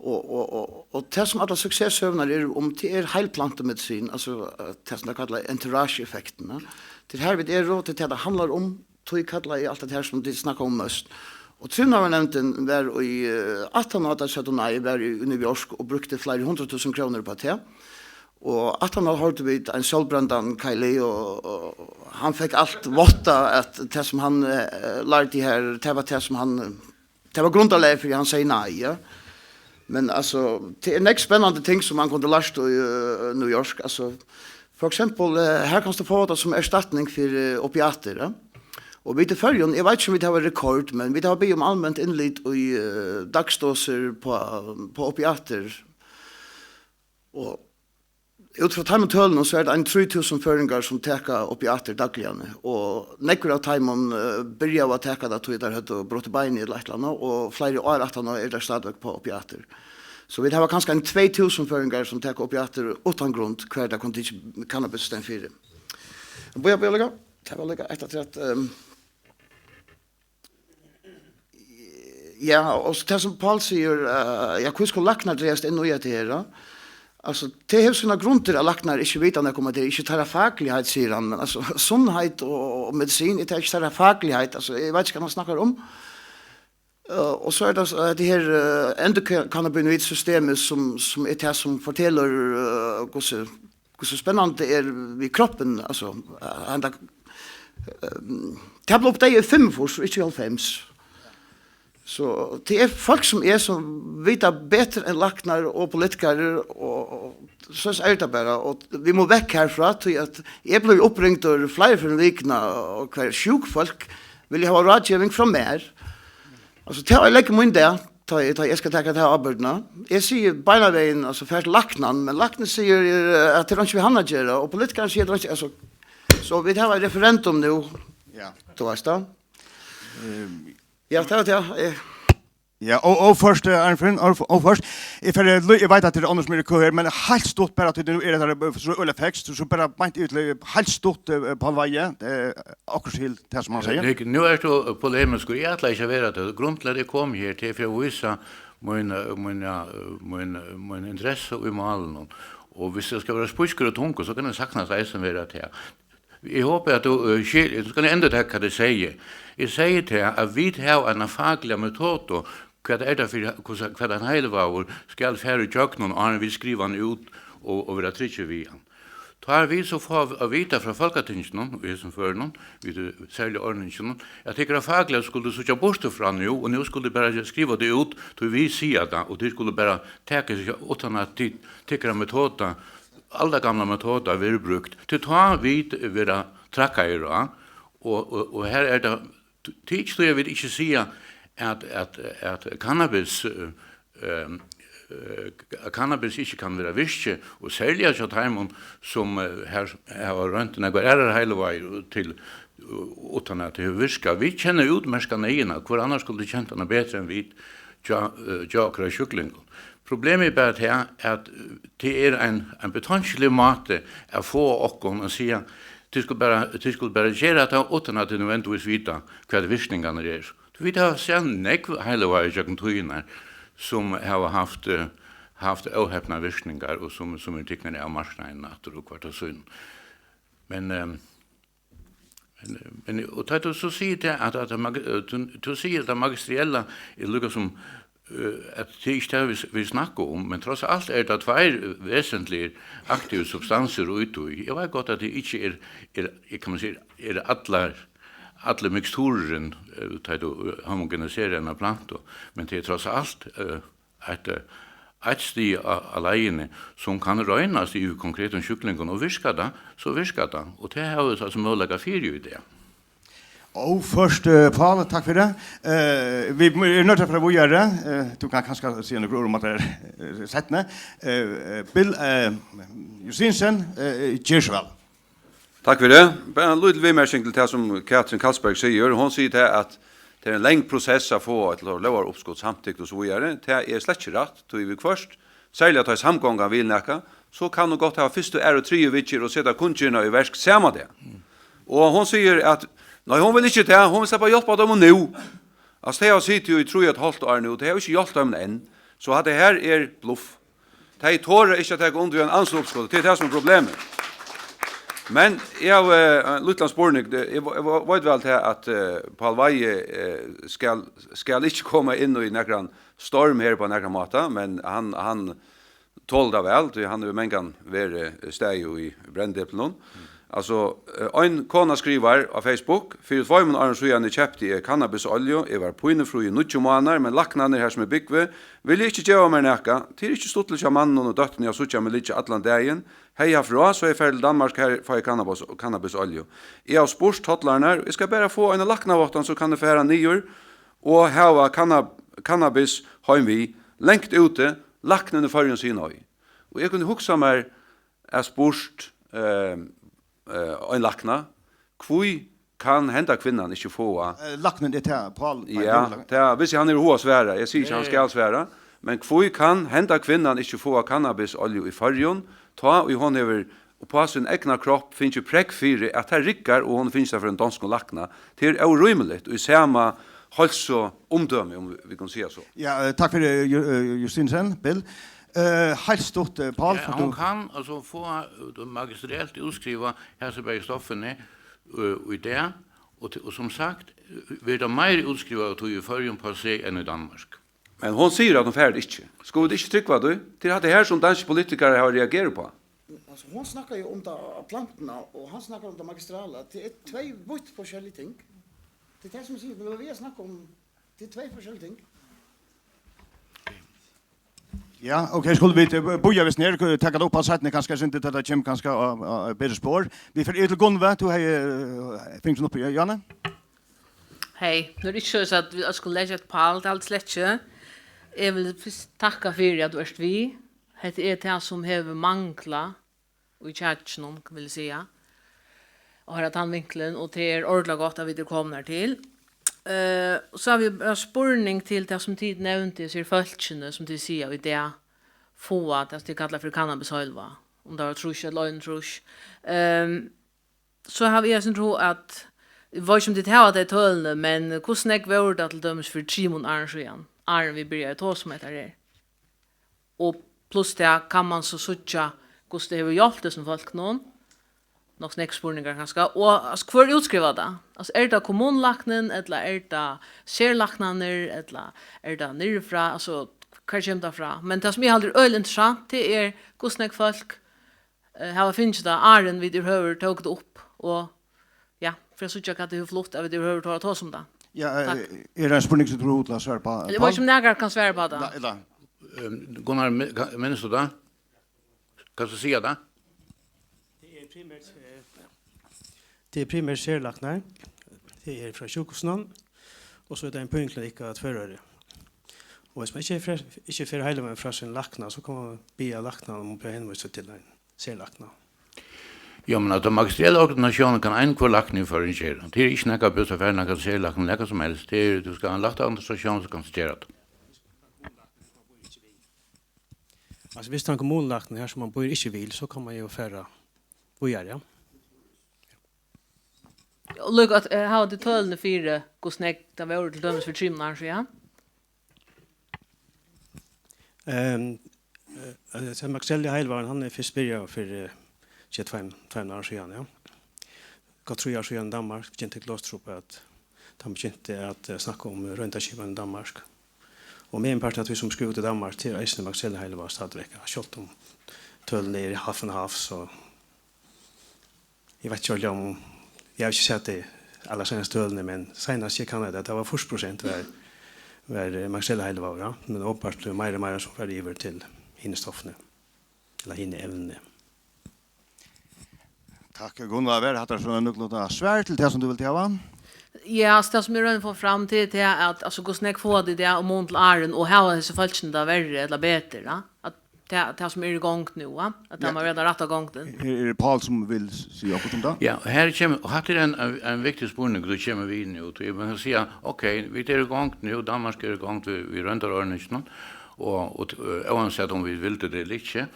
Og, og, og, og tað, sum allar suksesssøgurnar eru um, tað er heilplantumedisin, altso, eh, tað, sum tað kalla entourage-effektina. Tað er her, vit eru, tað er tað, tað handlar um, tí kalla eg alt tað her, sum tit snakka um mest. Og trivnaðarnevndin var í, eh, aftan á, at tey søgdu nei, var í New York og brúkti fleiri hundrað túsund krónur upp á tað. Og aftan á hoyrdu vit ein sjálvbrendan Kylie, og, og hann fekk alt váttað, at tað, sum hann, eh, lærdi her, tað var tað, sum hann, tað var grundarlagið fyri, at hann segði nei, ja. Men, altso, tað er nógv spennandi ting, sum man kundi lært í, eh, New York. Altso, for eksempel, eh, her kanst tú fáa tað sum erstatning fyri, eh, opiatir, ja. Og vit í Føroyum, eg veit ikki, um vit hava rekord, men vit hava biðið um alment innlit í, eh, dagsdosir på, på opiatir. Og út frá teimum tølunum, so er tað ein trý túsund føroyingar, sum taka opiatir dagliga, og nógvir av teimum, eh, byrjaðu at taka tað, tí teir høvdu brotið beinið ella eitt ella annað, og fleiri ár aftaná eru teir stadigvæk á opiatir. So vit hava kanska ein tvey túsund føroyingar, sum taka opiatir uttan grund, hvar teir kunnu tikið cannabis í staðin fyri. Bíða, bíða líka. Tað var líka eitt afturat, ehm, Ja, og so tað sum Pál sigur, eh, ja, hví skulu læknar dragast inn í hetta her, ja? Altso, tað hevur sínar grundir, at læknar ikki vita nakað um, at tað er ikki teirra fakligheit, sigur hann, men, altso, sunnheit og, og medisin, er tað ikki teirra fakligheit, altso, eg veit ikki, hvat hann snakkar um. Eh, og so er tað so, at tað her, eh, endokannabinoid-systemið, sum, sum er tað, sum fortelur, eh, hvussu, hvussu spennandi er við kroppin, altso, eh, henda, eh, tað bleiv uppdagað í fimmogfýrs og ikki í hálvfems. So, tað er fólk sum eg, sum vita betur enn læknar og politikarar, og, og so er tað bara, og vit mugu vekk herfrá, tí at eg blívi uppringdur fleiri ferðir um vikuna, og hvar sjúk fólk vilja hava ráðgeving frá mær. Altso, tá eg leggi mín dag, tá eg, tá eg skal taka ta ábyrgdina, eg sigi beinanvegin, altso, far til læknan, men læknin sigur, eh, at tað er einki við hann at gera, og politikarin sigur, at tað er einki, altso, so vit hava eitt referendum nú, ja, tú veitst tað. Ehm, Ja, tað var tað, ja. Eh. Ja, og, og først, eh, Arnfinn, og, og først, eg fer, eh, eg veit at tað er Anders Myrk her, men heilt stutt bara, tí nú er tað, eh, so øgiliga fekst, so bara beint yvir til, eh, heilt stutt, eh, Pál Weihe, eh, akkurát til tað sum hann sigur. Nik, nú ert tú, eh, polemiskur, eg ætlaði ikki at vera tað. Grundin til at eg kom her, tað er fyri at vísa mín, eh, mín, ja, eh, mín, eh, mín interessu í málinum. Og viss tað skal vera spískur og tungur, so kann eg saktans eisini vera tað. Eg hopi, at tú, eh, skil-, nú skal eg endurtaka, hvat eg segði. Eg segði tað, at vit hava eina fakliga metodu, Hvat er tað fyri, hvussu, hvat ein heilivágur skal fara ígjøgnum, áðrenn vit skriva hann út og, og vera tryggir við hann? Tá vit so fáa at vita frá Fólkatinginum í hesum førinum, við tí serliga orðninginum, at tykkara fakliga skuldu síggja burtur frá nú, og nú skuldu bara skriva tað út, tí vit siga tað, og tit skulu bara taka seg uttan at tit, tykkara metoda, aldargamla metoda verður brúkt. Tí tá vit verða trakkaðir á, og, og, og her er tað, tað er ikki tí, at vit ikki siga, at, at, at cannabis, eh, eh, at cannabis ikki kann vera virkið, og serliga hjá teimum, sum, eh, her hava roynt nakrar aðrar heilivágir til, eh, uttan at tað hevur virkað. Vit kenna útmerkað neyðina, hvør annars skuldi kent hana betri enn vit, hjá, eh, hjá okkara sjúklingum. Problemið er bara tað, at, eh, tað er ein, ein betongiligur máti at fáa okkum at siga, tit skulu bara, tit skulu bara gera tað, uttan at tit nødvendigvis vita, hvat virkningarnir eru. Tí vit hava sæð nógv heilivágir gjøgnum tíðirnar, sum hava havt, eh, havt óhepnar virkningar, og sum, sum eru tiknir av marknaðinum aftur og hvørt á sínum. Men, eh, men, men, og tá tú so sigur tað, at, at mag-, eh, tú, tú sigur, at tað magistriella er líka sum, eh, at tað er ikki tað, vit, vit snakka um, men tross alt er tað tveir, eh, vesentligir aktivir substansir í tí. Eg veit gott, at tað ikki er, er, er, kann man siga, er allar, allur mikstururin, eh, tá tú, eh, homogeniserar eina plantu, men tað er tross alt, eh, eitt, eh, eitt stig á, á leiðini, sum kann roynast í konkretum sjúklingum, og virkar tað, so virkar tað, og tað hava vit altso møguleika fyri í dag. Óført, eh, Pál, takk fyri tað. Eh, vit eru noydd at fara víðari. Eh, tú kanst kanska siga nøkur orð um hatta her, eh, seinni. Eh, eh, Bill, eh, Justinussen, eh, ger so væl. Takk fyri tað. Bara ein lítil viðmerking til tað, sum Katrin Kallsberg sigur. Hon sigur tað, at tað er ein long prosess at fáa eitt lógaruppskot samtykt og so víðari. Tað er slett ikki rætt, tí viðhvørt, serliga tá ið samgongan vil nakað, so kann hon gott hava fyrstu, aðru, triðju viðgerð og seta kunngerðina í verk sama dag. Og hon sigur, at nei, hon vil ikki tað, hon vil sleppa at hjálpa teimum nú. Altso, tey hava sitið í trý og eitt hálvt ár nú, tey hava ikki hjálpt teimum enn. So hatta her er bluff. Tey tora ikki at taka undir ein annan uppskot, tað er tað, sum er problemið. Men eg havi, eh, ein lítlan spurning. Eg, eg veit væl tað, at, eh, Pál Weihe, eh, skal, skal ikki koma inn í nakran storm her á nakran máta, men hann, hann tolir tað væl, tí hann hevur mangan verið, eh, staðið í brennideplunum. Altso, eh, ein kona skrivar á Facebook: "Fyri tveimum árum síðani keypti eg cannabisolju. Eg var pínufrí í níggju mánaðir, men læknarnir, har sum eg búgvi, vilja ikki geva mær nakað. Tað er ikki stuttligt hjá manninum og dóttrini at síggja meg liggja allan dagin. Hevði eg havt ráð, so hevði eg farið til Danmark, har fái eg cannabis, cannabisolju. Eg havi spurt tollararnar, og eg skal bara fáa eina læknaváttan, so kann eg fara niður og hava canna-, cannabis heim við, langt úti. Læknin í Føroyum sigur nei." Og eg kundi hugsað mær at spurt, eh, eh, ein lækna, hví kann henda kvinnan ikki fáa... Eh, læknin er tað, Pál? Nei, ja, Rúna læknin. Tað, hvis hann hevur hug at svara, eg sigi ikki, hann... Nei. Skal svara, men hví kann henda kvinnan ikki fáa cannabisolju í Føroyum, tá ið hon hevur upp á sín egna kropp fingið prógv fyri, at tað riggar, og hon fingið tað frá ein donskum lækna? Tað er órímiligt í sama heilsuumdømi, um vit kunnu siga so. Ja, eh, takk fyri, eh, Ju-, eh, Justinussen, Bill. Eh, heilt stutt, eh, Pál, ja, fært tú... Hon kann altso fáa, eh, magistrelt útskrivað hasi bæði stoffini, eh, í dag, og, til, og sum sagt, eh, verður tað meira útskrivað av tí í Føroyum per se enn í Danmark. Men hon sigur, at hon fær tað ikki. Skulu vit ikki trúgva tí? Tað er hatta her, sum danskir politikarar hava reagerað uppá. Altso, hon snakkar jo um tað, plantuna, og hann snakkar um tað magistrala. Tað er tvey vítt forskellig ting. Tað er tað, sum eg sigi, men vit eru at snakka um, tað er tvey forskellig ting. Ja, ok, skulu vit, eh, bíða við nær, taka tað upp á seinni, kanska, sum tað kemur kanska á, á, á betri spor. Vit fara yvir til Gunnvá, tú hevði, eh, fingið upp í, Janne? Hey, nú er ikki so, at vit skulu leggja eitt pál, tað er alt slett ikki. Eg vil fyrst takka fyri, at tú ert við. Hetta er tað, sum hevur manglað í kjakinum, vil eg siga, at hoyra tann vinkulin, og tað er ordiliga gott, at vit eru komnar til. Eh, og so havi eg bara spurning til tað, sum tit nevndu, hesi fólkini, sum tit siga í dag, fáa tað, sum tit kalla fyri cannabisheilivág, um tað var trýss ella einogtrýss. Ehm, so havi eg eisini trúð, at, eg veit ikki, um tit hava tey tølini, men hvussu nógv vóru tað til dømis fyri trimum árum síðan, áðrenn vit byrjaðu at tosa um hetta her? Og pluss tað kann man so síggja, hvussu tað hevur hjálpt hesum fólkunum. nokk so nógvir spurningar kanska. Og, altso, hvør útskrivar tað? Altso, er tað kommunulæknin, ella er tað serlæknarnir, ella er tað niðurfrá? Altso, hvar kemur tað frá? Men tað, sum eg haldi er øgiliga interessant, tað er, hvussu nógv fólk, eh, hava fingið tað, áðrenn vit yvirhøvur tóku tað upp. Og, ja, fyri at síggja, hvat tað hevur flutt, at vit yvirhøvur tóku at tosa um tað. Ja, eh, Takk. Er tað ein spurning, sum tú hevur til at svara uppá? Eg veit ikki, um nakar kann svara uppá tað. Ella, ella, ehm, Gunnar, mi-, ka-, minnist tú tað? Kanst tú siga tað? Tað er primært, eh, tað er primært serlæknar. Tað er frá sjúkrahúsinum, og so er tað ein poliklinikk á Tvøroyri. Og viss man ikki fer, ikki fer heila vegin frá sínum lækna, so kann man biðja læknan um at blíva henvístur til ein serlækna. Ja, men at magistrella ordinatión kann ein hvør lækni í Føroyum gera. Tað er ikki nakað búst at fara nakað serlækni, nakað sum helst. Tað er, tú skal hava ein læknaordinatión, so kanst tú gera tað. Altso, viss tann kommunulæknin her, sum man býr, ikki vil, so kann man jo fara víðari, ja. Og líka at, eh, hava tit tølini fyri, hvussu nógv tað vóru til dømis fyri trimum árum síðan? Ehm, eh, eh, so Max Elliot Heilvágur, hann er fyrst byrjaður fyri, eh, tveim, tveim árum síðan, ja. Gott trý ár síðan í Danmark, begynti Glostrup at, tá man begynti at, eh, snakka um royndarskipan í Danmark. Og meginpartin av tí, sum skriva út í Danmark, tað er eisini Max Elliot Heilvágur stadigvæk, ja, sjálvt um tølini eru half and half, so eg veit ikki ordiliga um, eg havi ikki sæð tey allarseinastu tølini, men seinast eg kannaði tað, tað var fýrs prosent var, var, eh, Max Elliot Heilvágur, ja. Men openbart blívur meira og meira sum fer yvir til hini stoffini, ella hini evnini. Takk, Gunnar. Var hatta so nøkulunda svar til tað, sum tú vildi hava? Ja, altso, tað sum eg royni at fáa fram til, tað er, at, altso, hvussu nógv fáa tit í dag í mun til áðrenn, og hava hesi fólkini tað verri ella betur, ja? At tað, tað sum er í gongd nú, ja? At tað Ja. má vera tann rætta gongdin. Her er Pál, sum vil s-, siga okkurt um tað. Ja, og her kemur, og hatta er ein, ein, ein viktig spurningur, tú kemur við nú. Tí man kann siga, ok, vit eru í gongd nú, Danmark er í gongd við, við royndarorðningina, og, og, eh, óansett um vit vildu tað ella ikki,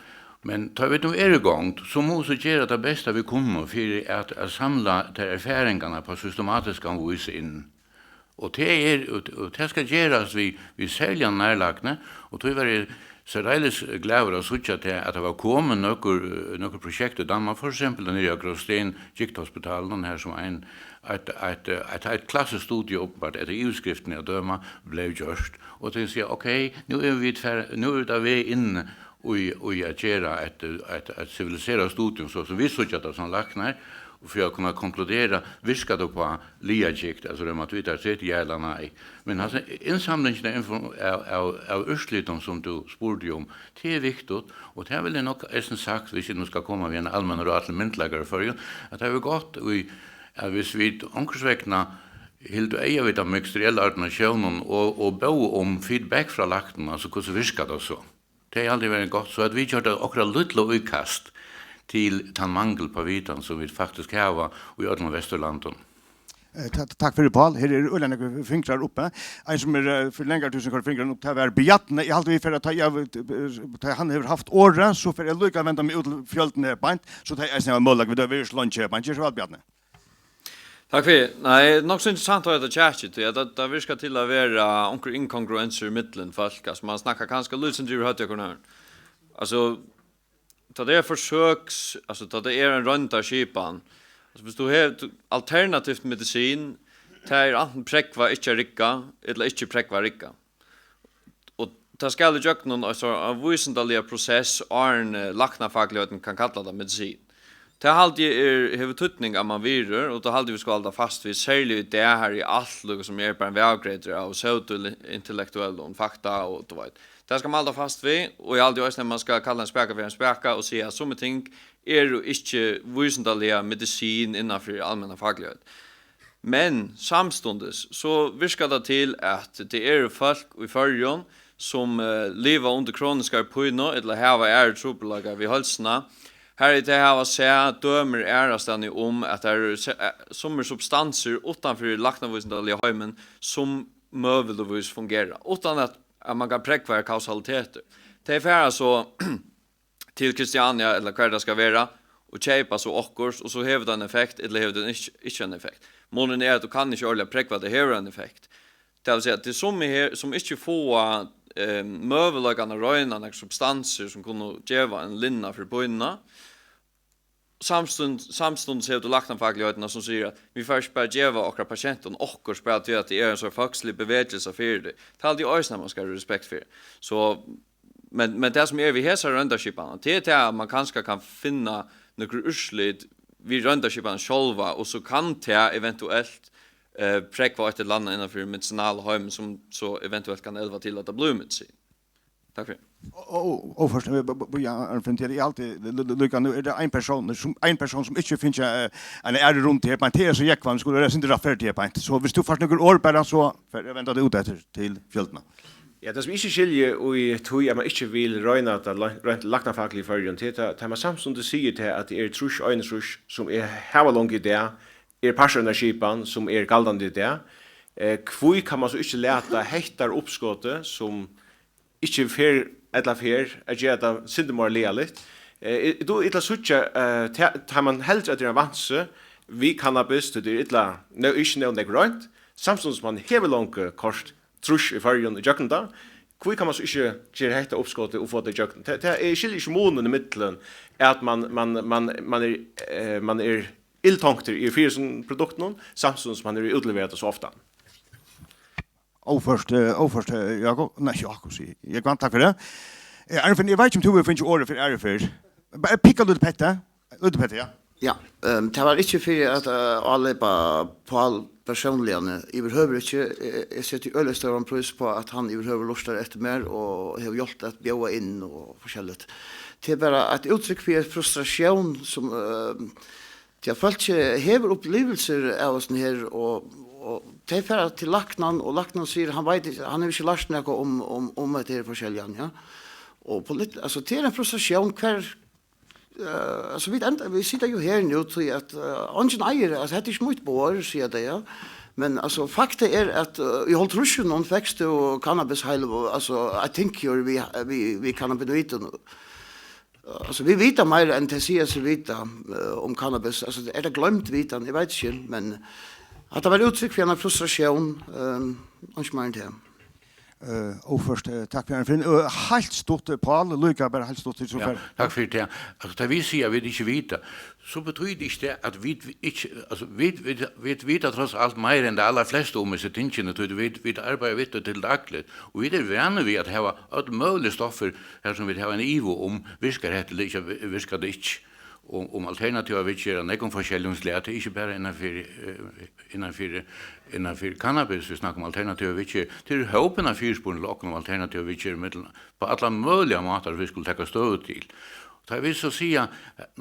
men tá vit nú eru í gongd, so mugu vit so gera tað besta, vit kunnu, fyri at, at samla tær erfaringarnar á systematiskan vísa inn. Og tað er, og, og tað skal gerast við, við serligum nærlækna, og tí var eg særdeles glaður at síggja tað, at tað var komið nøkur, nøkur prosjekt í Danmark, for eksempel niðri á Gråsten Gigthospitalinum, har sum ein, eitt, eitt, eitt, eitt klassiskt studie, openbart, eftir yvirskriftini at døma, bleiv gjørt. Og tey siga, ok, nú eru vit fer-, nú eru vit á veg inn í, í at gera eitt, eitt, eitt siviliserað studium, so sum vit síggja tað sum læknar, og fyri at kunna konkludera, virkar tað upp á liðagigt, altso reumatítt artrit, ja ella nei. Men altso, innsamlingin av info-, av, av, av úrslitum, sum tú spurdi um, tað er viktigt, og tað vil eg nokk eisini sagt, viss eg nú skal koma við ein almenn ráð til myndugleikar í Føroyum, at tað hevur gott í, at viss vit onkursvegna hildu eyga við teimum magistrellu ordinatiónunum og, og bóðu um feedback frá læknum, altso, hvussu virkar tað so? Tað haldi eg verið gott, so at vit gjørdu okkara lítla íkast til tann mangil på vitan, sum vit faktiskt hava í øllum Vesturlandum. Eh, ta-, takk fyri, Pál. Her eru øgiliga nógvir fingrar uppi. Ein sum er, eh, fyri longri tíð síðan koyrdi fingurin upp, tað var Bjarni. Eg haldi, vit fara at ta, ja, vit, eh, tá hann hevur havt orðið, so fer eg líka at venda meg út til fjøldina her beint, so tey eisini hava møguleika, vit hava verið so leingi her beint. Ger so væl, Bjarni. Takk fyri. Nei, nokk so interessant at hoyra hetta chatið, tí at tað, tað virkar til at vera onkur inkongruensur millum fólk. Altso, man snakkar kanska lítið sindur yvir høvdið á hvørjum øðrum. Altso, tá tað er forsøks-, altso, tá tað er ein royndarskipan, altso, viss tú hevur, tú, alternativt medisin, tað er antin prógvað ikki at rigga, ella ikki prógvað rigga. Og tað skal ígjøgnum ein so-, ein vísindaliga prosess, áðrenn, eh, læknafakligheiturin kann kalla tað medisin. Tað haldi eg er, hevur týdning, at man virðir, og tað haldi eg, vit skulu halda fast við, serliga í dag, har er alt líka sum er bara ein vavgreytur av pseudointellektuellum fakta, og tú veit. Tað skal man halda fast við, og eg haldi eisini, at man skal kalla ein spaka fyri ein spaka og siga, at summi ting eru ikki vísindaliga medisin innanfyri almenna fakligheit. Men samstundis, so virkar tað til, at tað eru fólk í Føroyum, sum, eh, liva undir kroniskari pínu ella hava aðrar trupulleikar við heilsuna. Har ið tey hava sæð dømir aðrastaðni um, at tað eru se-, eh, summir substansir uttanfyri læknavísindaliga heimin, sum møguligvís fungera, uttan at, at man kann prógva kausalitetir. Tey fara so til Christiania, ella hvar tað skal vera, og keypa so okkurt, og so hevur tað ein effekt, ella hevur tað ikki, ikki ein effekt. Munurin er, at tú kann ikki ordiliga prógva, at tað hevur ein effekt. Tað vil siga, at tað er summi her, sum ikki fáa, eh, møguleikan at royna nakrar substansir, sum kunnu geva ein linna fyri pínuna, samstund, samstundis hevur tú læknafakligheitina, sum sigur, at vit fara ikki bara at geva okkara pasientum okkurt, bara tí at tað er ein so fólkslig bevegilsi fyri tí. Tað haldi eg eisini, at mann skal hava respekt fyri. So, men, men tað, sum er við hesa royndarskipanina, tað er tað, at mann kanska kann finna nøkur úrslit við royndarskipanina sjálva, og so kann tað eventuelt, eh, prógva eitt ella annað innan fyri medisinalheimin, sum so eventuelt kann elva til, at tað blívur medisin. Takk fyri. Og, og, og først, eh, b-, b-, ja, Arnfinn, tað er altíð l-, l-, líka, nú er tað ein persónur, sum, ein persónur, sum ikki fekk, eh, eina aðru rundu her, men tað er so Jógvan, skuldi vera sindur rættferdigur her, so viss tú fært nøkur orð bara, so fer eg venda tað út eftir til fjøldina. Ja, tað, sum eg ikki skilji í tí, at mann ikki vil royna tað, roynt læknafakliga í Føroyum, tað er tað, tað, mann samstundis sigur tað, at tað er trýss einogtrýss, sum er, hava longu í dag, er partur av eini skipan, sum er galdandi í dag. Eh, hví kann mann so ikki lata hetta uppskotið, sum ikki fer ella fer at gera tað sindur meira lagaligt. Eh, eg, eg dugi illa at síggja, eh, ta-, tá man heldur, at tað er ein vansi við cannabis, tí tað er illa, nú, ikki nóg nógv roynt, samstundis man hevur longu koyrt trýss í Føroyum ígjøgnum tað, hví kann man so ikki gera hetta uppskotið og fáa tað ígjøgnum? Tað, tað, eg skilji ikki munin ímillum, at man, man, man, man er, eh, man er illtonktur í fyri sum produktunum, samstundis man er útleverað tað so ofta. Óført, eh, óført, eh, Jákup, nei, Jákup, sigi eg. Jógvan, takk fyri tað. Eh, Arnfinn, eg veit ikki, um tú hevur fingið orðið fyri aðru ferð. Bara pikka lítið petti. Lítið petti, ja. Ja, ehm, tað var ikki fyri at, eh, áleypa Pál persónliga, nei, yvirhøvur ikki. Eg, eg seti øgiliga stóran prís á, at hann yvirhøvur lurtar eftir mær og hevur hjálpt at bjóða inn og forskelligt. Tað er bara eitt úttrykk fyri ein frustratión, sum, ehm, tí at fólk hevur upplivilsir av hasum her, og, og tey fara til læknan, og læknin sigur, hann veit ikki, hann hevur ikki lært nakað um, um, um hetta her forskelliga, ja. Og polit-, altso, tað er ein frustratión, hvar, eh, altso, vit enda, vit sita jú her nú, tí at, eh, eingin eigur, altso, hetta er ikki mítt borð, siga tey, ja. Men, altso, fakta er, at, eh, í hálvtrýssunum fekst tú cannabis heil, altso, I think you're við, við, við cannabinoidum. Altso, vit vita meira enn tey siga seg vita, eh, um cannabis. Altso, er tað gloymd vitan? Eg veit ikki, men hatta var úttrykk fyri eina frustratión, ehm, og ikki meira enn tað. Eh, óført, eh, takk fyri, Arnfinn. Eh, heilt stutt, eh, Pál, líka bara heilt stutt, so Ja, fer- takk fyri tað. Altso, tá vit siga, at vit ikki vita, so betýðir ikki tað, at vit ikki, altso, vit, vit, vit vita tross alt meira enn tey allarflestu um hesi tingini, tí vit, vit arbeiða við tí til dagligt, og vit eru vanir við at hava øll møgulig stoffir, har sum vit hava ein iva um, virkar hetta ella ikki, virkar tað ikki. Um, um alternativa viðgerð av nógvum forskelligum slag, tað er ikki bara innan fyri, eh, innan fyri, innan fyri cannabis, vit snakka um alternativa viðgerð, tað er hópin av fyrispurnum til okkum um alternativa viðgerð, millum, á allar møguligar mátar, vit skulu taka støðu til. Tá vit so siga,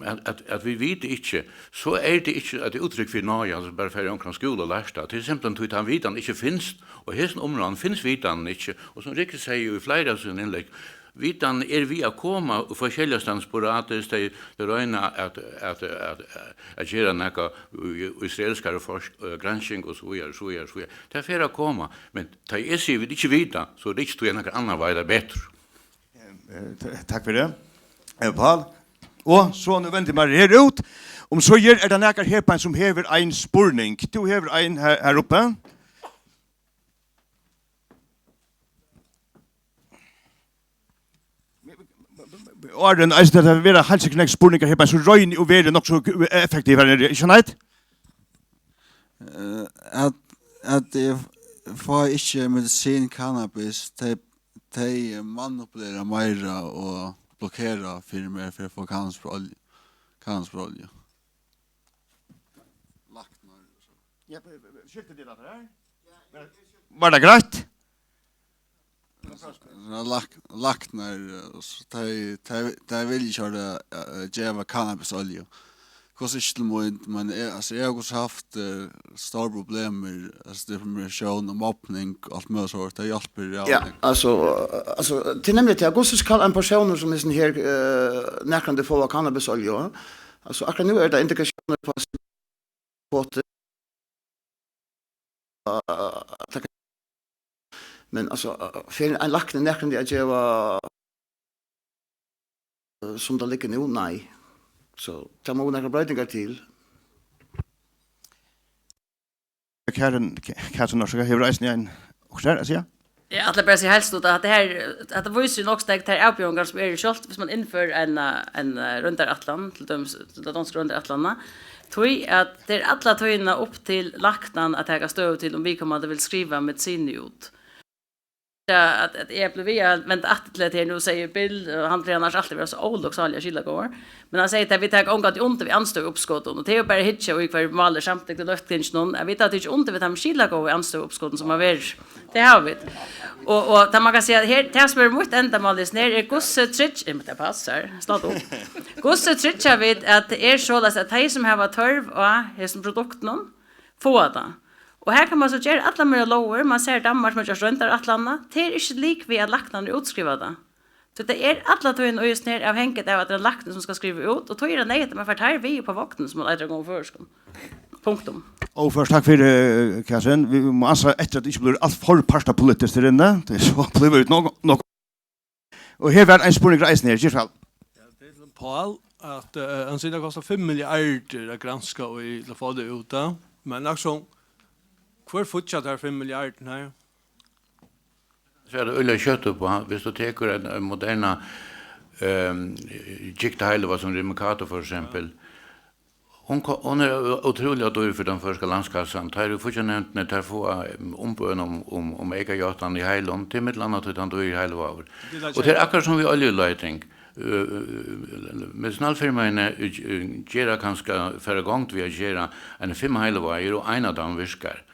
at, at, at vit vita ikki, so er tað ikki eitt úttrykk fyri náði, altso bara fara í onkran skúla og lært tað. Tað er simpelthen tí, tann vitan ikki finst, og hesin umráðin finst vitanin ikki. Og sum Rikki segði í fleiri av sínum innlegg, vitan er við at koma og forskelliga staðni sporadiskt, tey, tey royna at, at, at, at gera nakað í, í israelskari forsk-, eh, gransking og so víðari, so víðari, so víðari. Tað fer at koma, men tá eg sigi, vit ikki vita, so er tað ikki tí, at nakar annar veit tað betur. Eh, t-, takk fyri tað, eh, Pál. Og so nú vendi eg mær her út. Um so ger, er tað nakar her beint sum hevur ein spurning? Tú hevur ein her, her uppi. Áðrenn, altso, tað verða heilt sikkurt nógv spurningar her beint, so royni eg at vera nokk so effektiv her niðri, ikki sant? Eh, at, at eg f-, fái ikki medisin, cannabis, tey, tey manipulera meira og blokkera fyri mær fyri at fáa cannabisfrá olju, cannabisfrá olju. Læknar. Ja, skilti tit hatta her? Var tað greitt? Lak-, læknar, eh, so tey, tey, tey vilja ikki hava, eh, geva cannabisolju. Hvussu ikki til mín, men eg, altso, eg havi hvussu havt, eh, stór problemir, altso, deprimerasjón og mobbing og alt møguligt sovorðið. Tað hjálpir, ja, Ja, nógv. Altso, altso, tað er nemliga tað, hvussu skal ein persónur sum hesin her, eh, nakrantíð fáa cannabisolju? Altso, akkurát nú er tað indikatiónir uppá, uppá, eh, at taka Men altso, fer ein lækni nakrantíð at geva, eh, sum tað liggur nú? Nei. So, tað mugu nakrar broytingar til. Karin, Karin Norska hevur eisini ein, okkurt her at siga? Eg ætli bara at siga heilt stutt, at hetta her, hetta vísir jo nokk sterkt tær avbjóðingar, sum eru sjálvt, viss mann innførir ein, ein, eh, royndarætlan, til dømis ta donsku royndarætlanina, tí at tað er alla tíðina upp til læknan at taka støðu til, um viðkomandi vil skriva medisin út. Ja, at, at eg blívi við at venda aftur til hetta her nú, sigur Bill, og hann plagar annars altíð vera so ólukksáliga skilagóður. Men hann segði, at vit taka ongantíð undir við andstøðuuppskotum, og tað er jo bara at hyggja í, hvar mál er samtykt í løgtinginum, at vit hava tikið undir við teimum skilagóðu andstøðuuppskotum, sum hava verið. Tað hava vit. Og, og tað man kann siga, her, tað sum er mítt endamál í hesum her, er hvussu tryggja, eg, tað passar, slátt upp. Hvussu tryggja vit, at tað er soleiðis, at tey, sum hava tørv á hesum produktunum, fáa tað? Og her kann man so gera allar møguligar lógir, man sær Danmark, sum har gjørt royndarætlanina, tað er ikki likvið, at læknarnir útskriva tað. So tað er alla tíðina í hesum her avhangigt av, at tað er ein lækni, sum skal skriva út, og tí er tað neyðugt, at man fær teir við upp á vognin, sum man eitur á góðum føroyskum. Punktum. Óført, takk fyri, Katrin. Vit mugu ansa eftir, at tað ikki blívur alt for partapolitiskt her inni. Tað er so blívur nokk, nokk. Og her var ein spurningur eisini her, ger so væl. Ja, tað er til Pál, at, eh, hann sigur, tað kostar fimm milliardir at granska og í, til at fáa tað út, ja. Men, Laksson, hvør fíggjar tær fimm milliardirnar her? So er tað øgiliga skjótt upp á, viss tú tekur ein, ein moderna, ehm, gikt heilivág sum Rimikato, for eksempel. Hon ko-, hon er ó-, ótrúliga dýr fyri tann føroyska landskassan. Teir í fíggjarnevndini, teir fáa, ehm, umbøn um, um, um eykajátan í heilum, til millum annað tí tann dýri heilivágur. Og tað er akkurát sum við oljuleiting. Eh, medisinalfirmaini, eh, gera kanska, fara í gongd við at gera eini fimm heilivágir, og ein av teimum virkar.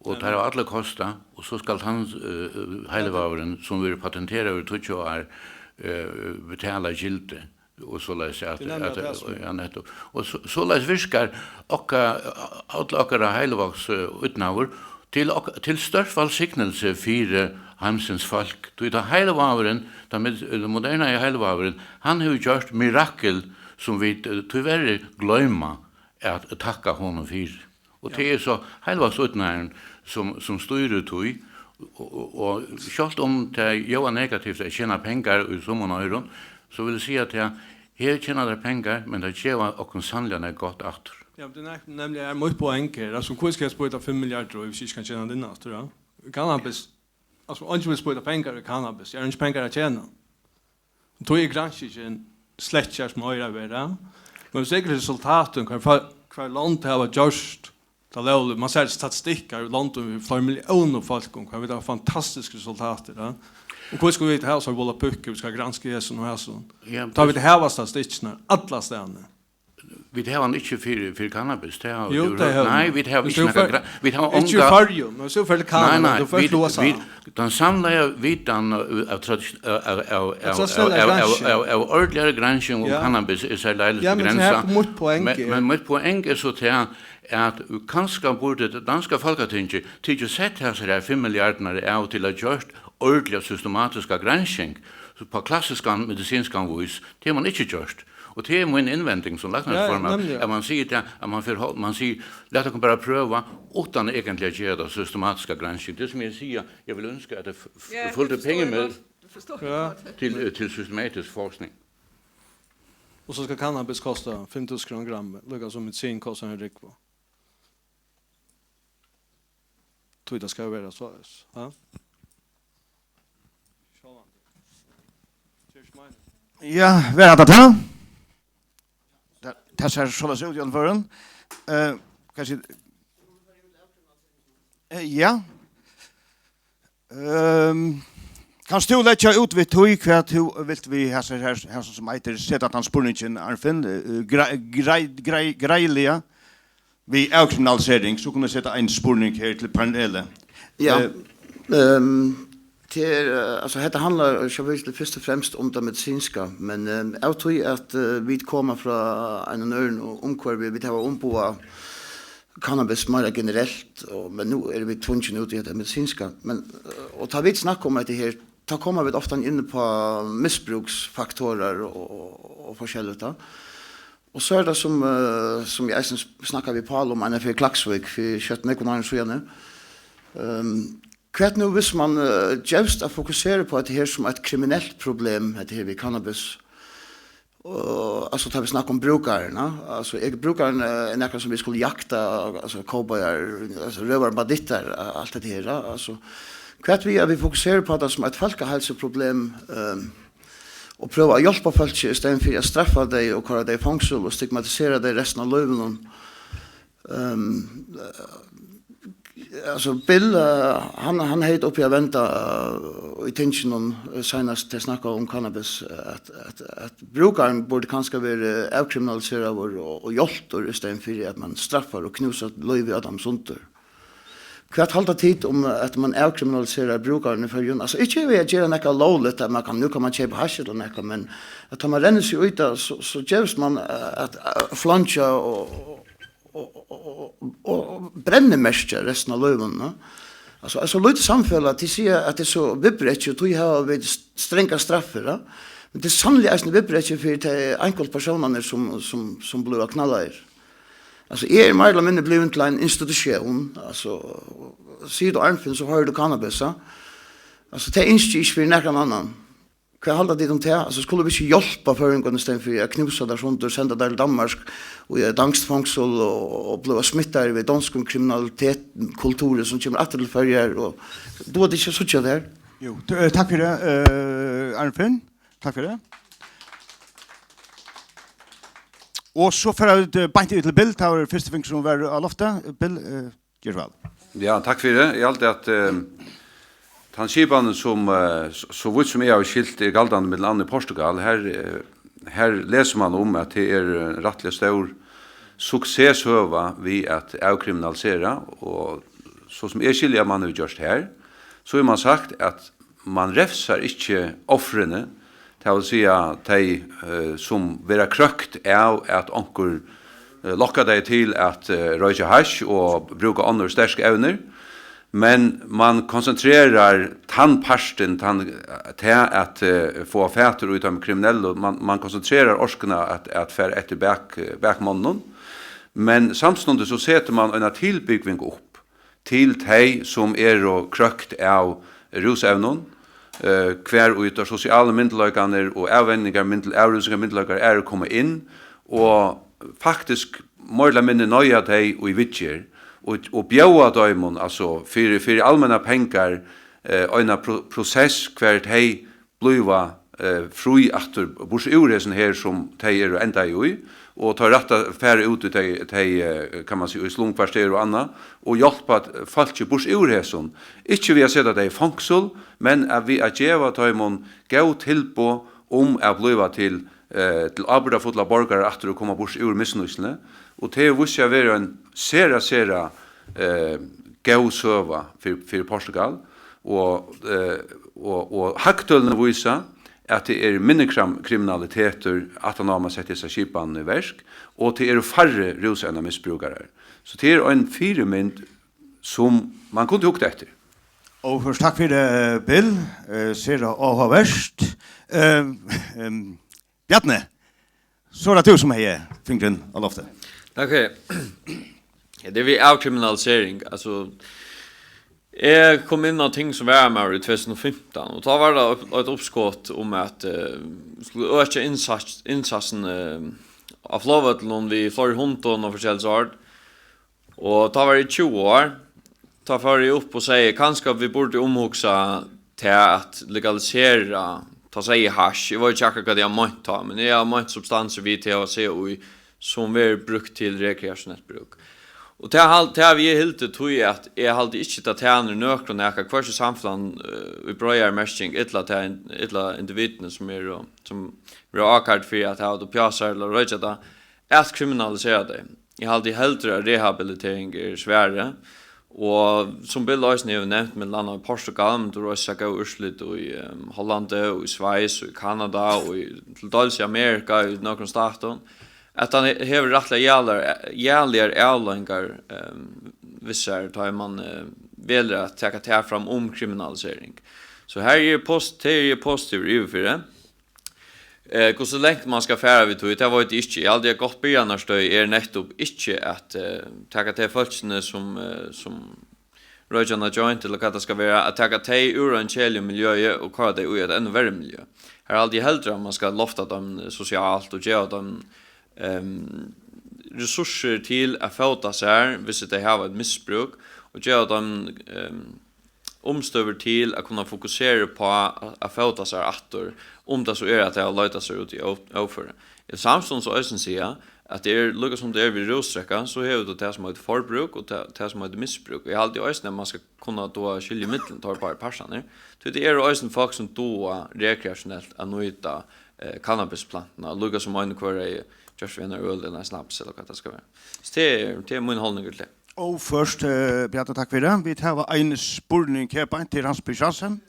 Og teir hava allir kostað, og so skal tann, eh, heilivágurin, sum verður patenteraður í tíggju ár, eh, betala gildi, og soleiðis at, tað er nemliga at, tað sum ja, nettupp. Og so, soleiðis virkar okka-, øll okkara heilivágs, eh, ídnaður til ok-, til stórt vælsignilsi fyri heimsins fólk. Tí tá heilivágurin, tá med-, eh, modernaði heilivágurin, hann hevur gjørt mirakel, sum vit, eh, tíverri gloyma at takka honum fyri. Og tað er so heilivágsídnaðurin, sum, sum stýrir tí, og, og, og sjálvt um tað ljóðar negativt at tjena pengar í summum oyrum, so vil eg siga, at tað, her tjena teir pengar, men teir geva okkum sanniliga nógv gott aftur. Ja, men tað er nek-, nemliga er mítt poeng her. Altso, hví skal eg sprøyta fimm milliardir, og eg ikki kann tjena tað inn aftur, ja? Cannabis, altso, eingin vil sprøyta pengar í cannabis. Eg havi ikki pengar at tjena. Og tí er granskingin slett ikki har sum eigur at vera. Men viss tú tekur resultatin, hvar fó-, hvar lond hava gjørt tað lógligt. Man sær statistikkar í londum við fleiri milliónir fólk, um hvar vit hava fantastisk resultatir, ja. Og hví skulu vit hava so volapukk, vit skulu granska hesum og hesum? Ja, tá vit hava statistikkirnar allastaðni. Vit hava hann ikki fyri, fyri cannabis, tað hava vit yvirhøvur-, nei, vit hava ikki nakað gra-, vit hava ikki í onga Føroyum, men so fer til Kanada, nei, nei, tú fert til U S A. Vit, tann samlaða vitan av, av tradisj-, av, av, av, av, av, av, av, av ordentligari gransking um cannabis er sær deiligt avgrensa. Ja, men her er mítt poeng. Men, men mítt poeng er so tað, at kanska burdi tað danska Fólkatingið tikið sett hasar her fimm milliardirnar av til at gjørt ordentliga systematiska gransking, so á klassiskan medisinskan vís, tað hevur man ikki gjørt. Og tað er mín innvending sum læknaformaður, at man sigur tað, at man fer hol-, man sigur, lat okkum bara prøva, uttan eigentliga at gera ta systematiska gransking. Tað sum eg sigi, eg vil ynskja, at tað f-, f-, fylgdi pengar við til, eh, til systematisk forskning. Og so skal cannabis kosta fimm túsund krónur grammið, líka sum medisin kostar ein rúgvu. Tí tað skal vera soleiðis, ha? Sjálvandi. Ger ikki meining. Ja, var hatta tað? Tað, tað sær soleiðis út í øllum førum. Eh, kanska, eh, ja. Ehm, kanst tú leggja út við tí, hvat tú vilt við hasar her, hasum sum eitur, seta tann spurningin, Arnfinn, eh, grei-, grei-, grei-, greiðliga? Við avkriminalisering, so kunnu vit seta ein spurning her til panelið. Ja. Eh, ehm, tað er, eh, altso, hetta handlar sjálvandi fyrst og fremst um tað medisinska, men, ehm, av tí at, eh, vit koma frá einum øðrum umhvørvi, vit hava umboðað cannabis meira generelt, og, men nú eru vit tvungin út í hetta medisinska. Men, eh, og tá vit snakka um hetta her, tá koma vit ofta inn á misbrúksfaktorar og, og, og forskelligt, tá. Og so er tað sum, eh, sum eg eisini sp-, snakkaði við Pál um eina ferð í Klaksvík fyri skjótt nøkrum árum síðani. Ehm, hvat nú, viss mann, eh, gevst at fokusera upp á hetta her sum eitt kriminelt problem, hetta her við cannabis? Og, altso, tá vit snakka um brúkararnar, altso, er brúkarin, eh, er nakar sum vit skulu jakta, altso, cowboyar, altso, røvarar, bandittar, alt hetta her, altso, Hvat við, at vit fokusera upp á tað sum eitt fólkaheilsuproblem, ehm, og prøva at hjálpa fólki í staðin fyri at straffa tey og koyra tey í fongsul og stigmatisera tey restina av lívinum. Ehm, eh, altso, Bill, eh, hann, hann hevði uppi at venda, eh, í tinginum, eh, seinast tey snakkaðu um cannabis, eh, at, at, at brúkarin burdi kanska verið avkriminaliseraður og, og hjálptur í staðin fyri at man straffar og knúsar lívið av teimum sundur. Hvat halda tit um, at man avkriminaliserar brúkaran í Føroyum? Altso, ikki við at gera nakað lógligt, at man kann, nú kann man keypa hash ella nakað, men at tá man rennur seg út av, so, so gevst man, eh, at, eh, flankja og, og, og, og, og brennimerkja restina av lívinum, no? Altso, altso, lítið samfelag, tit siga, at tað er so viðbrekið, og tí hava vit s-, strangar straffir, ja? Men tað er sanniliga eisini viðbrekið fyri tey einkultu persónarnar, sum, sum, sum blíva knallaðir. Altso, eg eri meira ella minni blivin til ein institutión. Altso, sigur tú Arnfinn, so hoyrir tú cannabis, ja? Altso, tað ynski eg ikki fyri nakran annan. Hvat halda tit um tað? Altso, skulu vit ikki hjálpa føroyingarnar í staðin fyri at knúsa teir sundur, senda teir til Danmark og í danskt fongsul og, og blíva smittaðir við donskum kriminalitet, kulturi sum kemur aftur til Føroyar og duga tit ikki at síggja tað her? Jú, t-, eh, takk fyri, eh, Arnfinn. Takk fyri. Og so fara vit, eh, beint yvir til Bill, tað var fyrsti fingur sum var á lofti. Bill, eh, ger so væl. Ja, takk fyri. Eg haldi at, eh, tann skipanin sum, eh, s-, so vítt sum eg havi skilt, er galdandi millum annað í Portugal, her, eh, her lesur man um, at tað er, eh, rættiliga stór suksesshøga við at avkriminalisera, og so sum eg skilji, at man hevur gjørt her, so hevur man sagt, at man revsar ikki ofrini, tað vil siga tey, eh, sum verða krøkt av, at onkur, eh, lokkar tey til at, eh, roykja hash og brúka onnur sterk evnir, men man konsentrerar tann partin, tann, tað at, eh, fáa fatur í teimum kriminellu, man, man konsentrerar orkuna at, at fara eftir bak-, bakmonnunum, men samstundis so setir man eina tilbúgving upp til tey, sum eru krøkt av rúsevnum, eh, hvar ið teir sosialu myndugleikarnir og avvenjingarmyndug-, avrúsingarmyndugleikar eru koma inn, og faktiskt meira ella minni noyða tey í viðgerð, og, og bjóða teimum, altso, fyri, fyri almennar pengar, eh, eina pro-, prosess, hvar tey blíva, eh, frí aftur, burtur úr hesum her, sum tey eru endaði í, og tá rætt at fara út í tey, tey, eh, kann man siga, í slumkvarter og annað, og hjálpa fólki burtur úr hesum. Ikki við at seta tey í fongsul, men at við at geva teimum góð tilboð um at blíva til, eh, til ábyrgdarfullar borgarar aftur og koma burtur úr misnýtsluni. Og tað hevur víst seg at vera ein sera, sera, eh, góð søga fyri, fyri Portugal. Og, eh, og, og hagtølini vísa, at tað er minni kram-, kriminalitetur, aftan á man setti hesa skipan í verk, og tað eru færri rúsevnamisbrúkarar. So tað er ein fyrimynd, sum man kundi hugt eftir. Og fyrst takk fyri, eh, Bill. Eh, sera áhugavert. Eh, ehm, Bjarni, so er tað tú sum hevði fingurin á lofti. Takk fyri. Ja, tað er við avkriminalisering. Altso, eg kom inn á ting sum varamaður í tvey túsund og fimtan, og tá var tað eitt, eitt uppskot um at, eh, skuldi økja innsats-, innsatsin, eh, á flogvøllinum við fleiri hundum og forskellig sort. Og tá var eg tjúgu ár. Tá fór eg upp og segði, kanska vit burdu umhugsa tað at legalisera, tá segði eg hash. Eg veit ikki akkurát, hvat eg havi meint tá, men eg havi meint substansur við T H C í, sum verður brúkt til rekreationelt brúk. Og tað hal-, tað havi eg hildið, tí at eg haldi ikki, tað tænir nøkrum nakað, hvørki samfelagnum, eh, í breiðari merking, ella tað in-, ella individini, sum eru, sum verða ákærd fyri at hava tað uppi á sær ella roykja tað, at kriminalisera tey. Eg haldi heldur, at rehabilitering er svarið. Og sum Bill eisini hevur nevnt, millum annað í Portugal, men tú hevur eisini sæð góð úrslit í, ehm, Hollandi og í Sveis og í Kanada og í, til dømis í Amerika, í nøkrum statum, at hann he-, hevur rættiliga jaligar, jaligar avleiðingar, ehm, við sær, tá ið mann, eh, velur at taka tað fram um kriminalisering. So her er eg post-, tað eri eg positivur yvirfyri. Eh, hvussu langt mann skal fara við tí, tað veit eg ikki. Eg haldi, at gott byrjanarstøði er nettupp ikki at, eh, taka tey fólkini, sum, eh, sum roykja eina joint, ella hvat tað skal vera, at taka tey úr einum keðiligum miljøi og koyra tey í eitt enn verri miljø. Har haldi eg heldur, at mann skal lofta teimum sosialt og geva teimum, ehm, resursir til at fóta sær, viss tey hava eitt misbrúk, og geva teimum, ehm, umstøður til at kunna fokusera upp á at, at fóta sær aftur, um tað so er, at tey hava leitað sær út í ó-, óføri. Eg vil samstundis eisini siga, at tað er líka sum tað er við rúsdrekka, so hevur tú tað, sum eitur forbrúk, og tað, tað, sum eitur misbrúk. Eg haldi eisini, at mann skal kunna duga at skilja millum teir báðir partarnar, tí tað eru eisini fólk, sum duga rekreationelt at nýta, eh, cannabisplantuna, líka sum ein og hvør hevði gjørt við eina øl ella ein snaps, ella hvat tað skal vera. So tað er, tað er mín holdningur til tað. Og først, eh, Bjarni, takk fyri tað. Vit hava ein spurning her beint til Hans Peter Hansen.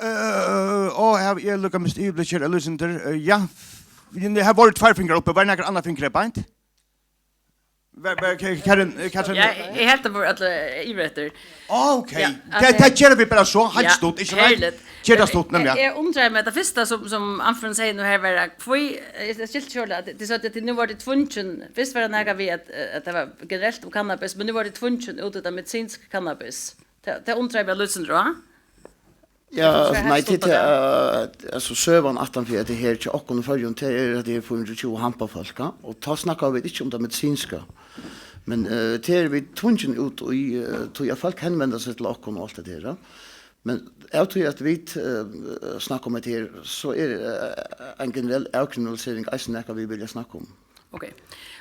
Eh, og her, eg lukka mist yvirblikkið, ella lýsindir. Eh, ja, her vóru tveir fingrar uppi. Var nakar annar fingur beint? Var, var, Ka-, Karin, eh, Karin? Ja, eg helt, tað vóru allir yvir eftir. Ah, ok. Ja, tað, tað gera vit bara so, heilt stutt, ikki sant? Herligt. Ger tað stutt, nemliga. Eg, eg undraði meg, tað fyrsta sum, sum Arnfinn segði nú her, var, at hví, eg, eg skilti ikki ordiliga, at tað, tað, tað, nú vóru tit tvungin, fyrst var tað nakað við, at, at tað var generelt um cannabis, men nú vóru tit tvungin út í tað medisinska cannabis. Tað, tað undraði eg meg lítið sindur á. Ja, so altso, nei, helst til, upp á tað, eh, altso, søgan aftan fyri hetta her hjá okkum í Føroyum, tað er, at tað er fýra hundrað og tjúgu hampafólk, ja, og tá snakka vit ikki um tað medisinska. Men, eh, tað er vit tvungin út í, eh, tí at fólk henvenda seg til okkum og alt tað her, ja. Men av tí at vit, eh, snakka um hetta her, so er, eh, ein generell avkriminalisering eisini nakað, vit vilja snakka um. Ok.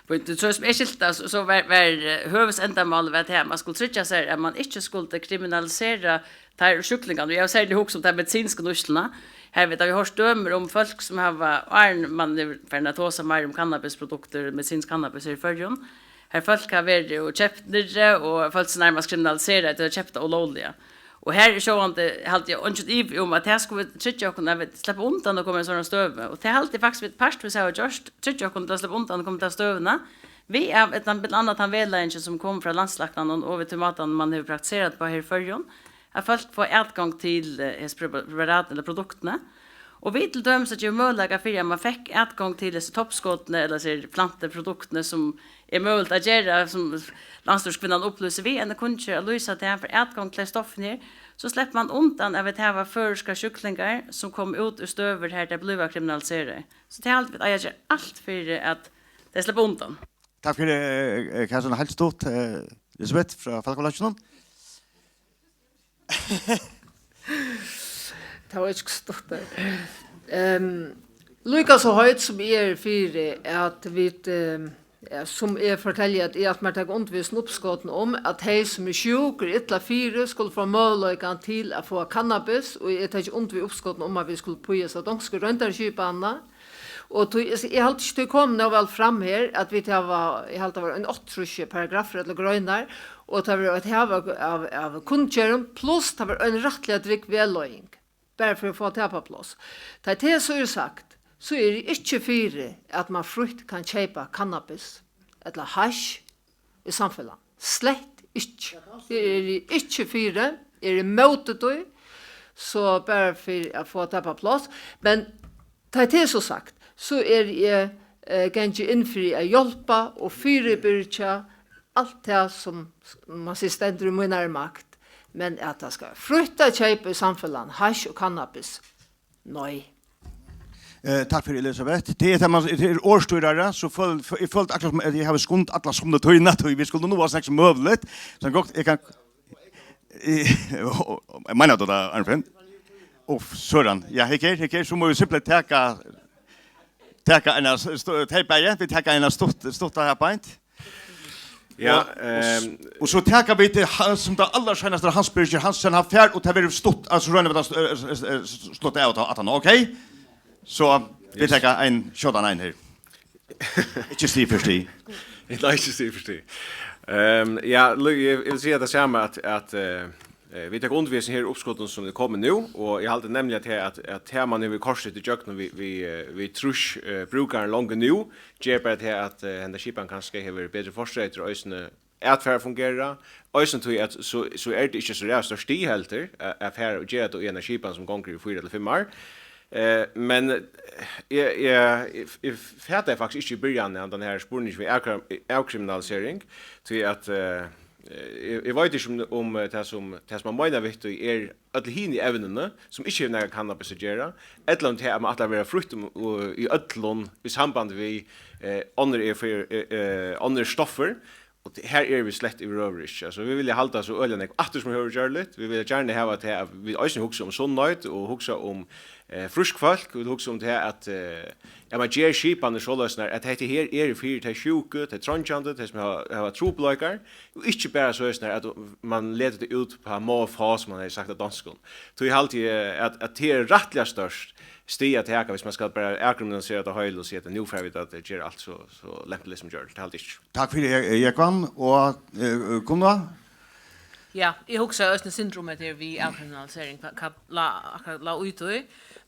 But so sum eg skilti tað, so, so var, var, eh, høvuðsendamálið var tað, at man skuldi tryggja sær, at man ikki skuldi kriminalisera teir sjúklingarnar. Eg havi serliga hugsað um ta medisinsku nýtsluna. Her vit hava hoyrt dømir um fólk, sum hava, áðrenn man er farin at tosa meir um cannabisproduktir, medisinsk cannabis her í Føroyum, har fólk hava verið og keypt niðri, og følt seg nærmast kriminaliseraði, tí tey hava keypt tað ólógliga. Og her er sjálvandi, haldi eg, eingin ivi um, at her skulu vit tryggja okkum, at vit sleppa undan at koma í ein sovorðna støðu. Og tað haldi eg faktiskt, vit partvíst hava gjørt, tryggja okkum til at sleppa undan at koma í ta støðuna, við at, at tann, millum annað tann vegleiðingin, sum kom frá landslæknanum, og við tí mátan, man hevur praktiserað upp á her í Føroyum, at fólk fáa atgongd til, eh, hesi prepa-, preparatini ella produktini. Og við til dømis at geva møguleika fyri, at man fekk atgongd til hesi toppskotini ella hesi plantuproduktini, sum er møguligt at gera, sum landsstýriskvinnan upplýsir við eini kunngerð at lýsa, at man fær atgongd til stoffini her, so sleppur man undan at vit hava føroyskar sjúklingar, sum koma út í støður, har tey blíva kriminaliseraðir. So tað haldi vit eiga at gera alt fyri, at tey sleppa undan. Takk fyri, eh, eh, Karin, heilt stutt, eh, Elisabeth frá Fólkaflokkinum. Tað var ikki stutt, tað. Ehm, líka so heit sum eg eri fyri, at vit, ehm, ja, sum eg fortelji, at eg, at mær taka undir við hesum uppskotinum um, at tey, sum eru sjúk, eru illa fyri, skulu fáa møguleikan til at fáa cannabis, og eg taki undir við uppskotinum um, at vit skulu píggjast av donsku royndarskipanina. Og tí, eg, eg haldi ikki, tað kom nóg væl fram her, at vit hava, eg haldi, tað var ein áttaogtrýss paragraffur ella greinar, og tað var eitt hav av, av, av kunngerðum, pluss tað var ein rættiliga drúg vegleiðing, bara fyri at fáa tað upp á pláss. Tá tað so er sagt, so eri eg ikki fyri, at man frítt kann keypa cannabis ella hash í samfelagnum. Slett ikki. Tað eri eg ikki fyri, eg eri ímóti tí, so bara fyri at fáa tað upp á pláss. Men tá tað er so sagt, so eri eg, eh, gingin inn fyri at hjálpa og fyribyrgja alt tað, sum, man sigur, stendur í mínari makt. Men at tað skal vera frítt at keypa í samfelagnum, hash og cannabis, nei. Eh, takk fyri, Elisabeth. Tað er, tað man, tað er orðstýrari, so føl-, eg føldi akkurát sum at eg havi skund alla sunnutíðina, tí vit skuldu náa so nógv sum møguligt. So gott, eg kann, eg, meinar tú tað, Arnfinn? Uff, søran. Ja, hygg her, hygg her, so mugu vit simpelthen taka, taka eina s-, st-, tey bæði, vit taka eina stutt, stutta her beint. Ja, og, og s-, ehm, og so taka vit tað, ha-, sum tað allarseinasta, Hans Birgir Hansen, hann fær, og tað verður stutt, altso, royna vit at st-, eh, s-, s-, s-, slutta av at, at hann, ok? So, vit, yes, taka ein skjótan ein her. Ikki stig fyri stig. Nei, ikki stig fyri stig. Ehm, ja, lu-, eg, eg vil siga tað sama, at, at, eh, Eh, vit taka undir við hesum her uppskotum, sum er komið nú, og eg haldi nemliga, at, at, at tað, man hevur koyrt seg ígjøgnum við, við, eh, við trýss, eh, brúkarum longu nú, ger bara tað, at, eh, henda skipan kanska hevur betri fortreytir og eisini atferð at fungera, eisini tí at so, so er tað ikki so ræðuligt stórt stig heldur, at, at fara og gera tað í eina skipan, sum gongur í fýra ella fimm ár. Eh, men, eh, eg, eg, eg, eg fataði faktiskt ikki í byrjanini, handan her spurningin við avkrim-, avkriminalisering, tí at, eh, Eh, eg, eg veit ikki um, um, eh, tað sum, tað sum man meinar við tí er øll hini evnini, sum ikki hevur nakað við cannabis at gera, ella um tað at man ætlar at vera frítt um, og í øllum í sambandi við, eh, onnur er fyri, eh, eh, onnur stoffir, Og tað, her eru vit slett yvirhøvur ikki. Altso, vit vilja halda so øgiliga nógv aftur sum høvur gjørligt. Vit vilja gjarna hava tað, at vit eisini hugsa um sunnheit og hugsa um, eh, frísk fólk. Vit hugsa um tað, at, eh, at man ger skipanir soleiðis, at hetta her er fyri tey sjúku, tey treingjandi, tey sum hava, hava trupulleikar, og ikki bara soleiðis, at man letur tað út á má og fá, sum man hevði sagt á donskum. Tí haldi eg, at, at tað er rættiliga stórt stig at taka, viss man skal bara avkriminalisera tað heila og siga, at nú fara vit at gera alt so, so lempiligt sum gjørligt. Tað haldi eg ikki. Takk fyri, eh, Jógvan og, eh, Gunna. Ja, eg hugsaði eisini eitt sindur um hetta her við avkriminalisering, hvat, hvat lá, akkurát lá í tí,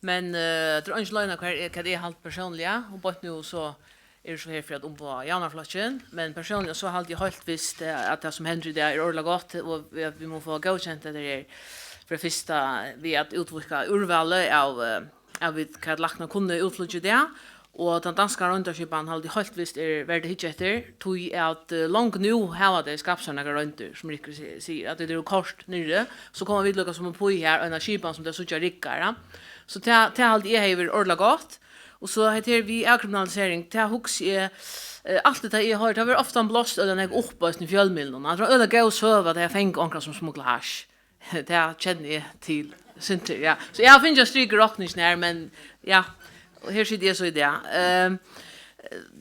men, eh, tað er eingin løgn, hvat eg, hvat eg haldi persónliga, og beint nú so eri so her fyri at umboða Javnaðarflokkin, men persónliga so haldi eg heilt vist, eh, at tað sum hendir í dag er ordiliga gott, og vit, vit mugu fáa góðkent hetta her, fyri tað fyrsta við at útvíðka úrvalið av, eh, av vit, hvat læknar kunnu útflýggja í dag, og tann danska royndarskipan haldi eg heilt vist er verd at hyggja eftir, tí at, eh, longu nú hava tey skapt sær nakrar royndir, sum Rikkur si-, sigur, at tey eru koyrt niðri, so koma vit líka sum uppí her, eina skipan sum tey síggja riggar, ja. So tað, tað haldi eg hevði verið ordiliga gott. Og so hetta her við avkriminalisering, tað hugsi eg, eh, alt hetta eg hoyri, tað verður ofta blást øgiliga nógv upp eisini í fjølmiðlunum. At tað er øgiliga góð søga, at tey fanga onkran sum smuglar hash. Tað kenni eg til, sindur, ja. So eg havi fingið eitt strik í rokningina her, men ja, og her siti eg so í dag. Ehm,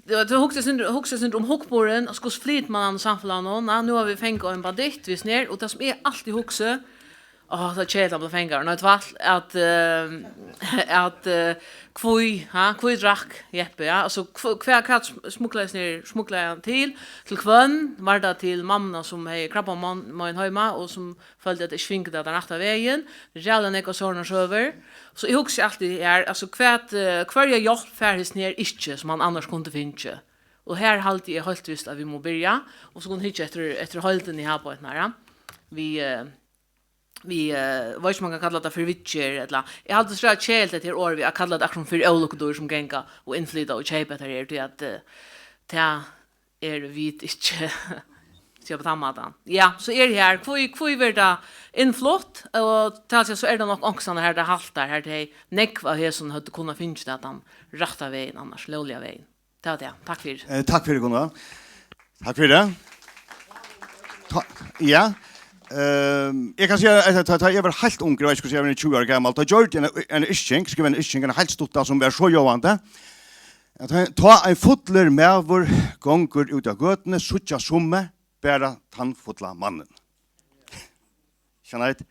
tað, tað hugsi eg sindur, hugsi eg sindur um hugburðin, og hvussu flytur man hann í samfelagnum? Ná, nú hava vit fingið ein banditt, vit snær, og tað sum eg altíð hugsi, Áh, tað er keðiligt at blíva fangaður. Nei, tvætl, at, eh, at, eh, hví, ha, hví drakk Jeppe, ja? Altso, hv-, hvat, hvat sm-, smuglaðist niður, smuglaði hann til? Til hvønn? Var tað til mammuna, sum hevði krabbamein heima, og sum føldi, at tey ikki fingu tað tann rætta vegin? Ræðuliga nógv av sovorðnar søgur. So eg hugsi altíð her, altso, hvat, eh, hvørja hjálp fær hesin her ikki, sum hann annars kundi fingið? Og her haldi eg heilt vist, at vit mugu byrja, og so kunnu hyggja eftir, eftir heildini her beint nú, ja. Við, eh, við, eh, veit ikki, um man kann kalla tað fyri viðgerð, ella, eg haldi, tað er keðiligt, hetta her orð, við at kalla tað akkurát sum fyri ólukkudyr sum ganga og innflyta og keypa hetta her, tí at, eh, tað eru vit ikki, siga á tann mátan. Ja, so er her, hví, hví verður tað innflutt, og tað, so er tað nokk onkustaðni her, tað haltar, her tey nógv av hesum høvdu kunnað fingið tað tann rætta vegin annars, lógliga vegin. Tað var tað. Takk fyri. Eh, takk fyri, Gunnar. Takk fyri. Ta-, ja. Ehm, eg kann siga, at tá, tá eg var heilt ungur, eg veit ikki, hvussu eg var, tjúgu ára gamal, tá gjørdi eg ein, ein yrking, skrivaði ein yrking, ein heilt stutta, sum var so ljóðandi, at tá, tá ein fullur maður gongur út á gøtuni, síggja summi bara tann fulla mannin. Skjønner du?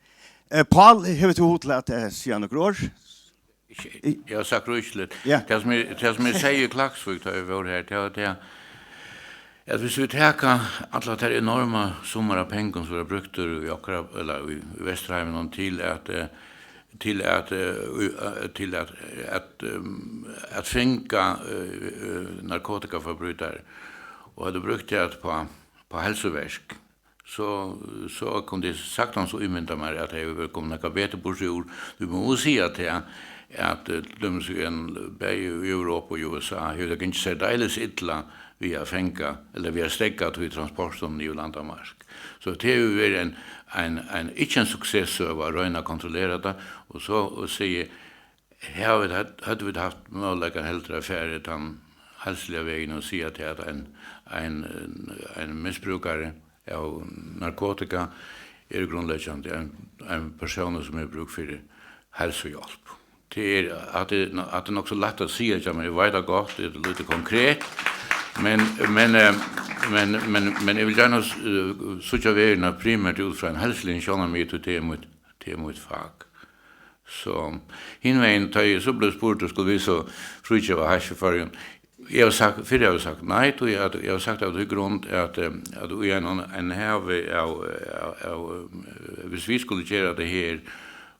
Eh, Pál, hevur tú hug til at, eh, siga nøkur orð? Ikki, eg havi sagt ríkiligt. Ja. Tað, sum eg, tað, sum eg segði í Klaksvík, tá eg var her, tað var tað, at viss vit taka allar tær enorma summar av pengum, sum verða brúktir í okkara, ella í, í Vesturheiminum, til at, eh, til at, eh, í, eh, til at, at, ehm, at fanga, eh, eh, narkotikaforbrytarar, og høvdu brúkt tað upp á, upp á heilsuverk, so, so kundi eg saktans ímynda mær, at tað hevði verið komið nakað betri burtur úr. Vit mugu siga tað, at, eh, til dømis í ein, bæði í Europa og í U S A, hevur tað gingið særdeles illa við at fanga, ella við at steðga tí transportinum yvir landamark. So tað hevur verið ein, ein, ein, ikki ein suksessøga at royna at kontrollera tað, og so, og sigi, her vit høvdu, høvdu vit havt møguleikan heldur at farið tann heilsuliga vegin og siga til, at ein, ein, ein misbrúkari av narkotika er grundleggjandi ein, ein persónur, sum hevur brúk fyri heilsuhjálp. Tað er, at tað, at tað er nokk so lætt at siga, hjá mær, eg veit tað gott, tað er lítið konkret, men, men, eh, men, men, men eg vil gjarna, eh, síggja verðina primært út frá ein heilsuligum sjónarmiði, tí tað er mítt, tað er mítt fak. So, hin vegin, tá eg so bleiv spurdur, skulu vit so frígeva hash í Føroyum? Eg havi sagt, fyrr havi eg sagt nei, tí at, eg havi sagt av tí grund, at, eh, at í einum, einum havi av, av, av, eh, viss vit skulu gera tað her,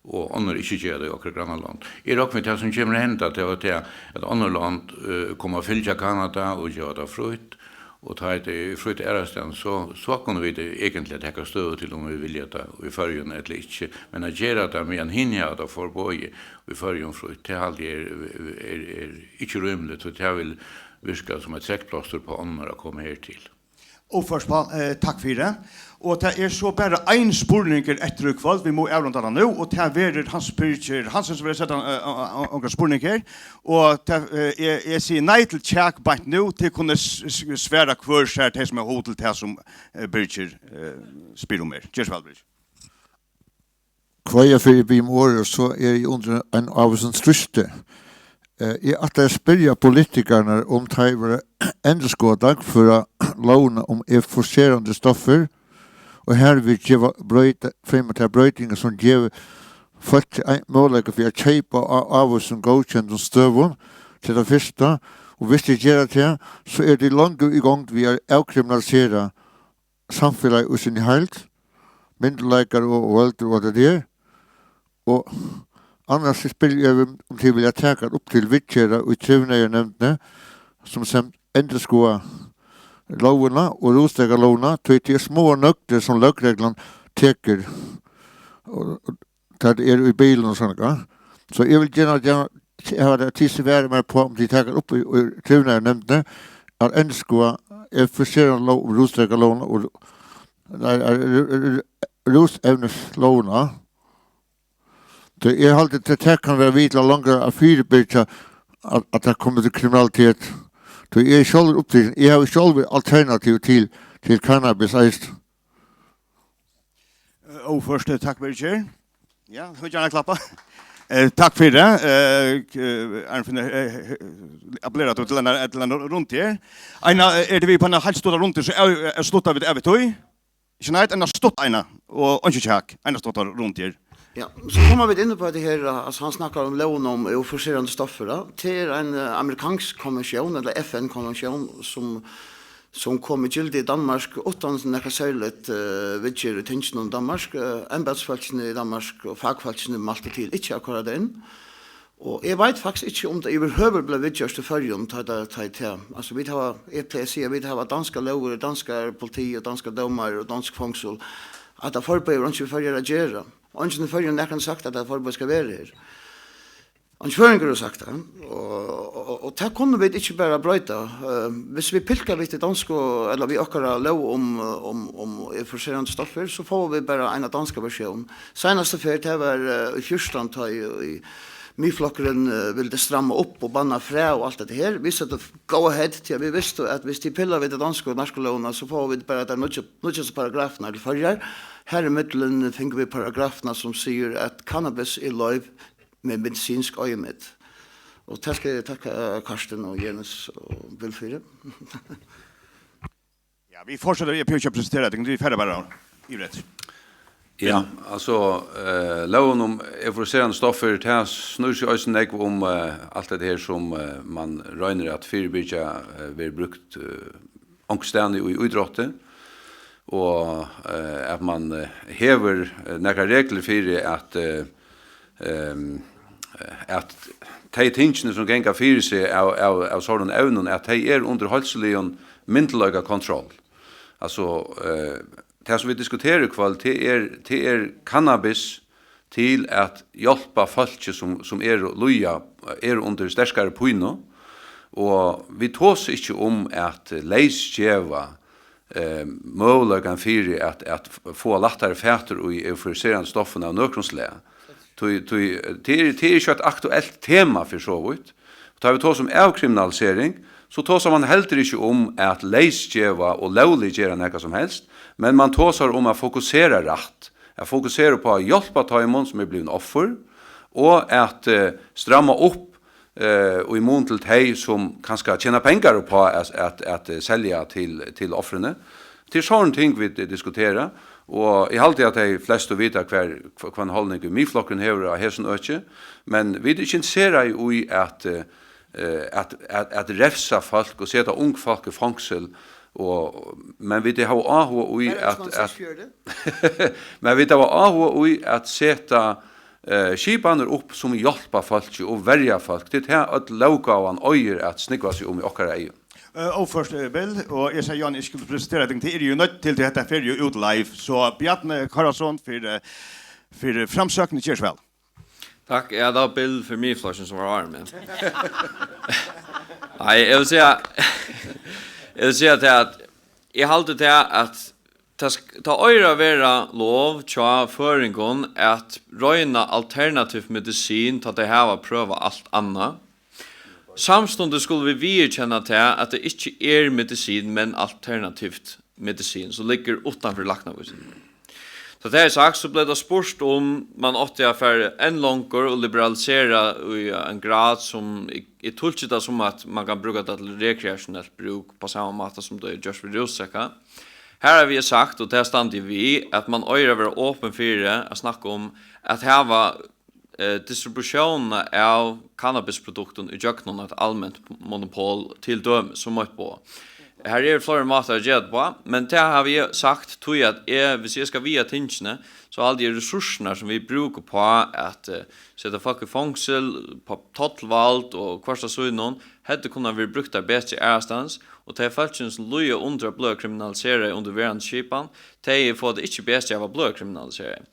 og onnur ikki gera tað í okkara grannalond. Eg rokni við, tað sum kemur at henda, tað var tað, at onnur lond, eh, koma at fylgja Kanada og geva tað frítt, og tá er tað frítt aðrastaðni, so, so kunnu vit eigentliga taka støðu til, um vit vilja tað í Føroyum ella ikki. Men at gera tað, meðan hini hava tað forboðið í Føroyum frítt, tað haldi eg er, er, er ikki rímiligt, og tað vil virka sum eitt trekkplástur á onnur at koma her til. Óført, Pál, eh, takk fyri. Og tað er so bara ein spurningur eftir í kvøld, vit mugu avrunda hann nú, og tað verður Hans Birgir Hansen, sum vil seta, eh, eh, eh, onkran spurning her. Og tað, eh, eg, eg sigi nei til kjak beint nú, tit kunnu s-, s-, svara hvør sær, tey sum hava hug til tað, sum, eh, Birgir, eh, spyr um her. Ger so væl, Birgir. Kveia fyri, eg biði um orðið, og so eri eg undir einum ávísum trýsti. Eh, eg ætlaði at spyrja politikararnar, um teir vilja endurskoða dagføra lógina um euforiserandi stoffir, og harvið geva broyta, fremja tær broytingar, sum geva fólki ein møguleika fyri at keypa á ávísum góðkendum støðum, til tað fyrsta, og viss tey gera tað, so eru tey longu í gongd við at avkriminalisera samfelagið í síni heild, myndugleikar og, og vøldur og alt tað har. Og annars spyrji eg, um, um tit vilja taka upp til viðgerðar í trivnaðarnevndini, sum semt endurskoða lógina og rúsdrekkalógina, tí tað er smáar nøgdir, sum løgreglan tekur, og, og tað er í bilum og sovorðið, ja. So eg vil gjarna, gjarna hava tað, tit svara mær uppá, um tit taka upp í, í trivnaðarnevndini, at endurskoða euforiserandi lóg um rúsdrekkalógina og, nei, eh, rú-, rú-, rúsevnislógina. Tí eg haldi, at tað kann vera við til at longu at fyribyrgja, at, at tað kemur til kriminalitet. Tí eg eri sjálvur upptikin, eg havi sjálvur alternativ til, til cannabis eisini. Eh, og først, eh, takk, Birgir. Ja, tú gjarna klappa. Eh, takk fyri tað. Eh, k-, eh, Arnfinn, eh, eh, appellerar tú til eina, til eina rund her? Eina, eh, eru vit við eina heilt stutta rundu, so er, er, slutta vit av við tí. Ikki neitt, eina stutta eina, og einki kjak, eina stutta rund her. Ja, so koma vit inn á tað her, altso, hann snakkar um lógina um euforiserandi stoffir, ja. Tað er ein, eh, amerikansk konvensjón, ella F N-konvensjón, sum, sum kom í gildi í Danmark, uttan nakað serligt, eh, viðgerð í tinginum í Danmark. Eh, embætisfólkini í Danmark og fakfólkini mæltu til ikki at koyra tað inn. Og eg veit faktiskt ikki, um tað yvirhøvur bleiv viðgjørt í Føroyum, tá, tá, tá, tá. Altso, vit hava, eg plagi at siga, vit hava danskar lógir, danskar politi og danskar dómarar og dansk fongsul, at tað forboðið hevur einki við Føroyar at gera. Eingin í Føroyum nakrantíð sagt, at tað forboðið skal vera her. Eingin føroyingur hevur sagt tað. Og, og, og, og tað kunnu vit ikki bara broyta. Eh, viss vit pilka við tí donsku, ella við okkara lóg um, um, um euforiserandi stoffir, so fáa vit bara eina danska versjón. Seinastu ferð, tað var, eh, í fjúrtan, tá ið, ið Miðflokkurin, eh, vildi stramma upp og banna fræ og alt hetta her. Vit søgdu go ahead, tí at vit vistu, at viss tit pilla við ta donsku narkológina, so fáa vit bara tær nýggju, nýggjastu paragrafirnar til Føroyar. Har ímillum fingu vit paragrafina, sum sigur, at cannabis er loyvt við medisinsk oyðimynd. Og tað skal eg takka, eh, Karsten og Jens og Bill fyri. Ja, vit fortseta, eg prøvi ikki at presentera tað, vit fara bara yvir eftir. Ja, altso, eh, lógin um euforiserandi stoffir, tað snýr seg eisini nógv um, eh, alt hetta her sum, eh, man roynir at fyribyrgja, eh, verður brúkt, eh, onkustaðni í ítrótti, og, eh, at man, eh, hevur, eh, nakrar reglur fyri at, eh, ehm, at tey tingini, sum ganga fyri seg av, av, av sovorðnum evnum, at tey eru undir heilsuligum myndugleikakontroll. Altso, eh, tað, sum vit diskutera í kvøld, tað er, tað er cannabis til at hjálpa fólki, sum, sum eru líða, eru undir sterkari pínu, og vit tosa ikki um at leysgeva, eh, møguleikan fyri at, at fáa lættari fatur í euforiserandi stoffum av nøkrum slag. Tí, tí, tað er, tað er ikki eitt aktuelt tema fyri so vítt. Tá vit tosa um avkriminalisering, so tosar man heldur ikki um at leysgeva og lógliggera nakað sum helst, men man tosar um at fokusera rætt, at fokusera upp á at hjálpa teimum, sum eru blivin offur, og at, eh, stramma upp, eh, í mun til tey, sum kanska tjena pengar upp á at, at, at, eh, selja til, til ofrini. Tað er sovorðin ting, vit, eh, diskutera, og eg haldi, at tey flestu vita, hvar, hva, hvønn haldning Miðflokkurin hevur á hesum øki, men vit eru ikki interesseraði í at, eh, eh, at, at, at revsa fólk og seta ung fólk í fongsul, og, men vit hava áhuga í at, at, men vit hava áhuga í at seta, eh, skipanir upp, sum hjálpa fólki og verja fólk. Tað er tað, øll lóggávan eigur at snúgva seg um í okkara eygum. Eh, og først, eh, Bill, og eg sigi, Jan, eg skal presentera teg, tað er jo nødt til, tí hetta fer jo út live. So Bjarni Kárason fyri, eh, fyri Framsókn, ger so væl. Takk. Ja, det var Bill fra Miðflokkin, som var arm, ja. Nei, jeg vil si, jeg vil si at, at Eg haldi tað, at tað sk-, tað eigur at vera lov hjá føroyingum at royna alternativ medisin, tá tey hava prøvað alt annað. Samstundis skulu vit viðurkenna tað, at tað ikki er medisin, men alternativt medisin, sum liggur uttanfyri læknavísindina. Tá tað er sagt, so bleiv tað spurt, um man átti at fara enn longur og liberalisera í ein grad, sum eg, eg tulki tað sum, at man kann brúka tað til rekreationelt brúk, á sama máta sum tað er gjørt við rúsdrekka. Har havi eg sagt, og tað standi eg við, at man eigur at vera opin fyri at snakka um at hava, eh, distributiónina av cannabisproduktum í gjøgnum eitt alment monopol, til dømis, sum eitt boð. Har eru fleiri mátar at gera tað uppá, men tað havi eg sagt, tí at eg, viss eg skal viga tingini, so haldi eg, ressoursurnar, sum vit brúka uppá at, eh, seta fólk í fongsul, uppá tollvald og hvørt av sínum, høvdu kunnað verið brúktar betri aðrastaðnis, og tey fólkini, sum líða undir at blíva kriminaliseraði undir verandi skipan, tey fáa tað ikki betri av at blíva kriminaliseraði.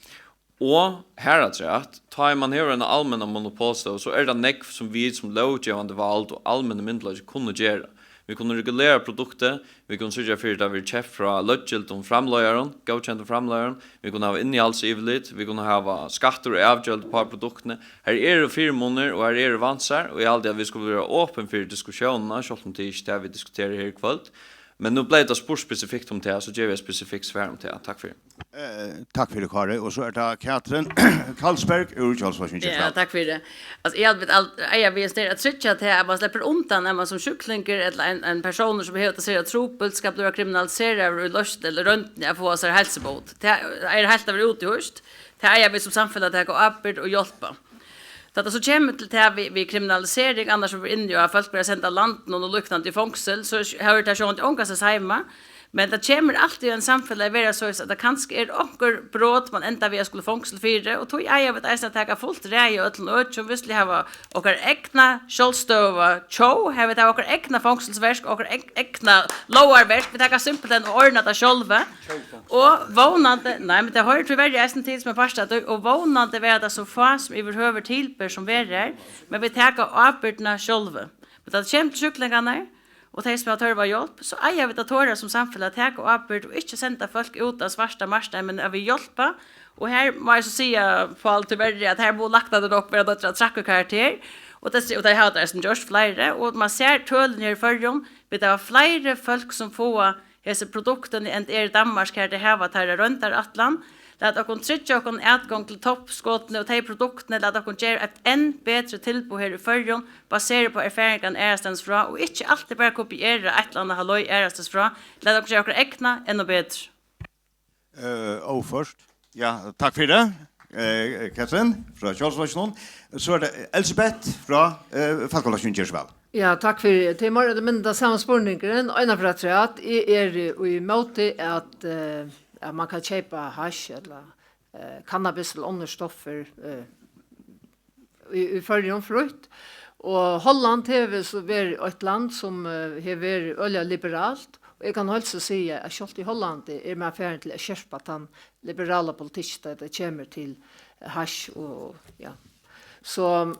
Og harafturat, tá ið man hevur eina almenna monopolstøðu, so er tað nógv, sum vit sum lóggevandi vald og almenni myndugleiki kunnu gera. Vit kunnu regulera produktið, vit kunnu syrgja fyri, at tað verður keypt frá løggildum framleiðarum, góðkendum framleiðarum, vit kunnu hava innihaldsyvirlit, vit kunnu hava skattur og avgjald uppá produktini. Har eru fyrimunir og har eru vansar, og eg haldi, at vit skulu vera opin fyri diskusjónina, sjálvt um tað ikki er tað, vit diskutera her í kvøld. Men nú bleiv tað spurt spesifikt um tað, so gevi eg eitt spesifikt svar um tað. Takk fyri. Eh, takk fyri, Kári. Og so er tað Katrin Karlsberg úr Sjálvstýrisflokkinum. Ja, takk fyri. Altso, eg haldi, vit al-, eiga vit at tryggja tað, at man sleppur undan, at man sum sjúklingur ella ein, ein persónur, sum hevur tað sera trupult, skal blíva kriminaliseraður í loysn ella royndini at fáa sær heilsubót. Tað er heilt at vera útihýst. Tað eiga vit sum samfelag at taka ábyrgd og hjálpa. Tá tað so kemur til tað við, við kriminalisering, annars sum vit eru inni á, at fólk verða send av landinum og líknandi í fongsul, so hevur tað sjálvandi ongastaðni heima. Men tað kemur altíð í ein samfelag at vera soleiðis, at tað kanska er onkur brot, man endar við at skula í fongsul fyri, og tí eiga vit eisini at taka fult ræði av øllum økjum. Vit skulu hava okkara egna sjálvstøðuga tjóð, har vit hava okkara egna fongsulsverk, okkara eg-, egna lógarverk. Vit taka simpelthen og ordna tað sjálvi. Og vónandi, nei, men tað hoyrir tíverri eisini til sum ein partur av tí, og vónandi verða tað so fá sum yvirhøvur tilber sum verður har, men vit taka ábyrgdina sjálvi. Men tá tað kemur til sjúklingarnar, og tey sum hava tørv á hjálp, so eiga vit at tora sum samfelag at taka ábyrgd og ikki senda fólk út á svarta marknaðin, men at vit hjálpa. Og har má eg so siga, Pál, tíverri, at har mugu læknarnir nokk vera noyddir at trakka karakter, og tað, og tað hava tað eisini gjørt fleiri, og man sær tølini her í Føroyum, vit hava fleiri fólk sum fáa hesi produktini enn tað er í Danmark, har tey hava teirra royndarætlan. Lat okkum tryggja okkum atgongd til toppskotini og tey produktini. Lat okkum gera eitt enn betri tilboð her í Føroyum, baserað upp á erfaringarnar aðrastaðnis frá, og ikki altíð bara kopiera eitt ella annað halløg aðrastaðnis frá. Lat okkum gera okkara egna enn betri. Eh, óført. Ja, takk fyri tað. Eh, Katrin frá Sjálvstýrisflokkinum. So er tað Elsebeth frá, eh, Fólkaflokkinum. Ger so væl. Ja, takk fyri. Tað er meira ella minni tann sami spurningurin. Eina ferð afturat, eg eri í móti at, eh, at man kann keypa hash ella, eh, cannabis ella onnur stoffir, eh, í, í Føroyum frítt. Og Holland hevur so verið eitt land sum, eh, hevur verið øgiliga liberalt. Og eg kann heilsa og siga, at sjálvt í Hollandi er man farin til at skerpa tann liberala politikk, tá tað kemur til hash og, ja. So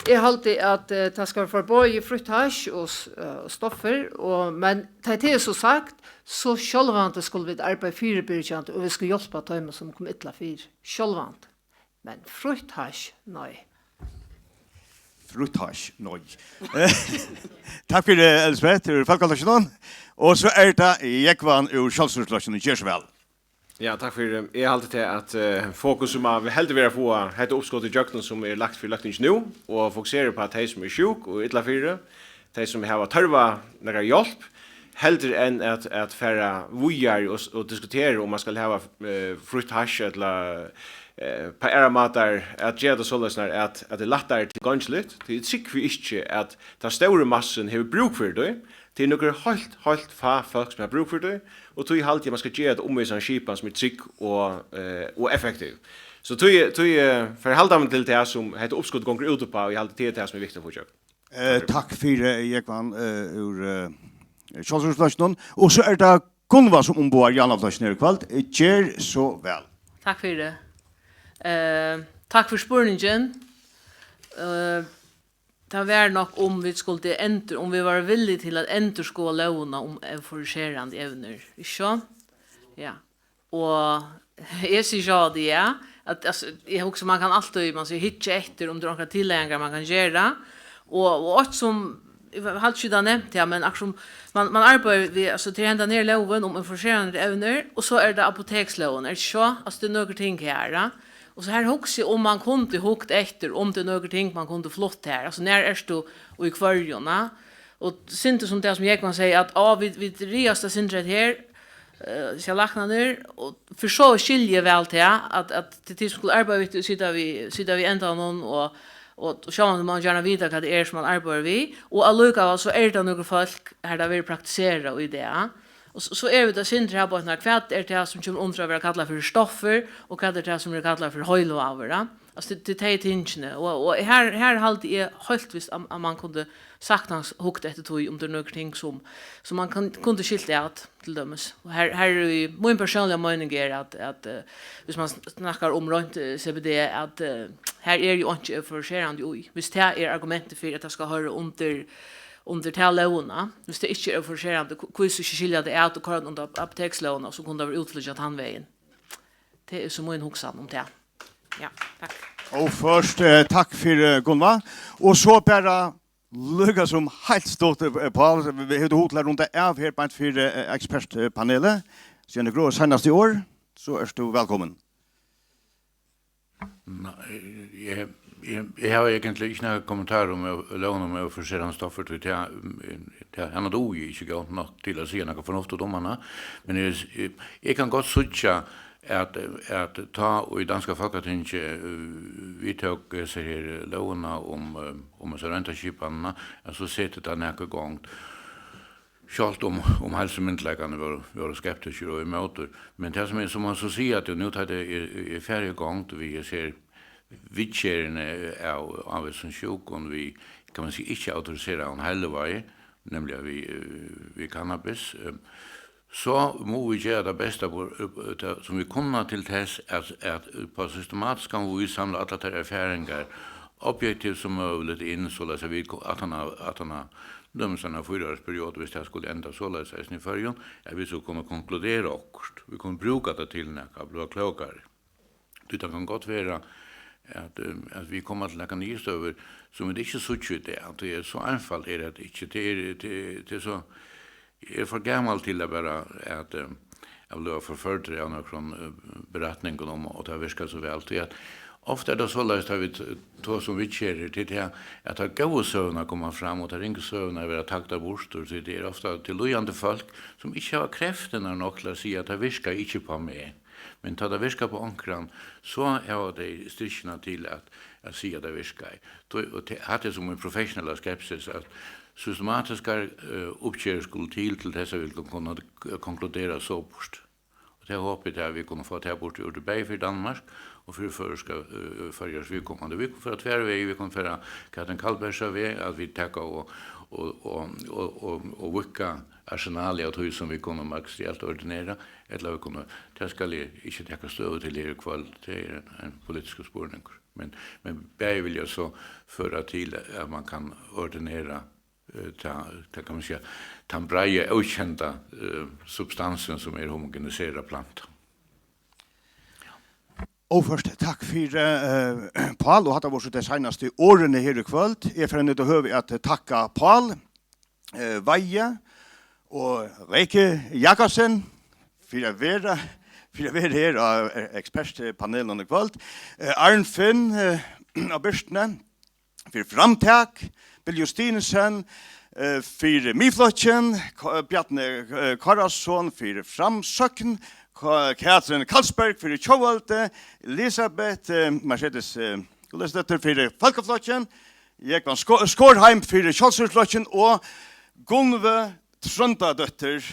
eg haldi, at, eh, tað skal vera forboðið frítt hash og s-, eh, og stoffir, og, men tá tað er so sagt, so sjálvandi skulu vit arbeiða fyribyrgjandi, og vit skulu hjálpa teimum, sum koma illa fyri. Sjálvandi. Men frítt hash, nei. Frítt hash, nei. Takk fyri, Elsebeth, úr Fólkaflokkinum. Og so er tað Jógvan úr Sjálvstýrisflokkinum. Ger so væl. Ja, takk fyri. Eg haldi til at, eh, fokus sum at vit heldur vera at fáa hetta uppskot í gjøgnum, sum er lagt fyri løgtingið nú, og fokusera upp á tey sum eru sjúk og illa fyri, tey sum hava tørva nakra hjálp, heldur enn at, at fara víðari og, og diskutera um man skal hava, eh, frítt hash ella, eh, på aðrar mátar at gera tað soleiðis at, at tað er lættari tilgongiligt. Tí eg trúgvi ikki, at tann stóri massin hevur brúk fyri tí. Tað er nøkur heilt, heilt fá fólk, sum hava brúk fyri tí, og tí haldi eg, man skal gera tað um í ein skipan, sum er trygg og, eh, og effektiv. So tí, tí, eh, fari eg halda meg til tað, sum hetta uppskotið gongur út uppá, og eg haldi, tað er tað, sum er viktigt at fáa ígjøgnum. Eh, takk fyri, Jógvan, eh, úr, eh, Sjálvstýrisflokkinum. Og so er tað Gunnvá, sum umboðar Javnaðarflokkin her í kvøld. Eh, ger so væl. Takk fyri. Eh, takk fyri spurningin. Eh, Tað var nokk, um vit skuldu endur-, um vit vóru villig til at endurskoða lógina um euforiserandi evnir, ikki so? Ja. Og eg sigi sjálv, ja, at, altso, eg hugsi, man kann altíð, man sigur, hyggja eftir, um tað eru onkrar tillagingar, man kann gera. Og, og eitt sum, eg haldi ikki, tað er nevnt her, men akkurát sum man, man arbeiðir við, altso, tað er henda her lógin um euforiserandi evnir, og so er tað apotekslógin, er tað ikki so? Altso, tað eru nøkur ting her, ja. Og so her hugsi eg, um man kundi hugt eftir, um tað eru nøkur ting, man kundi flutt her. Altso, nær ert tú og í hvørjum, ja? Og sindur sum tað sum Jógvan segði, at, á, vit, vit ræðast eitt sindur hetta her, eh, siga læknarnir, og fyri so skilji eg væl tað, at, at tað er tit sum skulu arbeiða við, sita við, sita við endanum, og, og sjálvandi má man gjarna vita, hvat tað er, sum man arbeiðir við, og allíkavæl so er tað nøkur fólk, har tað verður praktiserað í dag. Og so, so eru vit eitt sindur her, botnar, hvat er tað, sum kemur undir at verða kallað fyri stoffir, og hvat er tað, sum verður kallað fyri heilivágur, ja? Altso, tað, tað eru tey tingini, og, og her, her haldi eg heilt vist, at, at man kundi saktans hugt eftir tí, um tað eru nøkur ting, sum, sum man kann, kundi skilt at, til dømis. Og her, her er í, mín persónliga meining er, at, at, eh, hvis man sn-, snakkar um reint, eh, C B D, at, eh, her er jo einki euforiserandi í. Hvis tað er argumentið fyri, at tað skal hoyra undir, undir ta lógina, hvis tað ikki er euforiserandi, hví, hví so ikki skilja tað at og koyra undir apotekslógina, og so kunnu tað verða útflýggjað tann vegin? Tað er so mín hugsan um tað. Ja, takk. Og først, eh, takk fyri, eh, Gunnvá. Og so bara líka sum heilt stutt, eh, Pál, hevur tú hug til at runda av her beint fyri, eh, ekspertpanelið? Síðan er gráa seinast í ár, so ert tú vælkomin. Nei, eg, eg, eg havi eigentliga ikki nakar kommentar um, eh, lógina um euforiserandi stoffir, tí tað, mm, tað, hana dugi eg ikki gott nokk til at siga nakað fornuftigt um hana, men eg, eg, eg kann gott síggja, at, at tá ið danska Fólkatingið, eh, viðtók hesa her lógina um, eh, um hesa royndarskipanina, at so setir tað nakað í gongd. Sjálvt um, um heilsumyndugleikarnir vóru, vóru skeptiskir og ímóti. Men tað sum eg, sum man so siga, at nú tá tað er, er farið í gongd við hesi her viðgerðini av ávísum sjúkum við, kann man siga, ikki autoriseraðum heilivági, nemliga við, eh, við cannabis, eh, so mugu vit gera tað besta, eh, tað, sum vit kunna til tess at, at, eh, á systematiskan vís samla allar tær erfaringar, objektivt sum møguligt, inn, soleiðis at vit ko-, aftaná, aftaná til dømis eina fýra ára periodu, hvis tað skuldi enda soleiðis eisini í Føroyum, at vit so kunnu konkludera okkurt. Vit kunnu brúka tað til nakað, blíva klókari. Tí tað kann gott vera, at, eh, at vit koma til nakrar niðurstøður, sum vit ikki síggja í dag. Tí er so einfalt er tað ikki. Tað er, tað, tað er so, eg eri for gamal til at bara at, eh, at blíva forførdur av nøkrum, eh, beretningum um, og tað virkar so væl. Tí at ofta er tað soleiðis, tá vit, eh, tosa um viðgerðir, til tað, at tær góðu søgurnar koma fram, og tær ringu søgurnar verða tagdar burtur, tí tað er ofta til líðandi fólk, sum ikki hava kreftirnar nokk til at siga, at tað virkar ikki uppá meg. Men tá tað virkar uppá onkran, so hava tey styrkina til at, at siga, at tað virkar. Tí, og te-, hatta er sum ein professionella skepsis, at systematiskar, eh, uppgerðir skulu til, til tess at vit kunnu k-, konkludera so burtur. Og tað hopi eg, at vit kunnu fáa tað burtur úr, bæði fyri Danmark og fyri føroyska, eh, Føroyar viðkomandi. Vit kunnu fara tvær vegir, vit kunnu fara Katrin Kallbergs veg, at vit taka og, og, og, og, og, og víðka arsenalið av tí, sum vit kunnu materielt ordinera, ella vit kunnu, tað skal eg ikki taka støðu til her í kvøld, tað er ein, ein politiskur spurningur. Men, men bæði vilja so føra til, at man kann ordinera, eh, ta, ta, kann man siga, tann breiða, ókenda, eh, substansin, sum er homogeniserað planta. Og først, takk fyri, eh, Pál, og hatta vóru so tey seinastu orðini her í kvøld. Eg fari nú til høvi at takka Pál, eh, Weihe og Rikke Jakobsen fyri at vera, fyri at vera her á, eh, ekspertpanelinum í kvøld. Eh, Arnfinn, eh, á Birtuni, fyri framtak, Bill Justinussen, eh, fyri Miðflokkin, K-, Bjarni, eh, Kárason fyri Framsókn, K-, Katrin Kallberg fyri Tjóðveldi, Elisabeth, eh, Mercedes, eh, Gullesdóttir fyri Fólkaflokkin, Jógvan Skå-, Skårheim fyri Sjálvstýrisflokkin og Gunnvø Tróndadóttir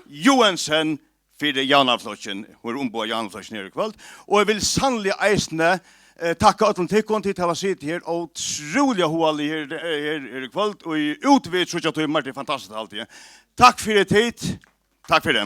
Joensen fyri Javnaðarflokkin, hon er umboð Javnaðarflokkin her í kvøld. Og eg vil sanniliga eisini, eh, takka øllum tykkum, tit hava sitið her ótrúliga hugalig her, eh, her, her í kvøld, og í út við tríggjar tímar, tað er fantastiskt, haldi eg. Takk fyri tit. Takk fyri.